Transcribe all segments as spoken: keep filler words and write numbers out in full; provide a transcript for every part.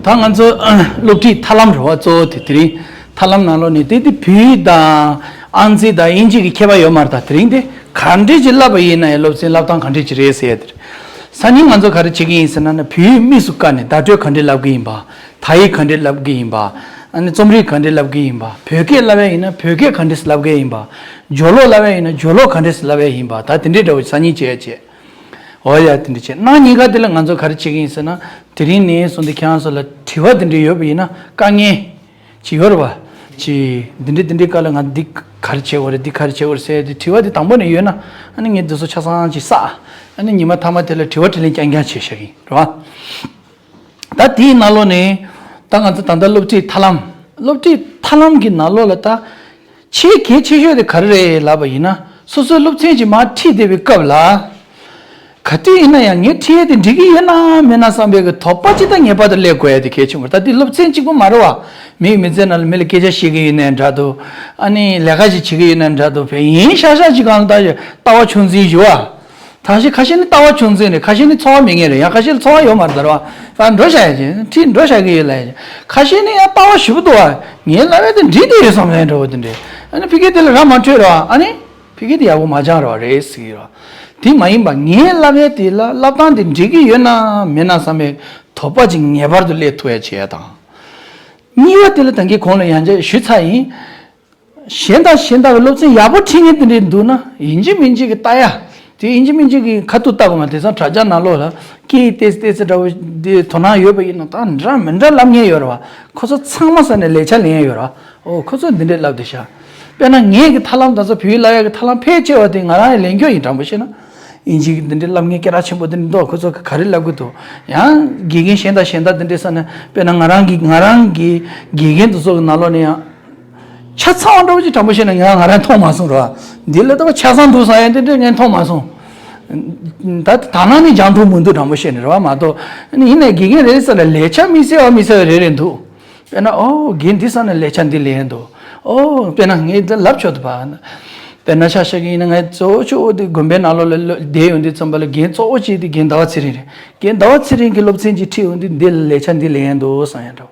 ད་ང་ཚོ་སློབ་ཁྲིད་ཐབས་ལམ་རེད་བ། གཙོ་བོ་དེ་དེ་རིང་ཐབས་ལམ་ནང་ལོགས་ནས་དེ་དེ་བོད་ཡིག་དང་ཨང་རྩིས་དང་དབྱིན་ཇི་གི་ཁྱད་པར་ཡོད་མ་རེད། ད་དེ་རིང་དེ་ག་འདྲས་ཅིག་བསླབ་པ་ཡིན་ན་ཡང་སློབ་ཚན་བསླབ་སྟངས་ག་འདྲས་ཅིག་རེད་ཟེར་ཡ་དེ་རེད། སང་ཉིན་ང་ཚོ་ག་རེ་བྱེད་ཀྱི་ཡིན་ཟེར་ན་ན། བོད་ཡིག་དམིགས་སུ་བཀར་ནས་བརྡ་སྤྲོད་ག་འདྲས་བསླབ་ཀྱི་ཡིན་པ། དག་ཡིག་ག་འདྲས་བསླབ་ཀྱི་ཡིན་པ། ཨ་ནི་རྩོམ་རིག་ག་འདྲས་བསླབ་ཀྱི་ཡིན་པ། བོད་སྐད་བསླབ་ཡ་ཡིན་ན་བོད་སྐད་ག་འདྲས་བསླབ་ཀྱི་ཡིན་པ། སྦྱོར་ཀློག་བསླབ་ཡ་ཡིན་ན་སྦྱོར་ཀློག་ག་འདྲས་བསླབ་ཡ་ཡིན་པ། ད་དེ་འདྲས་འདྲ་བོ་སང་ཉིན་བྱེད་ཡ་བྱེད། འོ་ཡ། དེ་འདྲ་བྱས་ན་གཉིས་ཀ་དེ་ལ་ང་ཚོ་ག་རེ་བྱེད་ཀྱི་ཡིན་ཟེར་ན། དེ་རིང་ནས་བཟུང་སྟེ་ཁྱེད་རང་ཚོ་ལ་དྲི་བ་དེ་འདྲ་ཡོད་པ་ཡིན་ན། དཀའ་ངལ་ཅིག་ཡོད་རེད་བ། ཅིག་འདི་འདྲ་འདི་འདྲའི་སྐབས་ལ་ང་འདི་ག་རེ་བྱེད་དགོས་རེད། འདི་ག་རེ་བྱེད་དགོས་རེད་ཟེར་དེ་དྲི་བ་དེ་དང་པོ་ནས་ཡོད་ན། ཨ་ནི་ངས་འདི་ཚོ་ཆ་ཚང་ཅིག་བསགས། ཨ་ནི་ཉི་མ་མཐའ་མ་དེ་ལ་དྲི་བ་དྲིས་ལན་རྐྱང་རྐྱང་བྱེད་བཞག་གི་ཡིན་རེད་བ། ད་དེའི་ནང་ལོགས་ནས་ད་ང་ཚོ་ད་ལྟ་སློབ་ཁྲིད་ཐབས་ལམ། སློབ་ཁྲིད་ཐབས་ལམ་གྱི་ནང་ལོགས་ལ་ད་ཆེས་གལ་ཆེ་ཤོས་དེ་ག་རེ་རེད་ལབ་པ་ཡིན་ན། སོ་སོའི་སློབ་ཚན་ཅིག་མར་ཁྲིད་བསྡད་པའི་སྐབས་ལ། ག་དུས་ཡིན་ན་ཡང་ངས་ཁྲིད་ཡས་དེ་འགྲིག་གི་ཡོད་ན་མེད་ན་བསམ་པའི་གི་དོགས་པ་ཅིག་ད་ངེས་པར་དུ་སླེབས་དགོས་ཡ་དེ་གལ་ཆེན་པོ་རེད། ད་དེ་སློབ་ཚན་གཅིག་པོ་མ་རེད་བ། མི་ཡི་མི་ཚེ་ནང་ལ་མི་ལ་སྐད་ཆ་བཤད་གི་ཡོད་ནའི་འདྲ་འདུག་ཨ་ནི་ལས་ཀ་ཞིག་བྱེད་གི་ཡོད་ནའི་འདྲ་འདུག་བས་ཡིན་ཤག་ཤག་ཅིག་གང་ལ་ད་ལྟ་བ་ཆུང་འཛིན་ཞུ་བ། ད་ཞིག་ཁ་ཤས་ནི་ལྟ་བ་ཆུང་འཛིན་རེད། ཁ་ཤས་ནི་འཚོ་བ་མེད་མཁན་རེད། ཡང་ཁ་ཤས་ལ་འཚོ་བ་ཡོད་མ་རེད་ད་རེད་བ། ད་འགྲོ་བཞག་ཡ་ཅིག་ཁྲིད་འགྲོ་བཞག་གི་ཡོད་ལ་ཡ་ཅིག་ཁ་ཤས་ནི་ཡང་ལྟ་བ་ཞེ་པོ་འདུག་བ། ངའི་ལབ་ཡ་དེ་འགྲིག་བསྡད་ཡོད་བསམ་ཡ་འདྲ་བོ་དེ་འདྲས། ཨ་ནི་ཕ་གི་དེ་ལ་ར་མ་འཕྲོད་རེད་བ། ཨ་ནི་ཕ་གི་དེ་ཡག་པོ་མ་སྦྱངས་རེད་བ། རེད་ཟེར་གི་རེད་བ། དེ་མ་ཡིན་པ་ངའི་ལབ་ཡ་དེ་ལ་ལབ་སྟངས་དེ་འགྲིག་གི་ཡོད་ན་མེད་ན་བསམ་པའི་དོགས་པ་ཅིག་ངེས་པར་དུ་སླེབས་ཐུབ་ཡ་བྱེད་ཡ་དང་། གཉིས་པ་དེ་ལ་ད་གིན་གོང་ལ་ཡང་བསྐྱར་ཞུས་ཚར་ཡིན། གཞན་དང་གཞན་དག་གི་སློབ་ཚན་ཡག་པོ་ཁྲིད་མཁན་དེ་འདྲས་འདུག་ན། ཡིན་གཅིག་མིན་གཅིག་གི་ལྟ་ཡ། དེ་ཡིན་གཅིག་མིན་གཅིག་གི་ཁ་ཐུག་ལྟ་དགོས་མ། དེང་སང་དྲ་རྒྱ་ནང་ལོགས་ལ་སྐད་ཡིག་ཏོག་ཙམ་ཏོག་ཙམ་འདྲ་བོ་དེ་དོ་སྣང་ཡོད་པ་ཡིན་ན། ད་འདྲ་མི་འདྲ་ལབ་མཁན་ཡོད་རེད་བ། ཁོ་ཚོ་ཚང་མ་ས་ནས་ལས་འཆར་ལེན་ཡ་ཡོད་རེད་བ། ཨོ་ཁོ་ཚོས་འདི་འདྲས་ལབ་བསྡད་ཤག་དཔེར་ན་ངས་ཀྱི་ཐབས་ལམ་དང་ཚོ་བོད་ཡིག་ལབ་ཡ་གི་ཐབས་ལམ་ཕལ་ཆེ་བ་དེ་ང་རང་ཡང་ལེན་རྒྱུ་ཡིན། དྲང་པོ་བཤད་ན། ཡིན་གཅིག་འདི་འདྲས་ལབ་མཁན་སྐད་གྲགས་ཆེན་པོ་འདི་འདྲས་འདུག་ཁོ་ཚོ་ག་རེ་ལབ་གི་འདུག་ཡང་དགེ་རྒན་གཞན་དང་གཞན་དག་འདི་འདྲས་ས་ནས། དཔེར་ན་ང་རང་གི་ང་རང་གི་དགེ་རྒན་དེ་ཚོ་གི་ནང་ལོགས་ནས་ཡང་ཆ་ཚང་བ་འདྲ་བོ་ཅིག་དྲང་པོ་བཤད་ན་ང་ང་རང་མཐོང་མ་སོང་ར། འདི་ལ་ལྟ་བ་ཆ་ཚང་འདུག་བསམ་ཡ་འདི་འདྲས་ངས་མཐོང་མ་སོང་། ད་ད་ནང་ནས་སྦྱང་ཐུབ་མི་འདུག་དྲང་པོ་བཤད་ན་རེད་བ། མ་གཏོགས་ཡིན་ནའི་དགེ་རྒན་རེ་རེ་ས་ལ་ལས་འཆར་དམིགས་བསལ་བ་དམིགས་བསལ་བ་རེ་རེ་འདུག་དཔེར་ན་ཨོ་རྒན་འདི་ས་ནས་ལས་འཆར་འདི་ལེན་འདུག་ཨོ་དཔེར་ན་ངས་འདི་ལབ་ཆོག་འདུག་བ། དཔེར་ན་ཆ་བཞག་གི་ཡིན་ན་ངས་གཙོ་བོ་གཙོ་བོ་དེ་དགོན་པའི་ནང་ལོགས་ལ་བསྡད་ཡོང་དུས་ཙམ་པ་ལ་རྒན་གཙོ་བོ་གཅིག་དེ་རྒན་ཟླ་བ་ཚེ་རིང་རེད། རྒན་ཟླ་བ་ཚེ་རིང་གི་སློབ་ཚན་གཅིག་ཁྲིད་ཡོང་དུས་འདི་ལ་ལས་འཆར་འདི་ལེན་ཡ་འདུག་བསམ་ཡ་འདྲ་བོ།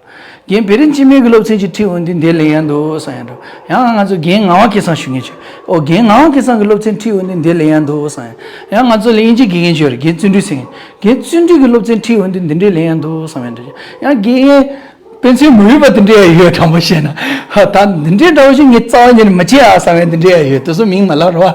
རྒན་བེ་རི་འཆི་མེད་ཀྱི་སློབ་ཚན་གཅིག་ཁྲིད་ཡོང་དུས་འདི་ལེན་ཡ་འདུག་བསམ་ཡ་འདྲ་བོ། ཡང་ང་ཚོ་རྒན་ངག་དབང་སྐལ་བཟང་ཞུ་མཁན་ཅིག་ཨོ་རྒན་ངག་དབང་སྐལ་བཟང་གི་སློབ་ཚན་ཁྲིད་ཡོང་དུས་འདི་ལེན་ཡ་འདུག་བསམ་ཡ། ཡང་ང་ཚོ་ལ་དབྱིན་ཇི་དགེ་རྒན་ཅིག་ཡོད་རེད། རྒན་བརྩོན་འགྲུས་ཟེར་མཁན། རྒན་བརྩོན་འགྲུས་ཀྱི་སློབ་ཚན་ཁྲིད་ཡོང་དུས་འདི་འདྲས་ལེན་ཡ་འདུག་བསམ་ཡ་འདྲ་ཅིག་ཡང་དགེ་རྒན་དཔེ་མཚོན་མི་འོས་པ་དེ་འདྲས་ཡང་ཡོད། དྲང་པོ་བཤད་ན། ད་འདི་འདྲའི་འདྲ་བོ་ཞིག་ངས་རྩ་བ་ཉིད་ནས་མི་བྱེད་ཨ་བསམ་ཡ་དེ་འདྲའི་ཡང་ཡོད། དེ་ཚོ་མིང་མ་ལབ་རོགས།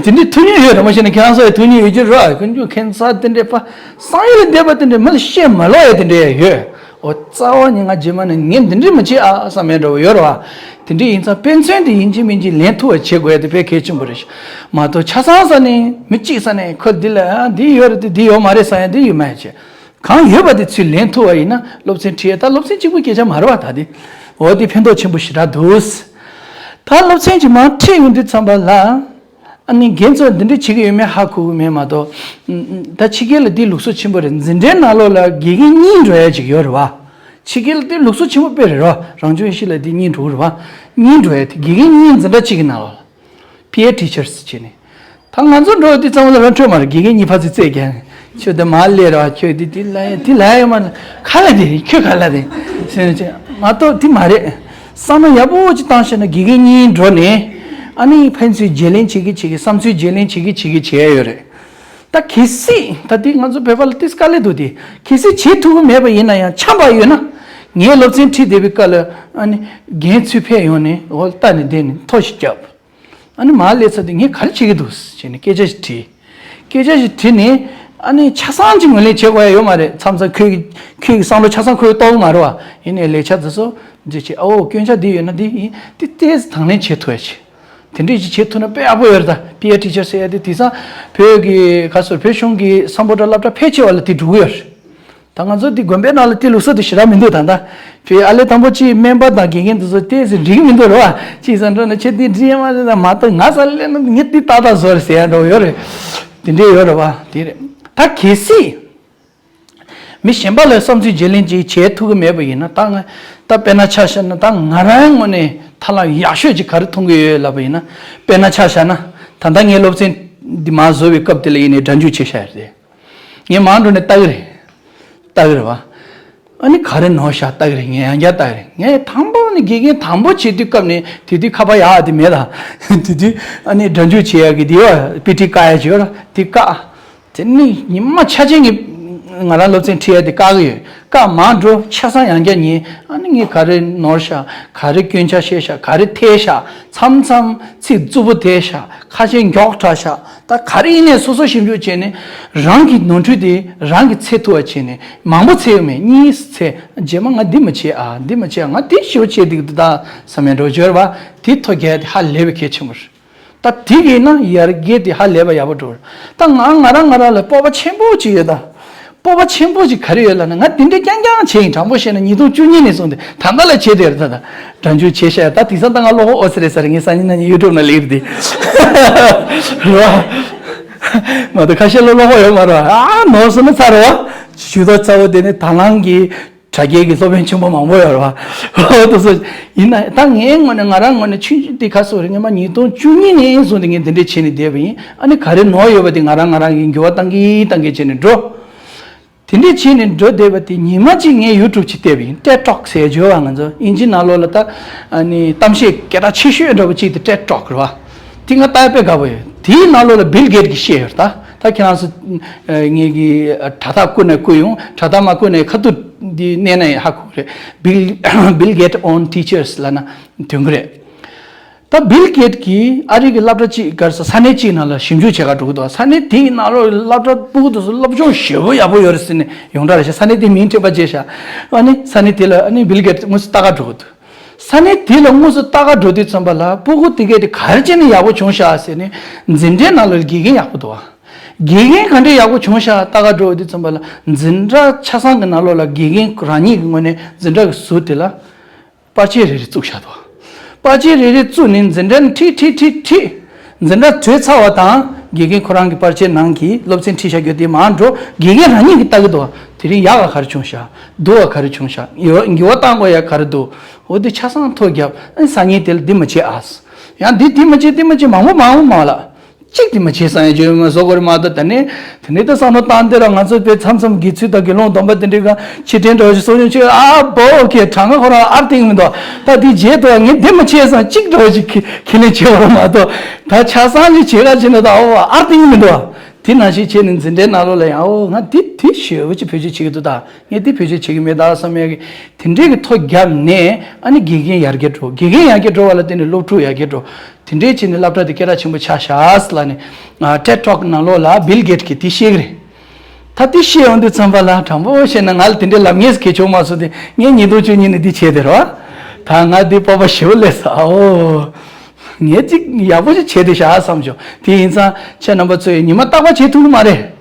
དེ་འདྲའི་ཐུགས་མཉེས་ཡོད། དྲང་པོ་བཤད་ན་ཁྱེད་རང་ཚོ་ཡང་ཐུགས་མཉེས་ཡོད་རྒྱུ་རེད། ཁོང་ཚོ་ཁྱད་མཚར་དེ་འདྲའི་པ་བསམ་ཡུལ་ལས་འདས་པ་དེ་འདྲའི་མི་ལ་བཤད་མ་ལོག་ཡ་དེ་འདྲའི་ཡང་ཡོད། འོ་རྩ་བ་ཉིད་ང་རྗེས་མ་ནས་ངས་འདི་འདྲའི་མི་བྱེད་ཨ་བསམ་ཡ་འདྲ་བོ་ཡོད་རེད་བ། དེ་འདྲའི་ཡིན་ཙང་དཔེ་མཚོན་དེ་ཡིན་གཅིག་མིན་གཅིག་ལེན་ཐུབ་པ་བྱེད་དགོས་ཡ་དེ་དཔེ་གལ་ཆེན་པོ་རེད། མ་གཏོགས་ཆ་ཚང་ས་ནས་མི་གཅིག་ས་ནས་ཁོ་འདི་ལ་ཨ་འདི་ཡོད་རེད་དེ་འདི་ཡོད་མ་རེད་བསམ་ཡ་འདི་ཡོད་མ་ཡ་བྱེད། གང་ཡོད་པ་དེ་ཚུར་ལེན་ཐུབ་པ་ཡིན་ན་སློབ་ཚན་ཁྲིད་ཡ་ད་སློབ་ཚན་གཅིག་པུ་སྐད་ཆ་མ་རེད་བ། ད་དེ་འོ་དེ་ཕན་ཐོགས་ཆེན་པོ་ཞེ་དྲག་འདུག་ད་སློབ་ཚན་གྱི་མར་ཁྲིད་ཡོང་དུས་ཙམ་པ་ལ། ཨ་ནི་རྒན་ཚོ་འདི་འདྲ་བྱེད་ཀྱི་ཡོད་མེད་ཧ་གོ་གི་མེད་མ་གཏོགས། ད་ཕྱི་རྒྱལ་ལ་དེ་ལུགས་སྲོལ་ཆེན་པོ་རེད། འཛིན་གྲྭའི་ནང་ལོགས་ལ་དགེ་རྒན་གཉིས་འགྲོ་ཡ་ཅིག་ཡོད་རེད་བ། ཕྱི་རྒྱལ་ལ་དེ་ལུགས་སྲོལ་ཆེན་པོ་དཔེ་རེད་རོ། རང་སྐྱོང་ཡེ་ཤུ་ལ་དེ་གཉིས་འགྲོ་གི་རེད་བ། གཉིས་འགྲོ་ཡ་དེ་དགེ་རྒན་གཉིས་འཛིན་གྲྭ་གཅིག་གི་ནང་ལོགས་ལ། peer teachers བྱས་ནས། ད་ང་ཚོ་འགྲོ་དུས་ཙམ་ལ་རང་འཕྲོད་མ་རེད། དགེ་རྒན་གཉིས་ཕར་ཚུར་རྩོད་རྒྱག་ནས་ཁྱོད་དེ་མར་སླེབས་ར། ཁྱོད་དེ་དེ་ལ་དེ་ལ་ཡོད་མ་རེད། ག་ལ་དེ་ཁྱོད་ག་ལ་དེ་ཟེར་ནས་བྱས་མ་གཏོགས་དེ་མ་རེད། བསམ་བློ་ཡག་པོ་ཅིག་བཏང་ཤེས་ན་དགེ་རྒན་གཉིས་འགྲོ་ནས་ཨ་ནི་ཕན་ཚུན་བརྗེ་ལེན་བྱེད་ཀྱི་བྱེད་ཀྱི་བསམ་ཚུལ་བརྗེ་ལེན་བྱེད་ཀྱི་བྱེད་ཀྱི་བྱེད་ཡ་ཡོད་རེད། ད་གལ་སྲིད་ད་དེ་ང་ཚོ་བོད་པ་ལ་ཏིས་དཀའ་ལས་འདུག་དེ་གལ་སྲིད་བྱེད་ཐུབ་ཀྱི་མེད་པ་ཡིན་ན་ཡང་འཆམ་པ་ཡོད་ན། ངའི་སློབ་ཚན་ཁྲིད་བསྡད་པའི་སྐབས་ལ་ཨ་ནི་རྒན་ཚུར་ཕེབས་ཡོང་ནས་འོ་ལྟ་ནས་བསྡད་ནས་ཐོ་ཞིག་བརྒྱབ། ཨ་ནི་མར་སླེབས་ཚར་དུས་ངས་ག་རེ་བྱེད་ཀྱི་འདུག་ཟེར་ནས་སྐད་ཆ་ཞིག་དྲིས། སྐད་ཆ་ཞིག་དྲིས་ནས་ཨ་ནི་ཆ་ཚང་ཅིག་ངོས་ལེན་བྱེད་དགོས་ཡ་ཡོད་མ་རེད། མཚམས་མཚམས་ཁོས་ཀྱི་ཁོས་ཀྱི་བསམ་བློ་ཆ་ཚང་ཁོས་རྟོགས་ཀྱི་མ་རེད་བ། ཡིན་ནའི་ལས་འཆར་དེ་ཚོ་འདི་བྱེད། ཨོ་སྐྱོན་ཆ་འདི་ཡོད་ན་འདི་ཡིན་འདི་ཏོག་ཙམ་དང་ལེན་བྱེད་ཐུབ་ཡ་བྱེད། དེ་འདྲས་ཅིག་བྱེད་ཐུབ་ན་དཔེ་ཡག་པོ་ཡོད་རེད། ད་peer teacher ཟེར་ཡ་དེ་དེང་སང་བོད་ཀྱི་ག་ཟེར་བོད་གཞུང་གི་སམ་བྷོ་ཊ་སློབ་གྲྭ་ཕལ་ཆེ་བ་ལ་དེ་འགྲོ་གི་ཡོད་རེད། ད་ང་ཚོ་འདི་དགོན་པའི་ནང་ལ་དེ་ལུགས་སྲོལ་དེ་ཞེ་དྲག་མི་འདུག་ད་ལྟ་བྱས་ཨ་ལས་དང་པོ་ཅིག་སྨན་པ་དང་དགེ་རྒན་དེ་ཚོ་ཏོག་ཙམ་འགྲིག་གི་མི་འདུག་རེད་བ། ཅིག་ཟེར་འགྲོ་ན་ཁྱེད་འདི་འགྲིག་ཡ་མ་རེད། ད་མ་གཏོགས་ང་ས་ལས་ན་ངས་འདི་ཏག་ཏག་བཟོ་རེད་ཟེར་ཡ་འདྲ་བོ་ཡོད་རེད། དེ་འདྲས་ཡོད་རེད་བ། དེ་རེད། ད་གལ་སྲིད་མི་གཞན་པ་ལ་བསམ་ཚུལ་བརྗེ་ལེན་ཅིག་བྱེད་ཐུབ་ཀྱི་མེད་པ་ཡིན་ན། ད་ང་ད་དཔེར་ན་ཆ་བཞག་ན་ད་ང་རང་ངོས་ནས་ཐབས་ལམ་ཡག་ཤོས་ཅིག་ག་རེ་མཐོང་གི་ཡོད་ལབ་པ་ཡིན་ན། དཔེར་ན་ཆ་བཞག་ན་ད་ལྟ་ངའི་སློབ་ཚན་འདི་མར་བཟོ་བའི་སྐབས་དེ་ལ་ཡིན་ནའི་སྒྲ་འཇུག་བྱས་བཞག་ཡོད་རེད། ངས་མར་འགྲོ་ནས་ལྟ་གི་རེད། ལྟ་གི་རེད་བ། ཨ་ནི་ག་རེ་ནོར་ཤག་ལྟ་གི་རེད། ངས་ཡང་བསྐྱར་ལྟ་གི་རེད། ངས་དང་པོ་ནི་དགེ་རྒན་དང་པོ་བྱེད་དུས་སྐབས་ནས་དེ་དུས་ཁ་པར་ཡག་དེ་མེད་ལ། དེ་དུས་ཨ་ནི་སྒྲ་འཇུག་བྱེད་ཡག་གི་དེ་བ་པི་ཊི་བཀག་ཡག་བྱེད་ཡོད་ལ་དེ་བཀག་དེ་ནི་ཉི་མ་ཆ་ཆེན་གྱི་ང་རང་སློབ་ཚན་ཁྲིད་ཡག་དེ་བཀག་གི་ཡོད། བཀག་མ་འགྲོ་ཆ་ཚང་ཡང་བསྐྱར་ཉན། ཨ་ནི་ངས་ག་རེ་ནོར་ཤག་ག་རེ་སྐྱོན་ཆ་བཤད་ཤག་ག་རེ་ཐལ་ཤག་མཚམས་མཚམས་ཚིག་རྩུབ་པོ་ཐལ་ཤག་ཁ་ཤས་མགྱོགས་དྲགས་ཤག་ད་ག་རེ་ཡིན་ནའི་སོ་སོ་ཞིབ་འཇུག་བྱས་ནས་རང་གི་ནོར་འཁྲུལ་དེ་རང་གིས་འཚོལ་ཐུབ་པ་བྱས་ནས། མང་པོ་འཚོལ་ཡོད་མེད། གཉིས་འཚོལ། རྗེས་མ་ང་འདི་མ་བྱེད་ཨ། འདི་མ་བྱེད་ཨ། ང་འདི་ཞེ་པོ་བྱེད་འདུག་འདུག་ད་བསམ་ཡག་འགྲོ་འབྱོར་བ་དེ་ཐོ་རྒྱག་དེ་ཧ་ལས་པའི་གལ་ཆེན་པོ་རེད། ད་དེ་གས་ན་ཡར་རྒྱས་དེ་ཧ་ལས་པ་ཡག་པོ་འགྲོ་རེད། ད་ང་ང་རང་ང་རང་ལ་སྤོབས་པ་ཆེན་པོ་ཅིག་ཡོད་ད། སྤོབས་པ་ཆེན་པོ་ཅིག་ག་རེ་ཡོད་ལབ་ན། ང་དེ་འདྲའི་རྐྱང་རྐྱང་བྱས་ཡིན། དྲང་པོ་བཤད་ན་ཉིས་སྟོང་བཅུ་གཉིས་ནས་བཟུང་སྟེ་ད་ལྟ་ལ་བྱས་དེ་རེད། ད་ད་སྒྲ་འཇུག་བྱས་ཤག་ད་དེང་སང་ད་ང་བློ་ཁོག་ཨོ་ཙི་རེད་ས་རེད། ངས་སང་ཉིན་གནངས་ཉིན་ཡུ་ཊུབ་ནང་སླེབས་རེད་དེ། རེད་བ། མ་གཏོགས་ཁ་ཤས་ལ་བློ་ཁོག་ཡོད་མ་རེད་བ། ཨ་ནོར་སོང་ན་ཚར་རེད་བ། ཇུས་གཏོགས་རྩ་བོ་དེ་ནི་དང་བླངས་ཀྱི་དྲ་རྒྱའི་གི་སློབ་དཔོན་ཆེན་པོ་མང་པོ་ཡོད་རེད་བ། འོ་དེ་ཚོ་ཡིན་ན་ད་ངའི་ངོས་ནས་ང་རང་ངོས་ནས་ཆུང་ཆུང་དེ་ག་སོ་རེད། སྔོན་མ་ཉིས་སྟོང་བཅུ་གཉིས་ནས་བཟུང་སྟེ་ངས་འདི་འདྲས་བྱས་ནས་བསྡད་པ་ཡིན། ཨ་ནི་ག་རེ་ནོར་ཡོད་པ་དེ་ང་རང་ང་རང་གིས་འགྱུར་བ་གཏང་གིན་གཏང་གིན་བྱས་ནས་འགྲོ། དེ་འདྲས་བྱས་ནས་འགྲོ་བསྡད་པ་དེ་ཉི་མ་གཅིག་ངས་ཡུ་ཊུབ་ཅིག་བལྟས་པ་ཡིན། ཊེཌ་ཊོག་ཟེར་བརྗོད་པ་ང་ཚོ་དབྱིན་ཇི་ནང་ལོགས་ལ་ད་ཨ་ནི་གཏམ་བཤད་སྐད་གྲགས་ཆེ་ཤོས་འདྲ་པོ་གཅིག་དེ་ཊེཌ་ཊོག་རེད་བ། དེ་ང་ལྟ་དཔེ་དགའ་པོ་ཡོད། དེའི་ནང་ལོགས་ལ་བིལ་གེཊ་གིས་བཤད་ཡོད་རེད། ད་ད་ཁྱེད་རང་ཚོ་ངེད་ཀྱི་དྲ་ཐག་བསྐུར་ནས་བསྐུར་ཡོང་། དྲ་ཐག་མ་བསྐུར་ནས་ཁ་ཐུག་འདི་མནན་ན་ཡང་ཧ་གོ་གི་རེད། Bill Bill Gates on Teachers ལབ་ན་ཐོན་གི་རེད། ད་བིལ་གེཊ་གིས་ཨ་རི་གི་སློབ་གྲྭ་གཅིག་ག་རེ་ཟེར། ས་གནས་གཅིག་ནང་ལ་ཞིབ་འཇུག་བྱེད་གར་འགྲོ་གི་འདུག་ས་གནས་དེའི་ནང་ལོགས་སློབ་གྲྭ་ཕྲུ་གུ་དེ་ཚོ་སློབ་སྦྱོང་ཞེ་པོ་ཡག་པོ་ཡོད་རེད་ཟེར་ནས་ཡོངས་གྲགས་རེད་ཤག་ས་གནས་དེ་མིང་ཐོས་པ་བྱས་ཤག་ཨ་ནི་ས་གནས་དེ་ལ་ཨ་ནི་བིལ་གེཊ་དངོས་སུ་ལྟ་གར་འགྲོ་གི་འདུག་ས་གནས་དེ་ལ་དངོས་སུ་ལྟ་གར་འགྲོ་དུས་ཙམ་པ་ལ་ཕྲུ་གུ་དེ་གས་དེ་ག་རེ་བྱས་ནས་ཡག་པོ་བྱུང་ཤག་ཟེར་ནས་འཛིན་གྲྭའི་ནང་ལོགས་ལ་དགེ་རྒན་ཡག་པོ་འདུག་བ། དགེ་རྒན་ག་འདྲས་ཡག་པོ་བྱུང་ཤག་ལྟ་གར་འགྲོ་དུས་ཙམ་པ་ལ་འཛིན་གྲྭ་ཆ་ཚང་གི་ནང་ལོགས་ལ་དགེ་རྒན་རང་ཉིད་ཀྱི་ངོས་ནས་འཛིན་གྲྭ་གི་ཟུར་དེ་ལ་པར་ཆས་རེ་རེ་བཙུགས་བཞག་འདུག་པར་ཆས་རེ་རེ་བཙུགས་ནས་འཛིན་གྲྭ་ནས་ཁྲིད་ཁྲིད་ཁྲིད་ཁྲིད། འཛིན་གྲྭ་གྲོལ་ཚར་བ་དང་དགེ་རྒན་ཁོ་རང་གི་པར་ཆས་ནང་གི་སློབ་ཚན་ཁྲིད་བཞག་རྒྱུ་དེ་མར་འགྲོ། དགེ་རྒན་རང་ཉིད་ཀྱིས་ལྟ་གི་འདུག་དེ་རིང་ཡག་ག་ག་རེ་བྱུང་ཤག་སྡུག་ག་ག་རེ་བྱུང་ཤག་འགྱུར་བ་འགྱུར་བ་གཏང་དགོས་ཡག་ག་རེ་འདུག་འོ་དེ་ཆ་ཚང་ཐོ་བརྒྱབ། ཨ་ནི་སང་ཉིན་དེ་ལ་འདི་མ་བྱེད་ཨ། ཡང་འདི་འདི་མ་བྱེད་འདི་མ་བྱེད་མང་པོ་མང་པོ་མང་ལ། གཅིག་དེ་མ་བྱས་སང་ཡང་བརྗོད་མ་བཟོ་དགོས་རེད་མ་གཏོགས། ད་ནི་དེ་ནས་ད་བསམ་བློ་བཏང་དེ་ར་ང་ཚོ་དཔེ་མཚམས་མཚམས་དགེ་ཚུལ་དང་དགེ་སློང་སྡོམ་པ་དེ་འདྲའི་ག་ཕྱིར་དྲན་འདྲ་བོ་ཞིག་གསོ་སྐྱོང་བྱེད། ཨ་བོ་ཨོ་ཁེ་གྲངས་ཀ་ཁོ་རང་ཨར་ཏིང་མི་འདུག་ད་དེ་རྗེས་དུ་ངས་དེ་མ་བྱས་སང་གཅིག་འདྲ་བོ་ཞིག་ཁས་ཁས་ལེན་བྱེད་དགོས་རེད་མ་གཏོགས། ད་ཆ་ཚང་ཞིག་བྱེད་ག་བྱེད་ན་ད་ཨོ་ཨར་ཏིང་མི་འདུག་དེ་ནང་བཞིན་བྱས་ནས་འཛིན་གྲྭའི་ནང་ལོགས་ལ་ཡང་ཨོ་ང་དེ་དེ་ཞེ་པོ་ཅིག་བེད་སྤྱོད་བྱེད་ཀྱི་འདུག་ད་ངས་དེ་བེད་སྤྱོད་བྱེད་ཀྱི་མེད་ད་བསམ་ཡག་གི་དེ་འདྲའི་གི་ཐོ་བརྒྱབ་ནས། ཨ་ནི་དགེ་རྒན་ཡར་རྒྱས་འགྲོ། དགེ་རྒན་ཡར་རྒྱས་འགྲོ་བ་ལ་བརྟེན་ནས་སློབ་ཕྲུག་ཡར་རྒྱས་འགྲོ། དེ་འདྲའི་བྱས་ནས་སློབ་གྲྭ་དེ་སྐད་གྲགས་ཆེན་པོ་ཆགས་ཤག་ལབ་ནས། ཊེཌ་ཊོག་ནང་ལོགས་ལ་བིལ་གེཊ་གིས་དེ་བཤད་ཀྱི་རེད། ད་དེ་བཤད་ཡོང་དུས་ཙམ་པ་ལ་དྲང་པོ་བཤད་ན་ང་ལ་དེ་འདྲའི་ལབ་མཁན་ཞིག་གལ་བྱུང་མ་སོང་སྟེ། ངས་ཉིས་སྟོང་བཅུ་གཉིས་ནས་འདི་བྱས་དེ་རེད་བ། ད་ང་འདི་སྤོབས་པ་ཞེ་པོ་སླེབས་སོང་། ཨོ། ངས་ཅིག་ཡག་པོ་ཞིག་བྱས་བསྡད་ཤག་བསམ་བྱུང་། དེ་ཡིན་ཙང་ཁྱེད་རྣམ་པ་ཚོས་ཉི་མ་རྟག་པར་བྱེད་ཐུབ་ཀྱི་མ་རེད།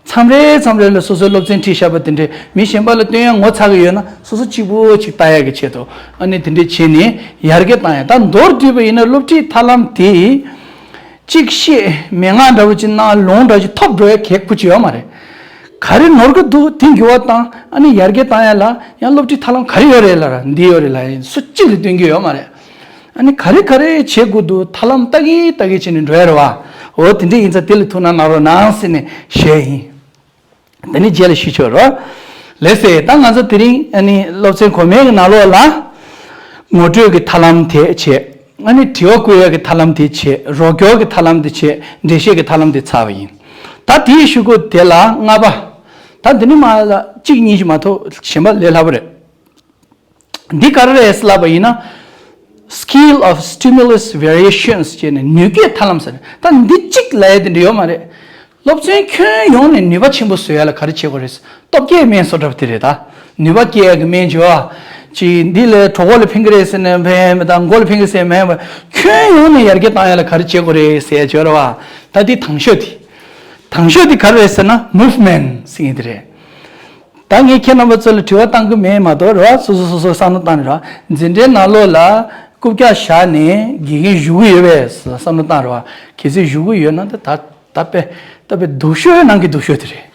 མཚམས་རེ་མཚམས་རེ་ལ་སོ་སོའི་སློབ་ཚན་ཁྲིད་བཞག་པ་དེ་འདྲས་མི་གཞན་པ་ལ་སྟོན་ཡག་ངོ་ཚ་གི་ཡོད་ན་སོ་སོ་གཅིག་པུ་ཅིག་ལྟ་ཡག་གི་ཆེད་དུ། ཨ་ནི་དེ་འདྲས་བྱས་ནས་ཡར་རྒྱས་བཏང་ཡག་ད་མདོར་བསྡུས་པ་ཡིན་ན་སློབ་ཁྲིད་ཐབས་ལམ་དེ། གཅིག་བཤད་མན་ངག་འདྲ་བོ་ཅིག་གནང་། ལུང་འདྲ་ཅིག་ཐོབ་འགྲོ་ཡག་གི་ཁུ་ཅིག་ཡོད་མ་རེད། ག་རེ་ནོར་གི་འདུག་དེ་འགྱུར་བ་བཏང་། ཨ་ནི་ཡར་རྒྱས་བཏང་ཡག་ལ་ཡང་སློབ་ཁྲིད་ཐབས་ལམ་ག་རེ་ཡོད་རེད་ལབ་ར། འདི་ཡོད་རེད་ལབ་ཡིན་སུ་གཅིག་ལ་སྟོན་རྒྱུ་ཡོད་མ་རེད། ཨ་ནི་ག་རེ་ག་རེ་བྱེད་དགོས་འདུག་ཐབས་ལམ་ལྟ་གི་ལྟ་གི་བྱས་ནས་འགྲོ་ཡ་རེད་བ། འོ་དེ་འདྲ་ཡིན་ཙང་དེ་ལ་ཐུགས་སྣང་གནང་རོགས་གནང་ཟེར་ནས་ཞུ་ཡ་ཡིན། དེ་ནས་རྗེས་ལ་ཞུ་ཆོག་རོགས། ལགས་སེ། ད་ང་ཚོ་དེ་རིང་ཨ་ནི་སློབ་ཚན་གོང་མའི་གི་ནང་ལོགས་ལ་ངོ་སྤྲོད་ཀྱི་ཐབས་ལམ་དེ་བྱས། ཨ་ནི་དྲི་བ་བཀོད་ཡ་གི་ཐབས་ལམ་དེ་བྱས། རོགས་སྐྱོར་གྱི་ཐབས་ལམ་དེ་བྱས། འགྲེལ་བཤད་ཀྱི་ཐབས་ལམ་དེ་ཚར་བ་ཡིན། ད་དེའི་གཞུག་གུ་དེ་ལ་ལྔ་པ། ད་འདི་ནི་མ་ལ་གཅིག་གཉིས་ཤིག་མ་གཏོགས་གཞན་པ་ལས་སླ་པོ་རེད། འདི་ག་རེ་རེད་ལབ་པ་ཡིན་ན། Scale of Stimulus Variations ཅེས་ནས་ནུས་སྐྱེད་ཐབས་ལམ་ཟེར། ད་འདི་གཅིག་ལ་ཡ་དེ་འདྲ་ཡོད་མ་རེད། སློབ་ཚན་ཁྱོན་ཡོངས་ནས་ནུས་པ་ཆེན་པོ་བཟོ་ཡ་ལ་ག་རེ་བྱེད་དགོས་རེད། སྟོབས་སྐྱེད་སྨན་བཟོ་འདྲ་པོ་དེ་རེད་ད། ནུས་པ་སྐྱེད་ཡ་གི་སྨན་བྱོས་ཨ། ཅིག་འདི་ལས་གྲོད་ཁོག་ལ་ཕན་གི་རེད་ཟེར་ནས་ཕན་མི་དང་མགོ་ལ་ཕན་གི་ཟེར་མེད་པ། ཁྱོན་ཡོངས་ནས་ཡར་རྒྱས་བཏང་ཡ་ལ་ག་རེ་བྱེད་དགོས་རེད་ཟེར་ཡ་བྱོས་ར་བ། ད་འདི་དང་ཤོས་དེ། དང་ཤོས་དེ་ག་རེ་རེད་ཟེར་ན་movement ཟེར་མཁན་དེ་རེད། ད་ངས་ཁྱེད་རྣམ་པ་ཚོ་ལ་དྲི་བ་བཏང་གི་མེད་མ་གཏོགས་རེད་བ། སོ་སོ་སོ་སོ་བསམ་བློ་བཏང་ནས་རེད་བ། འཛིན་གྲྭའི་ནང་ལོགས་ལ་རྐུབ་བཀྱག་བཞག་ནས་དགེ་རྒན་བཞུགས་གི་ཡོད་པས་བསམ་བློ་བཏང་རེད་བ། གལ་སྲིད་བཞུགས་གི་ཡོད་ན་ད་ད་ད་དཔེ་ད་དཔེ་སྡུག་ཤོས་ནང་གི་སྡུག་ཤོས་དེ་རེད།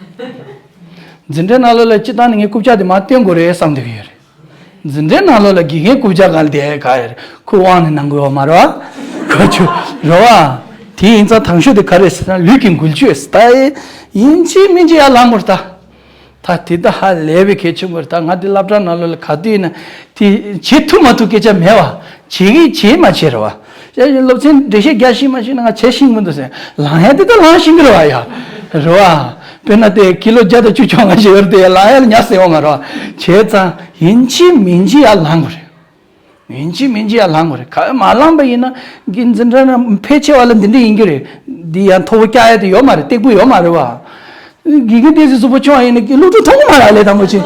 འཛིན་གྲྭའི་ནང་ལོགས་ལ་སྤྱིར་བཏང་ནས་ངས་རྐུབ་བཀྱག་དེ་མར་བཏོན་དགོས་རེད་བསམ་བསྡད་ཀྱི་ཡོད་རེད། འཛིན་གྲྭའི་ནང་ལོགས་ལ་དགེ་རྒན་རྐུབ་བཀྱག་སྒང་ལ་བསྡད་ག་ཡོད་རེད། ཁོའི་དབང་ནས་གནང་དགོས་ཡོད་མ་རེད་བ། ག་ཆུ་རེད་བ། དེ་ཡིན་ཙང་དང་ཤོས་དེ་ག་རེད་ཟེར་ན་ལུས་ཀྱི་འགུལ་སྐྱོད་ཟེར། ད་ཡིན་གཅིག་མིན་གཅིག་ཡར་ལངས་དགོས་རེད་ད། ད་དེ་ད་ཧ་ལས་པའི་གལ་ཆེན་པོ་རེད། ད་ང་དེ་སློབ་གྲྭ་ནང་ལོགས་ལ་ག་དུས་ཡིན་ན་དེ་བྱེད་ཐུབ་མ་ཐུབ་སྐད་ཆ་མེད་བ། བྱེད་ཀྱི་བྱེད་མ་བྱེད་རེད་བ། ཡ་སློབ་ཚན་འགྲེལ་བཤད་རྒྱག་ཤེས་མ་ཤེས་ན་ང་བྱེད་ཤེས་མི་འདུག་ཟེར། ལངས་ཡ་དེ་ད་ལངས་ཤེས་ཀྱི་རེད་བ། ཡ་རེད་བ། དཔེར་ན་དེ་ཀི་ལོ་བརྒྱ་དང་བཅུ་བཅོ་ལྔ་ཞིག་ཡོད་རེད་དེ། ཡ་ལངས་ཡ་ལ་ཉ་ཟེར་བ་མ་རེད་བ། བྱས་ཙང་ཡིན་གཅིག་མིན་གཅིག་ཡར་ལངས་དགོས་རེད། ཡིན་གཅིག་མིན་གཅིག་ཡར་ལངས་དགོས་རེད། ག་མ་ལངས་པ་ཡིན་ན་གི་འཛིན་གྲྭ་ནང་ཕལ་ཆེ་བ་ལ་འདི་འདྲ་ཡིན་རྒྱུ་རེད། འདི་ཡང་མཐོ་པོ་བཀྱག་ཡ་དེ་ཡོད་མ་རེད། སྟེགས་བུ་ཡོད་མ་རེད་བ། དགེ་རྒན་ཏོག་ཙམ་གཟུགས་པོ་ཆུང་བ་ཡིན་ན་གློག་ཕྲུག་མཐོང་གི་མ་རེད། ལས་དང་པོ་ཆེ་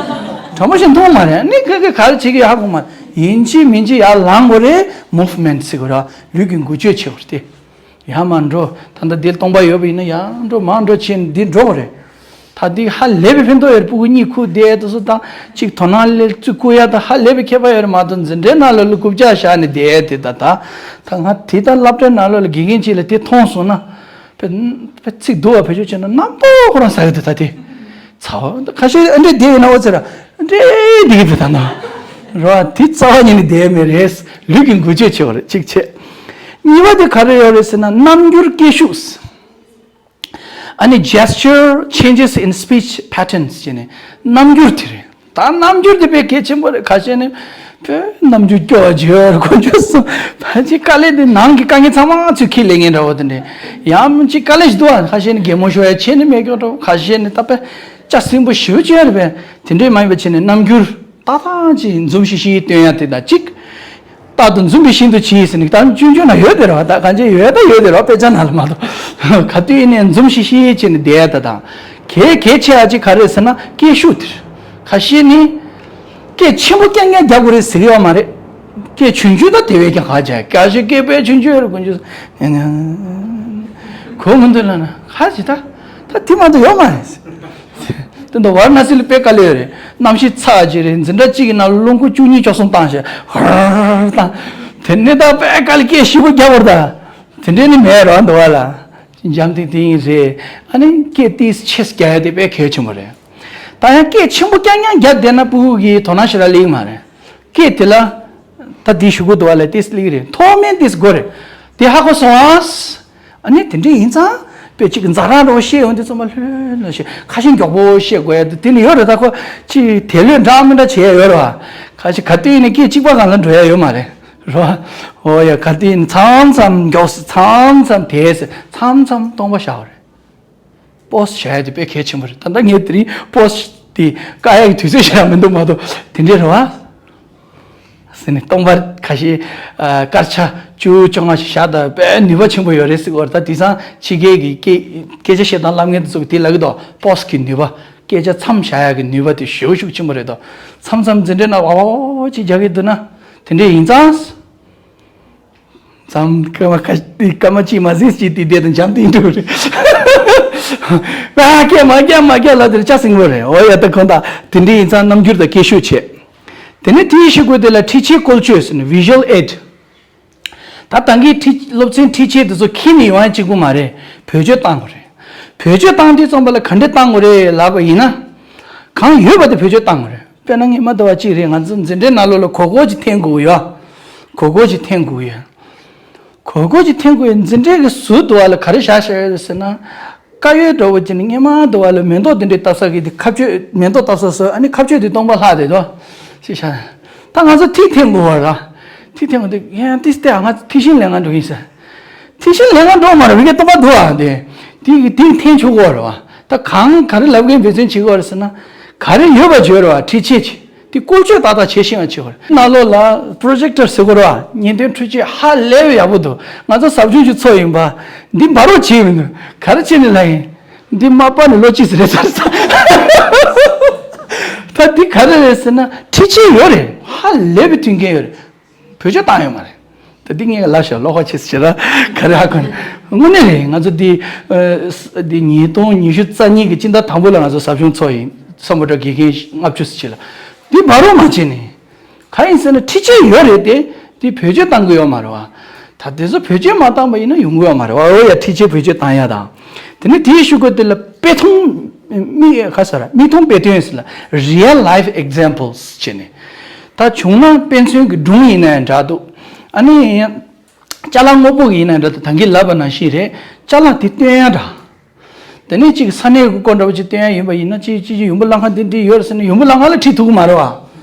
དྲང་པོ་བཤད་མཐོང་གི་མ་རེད། ནི་ག་ག་ག་རེ་བྱེད་ཀྱི་ཡོད་ཧ་གོ་མ་རེད། ཡིན་གཅིག་མིན་གཅིག་ཡར་ལངས་དགོས་རེད། མུབ་མེན་ཊི་ཟེར་དགོས་རེད། ལུས་ཀྱི་འགུལ་སྐྱོད་བྱེད་དགོས་རེད་དེ། ཡར་མར་འགྲོ། ད་ལྟ་འདིར་སྟོང་པ་ཡོད་པ་ཡིན་ན་ཡར་འགྲོ་མར་འགྲོ་བྱས་ནས་འདི་འགྲོ་དགོས་རེད། ད་འདི་ཧ་ལས་པའི་ཕན་ཐོགས་ཡོད་རེད། སྤུ་གུ་གཉིད་ཁུག་བསྡད་དུས་སུ་དང་གཅིག་དོ་སྣང་སླེབས་བརྩི་བཀུར་ཡ་དང་ཧ་ལས་པའི་ཁྱད་པར་ཡོད་རེད་མ་གཏོགས། འཛིན་གྲྭའི་ནང་ལ་ལུས་རྐུབ་བཀྱག་བཞག་ནས་བསྡད་དེ། ད་ད་ད་ང་དེ་ལྟར་སློབ་གྲྭའི་ནང་ལོགས་ལ་དགེ་རྒན་གཅིག་ལ་དེ་མཐོང་སོང་ན། དཔེ་དཔེ་ཚིག་སྡུག་པ་བེད་སྤྱོད་བྱས་ན་རྣམ་རྟོག་ཁོ་རང་ཟ་གི་འདུག་ད་དེ་ཚ་བ་ཁ་ཤས་ཨ་འདྲས་བསྡད་ཡོད་ན། འོ་ཚེ་ར་ཨ་འདྲས་བསྡད་ཀྱི་འདུག་ད་ན་རོ། དེ་རྩ་བ་ཉིད་ནས་བསྡད་མེད་རེད། ལུས་ཀྱི་འགུལ་སྐྱོད་བྱེད་པ་རེད། གཅིག་བྱས། གཉིས་པ་དེ་ག་རེ་ཡོད་རེད་ཟེར་ན། རྣམ་འགྱུར་སྐད་ཤུགས། ཨ་ནི་gesture changes in speech patterns ཟེར་ནས་རྣམ་འགྱུར་དེ་རེད། ད་རྣམ་འགྱུར་དེ་དཔེ་གལ་ཆེན་པོ་རེད། ཁ་ཤས་ནི་བོད་རྣམ་འགྱུར་སྐྱོ་བ་བརྗོད་དགོས་རྒྱུ་གསུམ། ཕལ་ཆེར་དཀའ་ལས་དེ་ནང་གི་དཀའ་ངལ་ཚང་མ་ཚུར་འཁྱེར་སླེབས་མཁན་འདྲ་བོ་དེ་འདྲས། ཡང་ཅིག་དཀའ་ལས་ཞིག་འདུག་ཨ། ཁ་ཤས་ནི་གད་མོ་ཤོར་ཡ་ཆེ་ནི་མེད་སྐྱོ་འདྲ་བོ། ཁ་ཤས་ནི་ད་དཔེ་སྐྱ་སེང་པོ་ཞེ་པོ་ཅིག་ཡོད་རེད་པས། དེ་འདྲས་མ་ཡིན་པ་བྱས་ནས་རྣམ་འགྱུར་ཏག་ཏག་ཅིག་འཛུམ་ཤིག་ཤིག་སྟོན་ཡ་དེ་དང་གཅིག་རྟག་ཏུ་འཛུམ་པའི་ཞིང་དུ་གྱིས་ཟེར་ནས་ད་ཆུང་ཆུང་ན་ཡོད་དེ་རེད་བ། ད་གང་ཅི་ཡོད་ད་ཡོད་དེ་རེད་བ། དཔེ་ཆ་ནང་ལ་མ་གཏོགས། ག་དུས་ཡིན་ནའི་འཛུམ་ཤིག་ཤིག་བྱས་ནས་བསྡད་ད་དང་། གལ་གལ་ཆེ་བ་ཅིག་ག་རེ་ཟེར་ན་སྐད་ཤུགས་དེ་རེད། ཁ་ཤས་ནི་སྐད་ཆེན་པོ་རྐྱང་རྐྱང་རྒྱག་དགོས་རེད་ཟེར་གྱི་ཡོད་མ་རེད། སྐད་ཆུང་ཆུང་ད་དེ་བས་ཀྱང་ཧ་ཅང་། སྐད་ཆ་སྐད་དཔེ་ཆུང་ཆུང་རེད། དཀོན་མཆོག་གོ་མི་འདུག་ལབ་ན་ཧ་ཅི་ད་ད་དེ་མ་གཏོགས་ཡོད་མ་རེད། དེ་འདྲ་ཝཱ་ར་ཎ་སི་ལ་དཔེ་དཀའ་ལས་ཡོད་རེད། གནམ་གཤིས་ཚ་ཅིག་རེད། འཛིན་གྲྭ་གཅིག་གི་ནང་ལ་རླུང་ཁོག་བཅུ་གཉིས་བཅུ་གསུམ་བཏང་བྱས་ཧར་བཏང་། དེ་ནས་ད་དཔེ་དཀའ་ལས་སྐད་ཞིབ་པོ་རྒྱག་དགོས་རེད་ད། དེ་འདྲས་ནི་མེད་རོགས་འདུག་བ་ལ། འཇམ་ཐིང་ཐིང་རེད། ཨ་ནི་སྐད་ཏིས་ཆེས་རྒྱག་ཡ་དེ་དཔེ་གལ་ཆེན་པོ་རེད། ད་ཡང་སྐད་ཆེན་པོ་རྐྱང་རྐྱང་རྒྱག་བསྡད་ན་སྤུ་གུ་གི་དོ་སྣང་ཞེ་དྲག་སླེབས་ཀྱི་མ་རེད། སྐད་དེ་ལ་ད་འདི་ཞུ་དགོས་འདུག་བ་ལ། ཏིས་སླེབས་ཀྱི་རེད། མཐོ་དམན་ཏིས་དགོས་རེད། དེ་ཧ་གོ་སོང་ཨ། ཨ་ནི་དེ་འདྲས་ཡིན་ཙང་དཔེ་གཅིག་ཛ་དྲག་འདྲ་བོ་བཤད་ཡོང་དུས་ཙམ་པ་ལྷོད་ལྷོད་བཤད། ཁ་ཞེ་མགྱོགས་པོ་བཤད་དགོས་ཡ་དེ་དེ་ནི་ཡོད་རེད། ད་ཁོ་ཅིག་དལ་ལྷོད་འདྲ་མི་འདྲ་བྱེད་ཡ་ཡོད་རེད་བ། ཁ་ཞེ་ག་དུས་ཡིན་ནའི་སྐད་གཅིག་པ་སྒང་ལ་འགྲོ་ཡ་ཡོད་མ་རེད། རོ། ཨོ་ཡ། ག་དུས་ཡིན་མཚམས་མཚམས་མགྱོགས་སེ་མཚམས་མཚམས་དལ་སེ་མཚམས་མཚམས་སྟོང་པ་བཞག་པ་རེད། པོ་སི་བཞག་ཡ་དེ་དཔེ་གལ་ཆེན་པོ་རེད། ད་ལྟ་ངས་དེ་རིང་པོ་སི་དེ་བཀག་ཡ་གི་དུས་ཚོད་ཞིག་ཡང་མི་འདུག་མ་གཏོགས་དེ་འདྲས་རེད་བ། ཟེར་ནས་སྟོང་པ་ཁ་ཤས་ཨ་སྐར་ཆ་བཅུ་བཅོ་ལྔ་ཞིག་བཞག་ད་དཔེ་ནུས་པ་ཆེན་པོ་ཡོད་རེད་ཟེར་གི་ཡོད་རེད། ད་དེང་སང་ཕྱི་རྒྱལ་གྱི་སྐད་སྐད་ཆ་བཤད་སྟངས་བསླབ་མཁན་དེ་ཚོ་གིས་དེ་ལབ་ཀྱི་འདུག་པོ་སི་གི་ནུས་པ། སྐད་ཆ་མཚམས་བཞག་ཡག་གི་ནུས་པ་དེ་ཞེ་པོ་ཤུགས་ཆེན་པོ་རེད་དོ། མཚམས་མཚམས་འཛིན་གྲྭའི་ནང་ཝ་ཝ་ཝ་ཅིག་རྒྱག་གི་འདུག་ན། དེ་འདྲས་ཡིན་ཙང་། མཚམས་སྐར་མ་ཁ་སྐར་མ་གཅིག་མ་ཟིན་གཅིག་དེ་བསྡད་དང་འཇམ་ཐིང་ཐིང་རེད། ཨ་སྐད་མ་རྒྱག་མ་རྒྱག་ལབ་དེར་སྐྱ་སེང་པོ་རེད། འོ་ཡ། ད་གང་ལྟར་དེ་འདྲས་ཡིན་ཙང་རྣམ་འགྱུར་དང་སྐད་ཤུགས་བྱས། དེ་ནས་དེའི་གཞུག་གུ་དེ་ལ་འཁྲིད་བྱེད་བཀོལ་སྤྱོད་ཟེར་ནས་visual aid། ད་ད་གིན་ཁྲིད་སློབ་ཚན་ཁྲིད་བྱེད་དེ་ཚོ་ཁྱེར་ནས་ཡོང་ཡ་གཅིག་པུ་མ་རེད། བེད་སྤྱོད་བཏང་དགོས་རེད། བེད་སྤྱོད་བཏང་དུས་ཙམ་པ་ལ་ག་འདྲས་བཏང་དགོས་རེད་ལབ་པ་ཡིན་ན། གང་ཡོད་པ་དེ་བེད་སྤྱོད་བཏང་དགོས་རེད། དཔེར་ན་ངས་མ་འདྲ་བ་གཅིག་རེད། ང་ཚོ་འཛིན་གྲྭའི་ནང་ལོགས་ལ་གོས་གོས་ཅིག་འཐེན་དགོས་ཡོད། གོས་གོས་ཅིག་འཐེན་དགོས་ཡོད། གོས་གོས་ཅིག་འཐེན་དགོས་ཡོད། འཛིན་གྲྭའི་གི་ཟུར་དུ་བ་ལ་ག་རེ་བཞག་བཞག་ཡོད་རེད་ཟེར་ན། དཀར་ཡོལ་འདྲ་བོ་ཅིག་ནི་སྔོན་མ་འདུག་བ་ལ་མེ་ཏོག་དེ་འདྲའི་བཏབ་ས་གི་དེ་ཁ་གཅོད་མེ་ཏོག་བཏབ་ས་སོ། ཨ་ནི་ཁ་གཅོད་དེ་སྟོང་པ་ལྷག་རེད་དོ། ཞེས་བྱ། ད་ང་ཚོ་ཐིག་འཐེན་དགོས་བ་ར། ཐིག་འཐེན་དགོས་དེ་ཡང་ཏིས་ཏེ་ང་ཚོ་ཐིག་ཤིང་ལེན་ག་འགྲོ་གིན་ཟེར། ཐིག་ཤིང་ལེན་ག་འགྲོ་མ་རེད། བི་གའི་སྟོང་པ་འདུག་ཨ། དེ་དེ་གི་དེ་འཐེན་ཆོག་གོ་ར་བ། ད་གང་ག་རེ་ལབ་མཁན་འབད་བརྩོན་བྱེད་གོ་ར་ཟེར་ན། ག་རེ་ཡོད་པ་བརྗོད་ར་བ། ཁྲིད་བྱེད་ཅིག་དེ་བཀོལ་སྤྱོད་ཏག་ཏག་བྱེད་ཤེས་པ་བྱེད་དགོས་རེད། ནང་ལོགས་ལ་projector ཟེར་དགོས་རེད་བ། བརྙན་སྟོན་འཕྲུལ་ཆས་ཧ་ལས་པའི་ཡག་པོ་འདུག་ང་ཚོ་ཟབ་སྦྱོང་ཞིག་ཚོགས་ཡིན་པ། འདི་འབར་རོགས་བྱེད་མི་འདུག་ག་རེ་བྱས་ནས་ལབ་ཡིན། འདི་མ་པ་ནས་ལོ་གཅིག་ཙམ་རེད་ཚར་ཚར། ད་འདི་ག་རེ་རེད་ཟེར་ན་འཕྲུལ་ཆས་ཡོད་རེད། ཧ་ལས་པའི་མཐུན་རྐྱེན་ཡོད་རེད། བེད་སྤྱོད་བཏང་ཡོད་མ་རེད། ད་འདི་ངས་ལབ་ཤག་ལོག་པ་བྱེད་ཟེར་ར་ག་རེ་ཧ་གོ་ནས། དངོས་གནས་རེད། ང་ཚོ་འདི་ཨ་འདི་ཉིས་སྟོང་ཉི་ཤུ་རྩ་གཉིས་ཀྱི་སྤྱི་ཟླ་དང་པོ་ལ་ང་ཚོ་ཟབ་སྦྱོང་ཚོགས་ཡིན། སམ་བྷོ་ཊ་དགེ་རྒན་ལྔ་བཅུ་ཙམ་ཅིག་ལ། འདི་འབར་རོགས་མ་བྱས་ནས། གང་ཡིན་ཟེར་ན་འཕྲུལ་ཆས་ཡོད་རེད་དེ། དེ་བེད་སྤྱོད་བཏང་གི་ཡོད་མ་རེད་བ། ད་དེ་ཚོ་བེད་སྤྱོད་མ་བཏང་པ་ཡིན་ན་ཡོང་གི་ཡོད་མ་རེད་བ། འོ་ཡ། འཕྲུལ་ཆས་བེད་སྤྱོད་བཏང་ཡ་དང་། དེ་ནས་དེའི་གཞུག་གུ་དེ་ལ་དཔེ་མཐོང་མི་ག་ས་ར་མིག་མཐོང་དཔེ་སྟོན་ཟེར་ལ། real life examples བྱས་ནས། ད་བྱུང་ན་དཔེ་མཚོན་གྱི་སྒྲུང་ཡིན་ན་ཡང་འདྲ་འདུག་ཨ་ནི་ཅ་ལག་དངོས་པོ་ཡིན་ན་འདྲ་འདུག་ད་གིན་ལབ་པ་ནང་བཞིན་རེད། ཅ་ལག་དེ་སྟོན་ཡ་འདྲ། དེ་ནས་ཅིག་ས་གནས་ཀྱི་སྐོར་འདྲ་པོ་ཅིག་སྟོན་ཡ་ཡིན་པ་ཡིན་ན། ཅིག་ཅིག་ཅིག་ཡུམ་བུ་བླ་ཁང་འདི་འདི་ཡོད་རེད་ཟེར་ནས་ཡུམ་བུ་བླ་ཁང་ལ་ཁྲིད་ཐུབ་ཀྱི་མ་རེད་བ།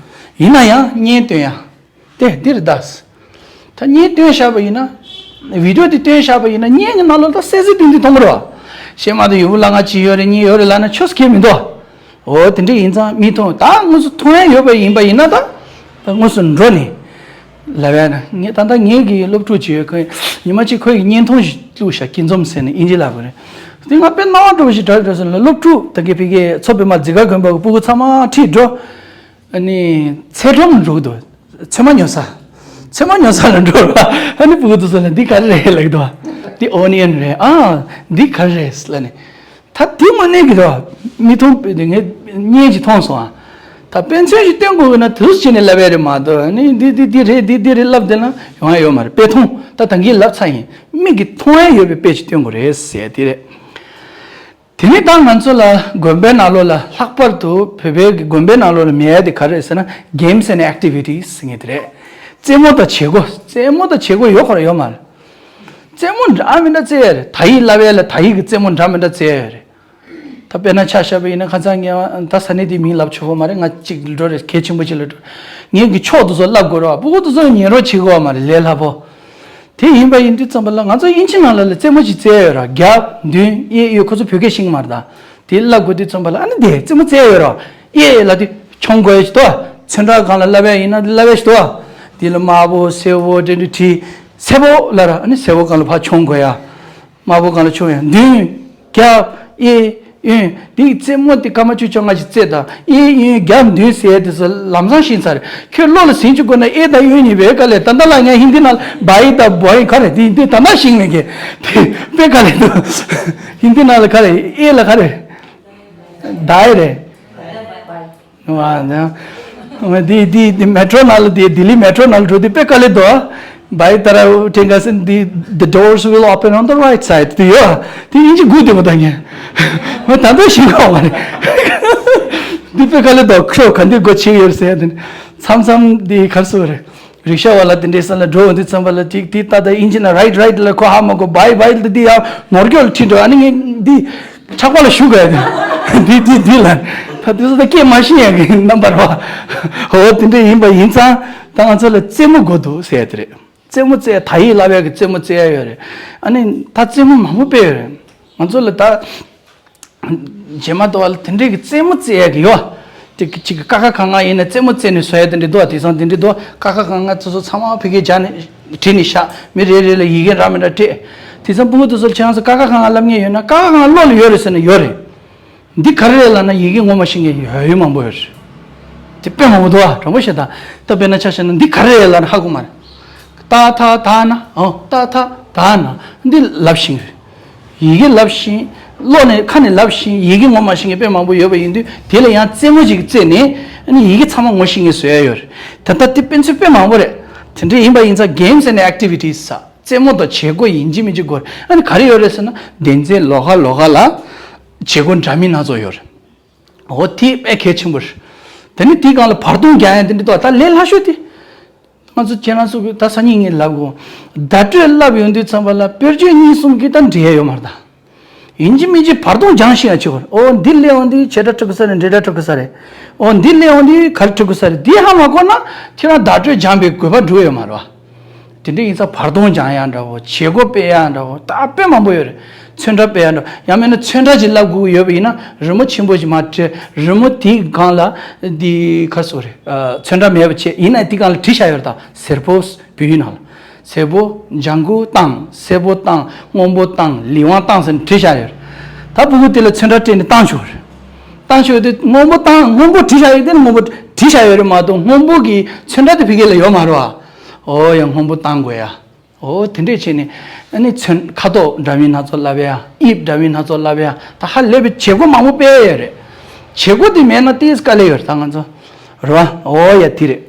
ཡིན་ན་ཡང་བརྙན་སྟོན་ཡ། དེ་འདི་རེད་ད། ད་བརྙན་སྟོན་བཞག་པ་ཡིན་ན། བི་ཌི་ཡོ་འདི་སྟོན་བཞག་པ་ཡིན་ན་བརྙན་གྱི་ནང་ལོགས་ད་གསལ་གསལ་ཏིང་ཏིང་མཐོང་གི་རེད་བ། གཞན་མ་གཏོགས་ཡུམ་བུ་བླ་ཁང་ཅིག་ཡོད་རེད་གཉིས་ཡོད་རེད་ལབ་ན་ཆོས་སུ་ཁེལ་མི་འདུག་འོ་དེ་འདྲ་ཡིན་ཙང་མི་མཐོང་། ད་དངོས་སུ་མཐོང་ཡ་ཡོད་པ་ཡིན་པ་ཡིན་ན་ད། ད་དངོས་སུ་འགྲོ་ནས་ལབ་ཡ་ན། ངས་ད་ལྟ་ངེད་ཀྱི་སློབ་ཕྲུག་ཅིག་ཡོད། ཁོས་ཉི་མ་གཅིག་ཁོའི་བརྙན་ཐུང་ཞིག་བླུགས་ཤག་སྐྱིད་འཛོམས་ཟེར་ནས་དབྱིན་ཇི་ལབ་པ་རེད། དེ་ང་དཔེ་སྣང་བ་འགྲོ་བ་ཞིག་གྲགས་འགྲོ་སོང་ལ། སློབ་ཕྲུག་ད་གི་ཕ་གིའི་མཚོ་པདྨ་རྫི་སྒར་དགོན་པ་གི་སྤུ་གུ་ཚང་མ་ཁྲིད་འགྲོ། ཨ་ནི་ཚལ་སྒྲོམ་འགྲོ་གི་འདུག་ཚོད་མ་ཉོ་ས། ཚོད་མ་ཉོ་ས་ལ་འགྲོ་ར། ཨ་ནི་སྤུ་གུ་དེ་ཚོ་ལ་འདི་ག་རེ་རེད་ལབ་ཀྱི་འདུག་འདི་ཨོ་ནི་ཡན་རེད། ཨ་འདི་ག་རེ་རེད་ལབ་ནས། ད་འདི་མ་གནས་ཀྱི་འདུག་མི་མཐོང་པ་དེ་ངས་བརྙན་ཅིག་མཐོང་སོང་ཨ། ད་དཔེ་མཚོན་ཞིག་སྟོན་དགོས་ཀྱི་ན་དེ་ཚོ་བྱས་ནས་ལབ་ཡ་རེད་མ་གཏོགས། ཨ་ནི་འདི་འདི་འདི་རེད་འདི་འདི་རེད་ལབ་བསྡད་ན་ཡོང་ཡ་ཡོད་མ་རེད། དཔེ་མཐོང་། ད་ད་གིན་ལབ་ཚར་ཡིན། མིག་གིས་མཐོང་ཡ་ཡོད་པའི་དཔེ་ཅིག་སྟོན་དགོས་རེད་ཟེར་དེ་རེད། དེ་ནས་ད་ང་ཚོ་ལ་དགོན་པའི་ནང་ལོགས་ལ་ལྷག་པར་དུ་བོད་པའི་གི་དགོན་པའི་ནང་ལོགས་ལ་མེད་ཡ་དེ་ག་རེ་རེད་ཟེར་ན། Games and Activities ཟེར་མཁན་དེ་རེད། རྩེད་མོ་དང་བྱེད་སྒོ། རྩེད་མོ་དང་བྱེད་སྒོ་ཡོད་ཁོ་ར་ཡོད་མ་རེད། རྩེད་མོ་འདྲ་མི་འདྲ་རྩེ་ཡ་རེད། དག་ཡིག་བསླབ་ཡ་ལ་དག་ཡིག་གི་རྩེད་མོ་འདྲ་མི་འདྲ་རྩེ་ཡ་རེད། ད་དཔེར་ན་ཆ་བཞག་པ་ཡིན་ན། ཁ་སང་ངས་ད་ས་གནས་དེའི་མིང་ལབ་ཆོག་གི་མ་རེད། ང་གཅིག་འགྲོ་རེད། གལ་ཆེན་པོ་ཅིག་ལ་འགྲོ། ངས་གི་ཕྱོགས་དེ་ཚོ་བསླབ་དགོས་རེད་བ། སྤུ་གུ་དེ་ཚོ་ཉན་རོགས་བྱེད་དགོས་བ་མ་རེད། ལས་སླ་པོ། དེ་ཡིན་པ་ཡིན་དུས་ཙམ་པ་ལ་ང་ཚོ་དབྱིན་ཇི་ནང་ལ་ལ་རྩེད་མོ་ཅིག་རྩེ་ཡོད་ར། རྒྱབ་མདུན་གཡས་གཡོན། ཁོ་ཚོ་བོད་སྐད་ཤེས་ཀྱི་མ་རེད་ད། དེ་བསླབ་དགོས་དུས་ཙམ་པ་ལ་ཨ་ནི་དེ་རྩེད་མོ་རྩེ་ཡོད་ར། གཡས་ལ་དེ་མཆོང་དགོས་ཡ་ཞིག་འདུག་ཚོན་ཁྲ་སྒང་ལ་བསླབ་ཡ་ཡིན་ན་བསླབ་ཡ་ཞིག་འདུག་དེ་ལ་དམར་པོ་སེར་པོ་འདྲ་འདྲ་བྲིས། སེར་པོ་ལ་ར་ཨ་ནི་སེར་པོ་སྒང་ལ་ཕར་མཆོང་དགོས་ཡ། དམར་པོ་སྒང་ལ་མཆོང་ཡ། མདུན་རྒྱབ་གཡས་གཡོན། འདི་རྩེད་མོ་དེ་སྐར་མ་བཅུ་བཅོ་ལྔ་ཞིག་རྩེ་དང་། གཡས་གཡོན་རྒྱབ་མདུན་ཟེར་དེ་ཚོ་ལམ་སང་ཤེས་ཚར་རེད། ཁྱོད་བློ་ལ་ཟིན་བཅུག་དགོས་ན་གཡས་དང་གཡོན་གཉིས་པོ་དཀའ་ལས། ད་ལྟ་ལ་ངས་ཧིན་དི་ནང་ལ་བའི་དང་བོའི་ག་རེ་དེ་དེ་ད་ལྟ་ཤེས་མེད་མཁན་དེ་དཔེ་དཀའ་ལས་འདུག་ཧིན་དི་ནང་ལ་ག་རེ། གཡས་ལ་ག་རེ། ཟླ་བ་རེད། འདི་འདི་འདི་མེ་ཊོ་ནང་ལ། འདི་ལྡི་ལི་མེ་ཊོ་ནང་ལ་འགྲོ་དུས་དཔེ་དཀའ་ལས་འདུག Bhai Tara Tenga said the, the doors will open on the right side. དེ་ཡོད། དེ་དབྱིན་ཇི་སྒུག་བསྡད་པ་དང་ངས། ང་ད་ལྟ་ཤེས་ཀྱི་མ་རེད། འདི་དཔེ་དཀའ་ལས་འདུག་ཁྱོད་ག་འདི་སྒོ་ཕྱེ་ཡོད་ཟེར། དེ་མཚམས་མཚམས་འདི་གར་སོ་རེད། རིག་ཤ་བ་ལ་དེ་འདྲའི་ས་ལ་འགྲོ་འོང་དུས་ཙམ་པ་ལ་ཅིག་དེ་ད་ལྟ་དབྱིན་ཇི་ན་right, right ལ་ཁོ་ཧ་མ་གོ་བའི་བའི་ལ་དེ་ཡང་ནོར་སྐྱོར་ཁྲིད་འགྲོ། ཨ་ནི་ངས་འདི་ཕྲག་པ་ལ་ཞུ་དགོས་ཡ་དེ། འདི་འདི་འདི་ལ་ད་དེ་ཚོ་ད་སྐད་མ་ཤེས་ཡ་གི་རྣམ་པར་བ། འོ་དེ་འདྲ་ཡིན་པ་ཡིན་ཙང་ད་ང་ཚོ་ལ་རྩེད་མོ་དགོས་འདུག་ཟེར་ཡ་དེ་རེད། རྩེད་མོ་རྩེ་དག་ཡིག་བསླབ་ཡ་གི་རྩེད་མོ་རྩེ་ཡ་ཡོད་རེད། ཨ་ནི་ད་རྩེད་མོ་མང་པོ་དཔེ་ཡོད་རེད། ང་ཚོ་ལ་ད་རྗེས་མ་དོ་བ་ལ་དེ་འདྲའི་གི་རྩེད་མོ་རྩེ་ཡ་གི་ཡོད། དེ་གཅིག་གི་ཀ་ཁ་ག་ང་ཡིན་ན་རྩེད་མོ་རྩེ་ནས་བཟོ་ཡ་དེ་འདྲ་འདུག་དེང་སང་དེ་འདྲ་འདུག་ཀ་ཁ་ག་ང་ཚོ་ཚོ་ཚང་མ་ཕ་གིར་སྦྱར་ནས་བྲིས་ནས་བཞག་མི་རེ་རེ་ལ་ཡི་གེ་འདྲ་མི་འདྲ་སྤྲད། དེང་སང་སྤུ་གུ་དེ་ཚོ་ལ་ཁྱེད་རང་ཚོ་ཀ་ཁ་ག་ང་བསླབ་མཁན་ཡོད་ན། ཀ་ཁ་ག་ང་བློ་ལ་ཡོད་རེད་ཟེར་ན་ཡོད་རེད། འདི་ག་རེ་རེད་ལབ་ན་ཡི་གེ་ངོ་མ་ཤེས་མཁན་ཡོད་ཡོད་མང་པོ་ཡོད་རེད། དེ་དཔེ་མང་པོ་འདུག་ཨ། དྲང་པོ་བཤད་ད། ད་དཔེར་ན་ཆ་བཞག་ན་འདི་ག་རེ་རེད་ལབ་ན་ཧ་གོ་མ་རེད། ཏ་ཐ་ད་ན། ཨོ་ཏ་ཐ་ད་ན། འདི་ལབ་ཤེས་རེད། ཡི་གེ་ལབ་ཤེས། བློ་ནས་ཁ་ནས་ལབ་ཤེས། ཡི་གེ་ངོ་མ་ཤེས་མཁན་དཔེ་མང་པོ་ཡོད་པ་ཡིན་དུས། དེ་ལ་ཡང་རྩེད་མོ་ཅིག་རྩེས་ནས་ཨ་ནི་ཡི་གེ་ཚང་མ་ངོ་ཤེས་མཁན་བཟོ་ཡ་ཡོད་རེད། ད་ལྟ་དེ་དཔེ་མཚོན་དཔེ་མང་པོ་རེད། དེ་འདྲ་ཡིན་པ་ཡིན་ཙང་games and activities ཟེར། རྩེད་མོ་དང་བྱེད་སྒོ་ཡིན་གཅིག་མིན་གཅིག་དགོས་རེད། ཨ་ནི་ག་རེ་ཡོད་རེད་ཟེར་ན། སྡེ་ཚན་ལོགས་ཀ་ལོགས་ཀ་ལ་བྱེད་སྒོ་འདྲ་མིན་སྣ་ཚོགས་ཡོད་རེད། འོ་དེ་དཔེ་གལ་ཆེན་པོ་རེད། དེ་ནི་དེའི་སྒང་ལ་བར་སྟོང་རྒྱག་ཡ་དེ་འདྲ་འདུག་ད་ལས་སླ་ཤོས་དེ། ང་ཚོ་ཁྱེད་རང་ཚོ་གི་ད་སང་ཉིན་ངས་ལབ་དགོས། བརྡ་སྤྲོད་ལབ་ཡོང་དུས་ཙམ་པ་ལ་དཔེར་བརྗོད་གཉིས་གསུམ་གྱིས་ད་འགྲིག་ཡ་ཡོད་མ་རེད་ད། ཡིན་གཅིག་མིན་གཅིག་བར་སྟོང་སྦྱང་ཤེས་ཡ་བྱེད་དགོས་རེད། ཨོ་འདི་སླེབས་འོང་དུས་བྱེད་སྒྲ་འབྲི་དགོས་ས་རེད། འབྲེལ་སྒྲ་འབྲི་དགོས་ས་རེད། ཨོ་འདི་སླེབས་འོང་དུས་ག་རེ་འབྲི་དགོས་ས་རེད། འདི་ཧ་མ་གོ་ན་ཁྱེད་རང་བརྡ་སྤྲོད་སྦྱང་པའི་དགོས་པ་འགྲོ་ཡོད་མ་རེད་བ། དེ་འདྲ་ཡིན་ཙང་བར་སྟོང་སྦྱང་ཡ་འདྲ་བོ། བྱེད་སྒོ་སྤེལ་ཡ་འདྲ་བོ། ད་དཔེ་མང་པོ་ཡོད་རེད། ཚོན་ཁྲ་སྤེལ་ཡ་འདྲ་བོ། ཡང་མིན་ན་ཚོན་ཁྲ་ཅིག་ལབ་དགོས་ཀྱི་ཡོད་པ་ཡིན་ན་རི་མོ་ཆེན་པོ་ཞིག་མར་བྲིས། རི་མོ་དེའི་སྒང་ལ་འདི་ག་རེ་ཟེར་དགོས་རེད། ཨ་ཚོན་ཁྲ་མེད་པ་བྱས། ཡིན་ན་དེའི་སྒང་ལ་བྲིས་བཞག་ཡོད་རེད་ད། སེར་པོ། བོད་ཡིག་ནང་ལ། སེར་པོ་ལྗང་གུ་བཏང་། སེར་པོ་བཏང་། སྔོན་པོ་བཏང་། ལི་ཝང་བཏང་ཟེར་ནས་བྲིས་བཞག་ཡོད་རེད། ད་སྤུ་གུ་དེ་ལ་ཚོན་ཁྲ་སྤྲད་ནས་བཏང་ཆོག་རེད། བཏང་ཆོག་དེ་སྔོན་པོ་བཏང་། སྔོན་པོ་བྲིས་བཞག་ཡོད་དེ་ནི་སྔོན་པོ་བྲིས་བཞག་ཡོད་རེད་མ་གཏོགས་སྔོན་པོ་གི་ཚོན་ཁྲ་དེ་ཕ་གི་ལ་ཡོད་མ་རེད་བ། ཨོ་ཡ་སྔོན་པོ་བཏང་དགོས་ཡ། ཨོ་དེ་འདྲས་བྱས་ནས་ཨ་ནི་ཚོན་ཁ་དོག་འདྲ་མིན་སྣ་ཚོགས་ལབ་ཡ། དབྱིབས་འདྲ་མིན་སྣ་ཚོགས་ལབ་ཡ། ད་ཧ་ལས་པའི་བྱེད་སྒོ་མང་པོ་སྤེལ་ཡ་ཡོད་རེད། བྱེད་སྒོ་དེ་མེད་ན་ཏིས་དཀའ་ལས་ཡོད་རེད་ད་ང་ཚོ། རེད་བ། ཨོ་ཡ་དེ་རེད།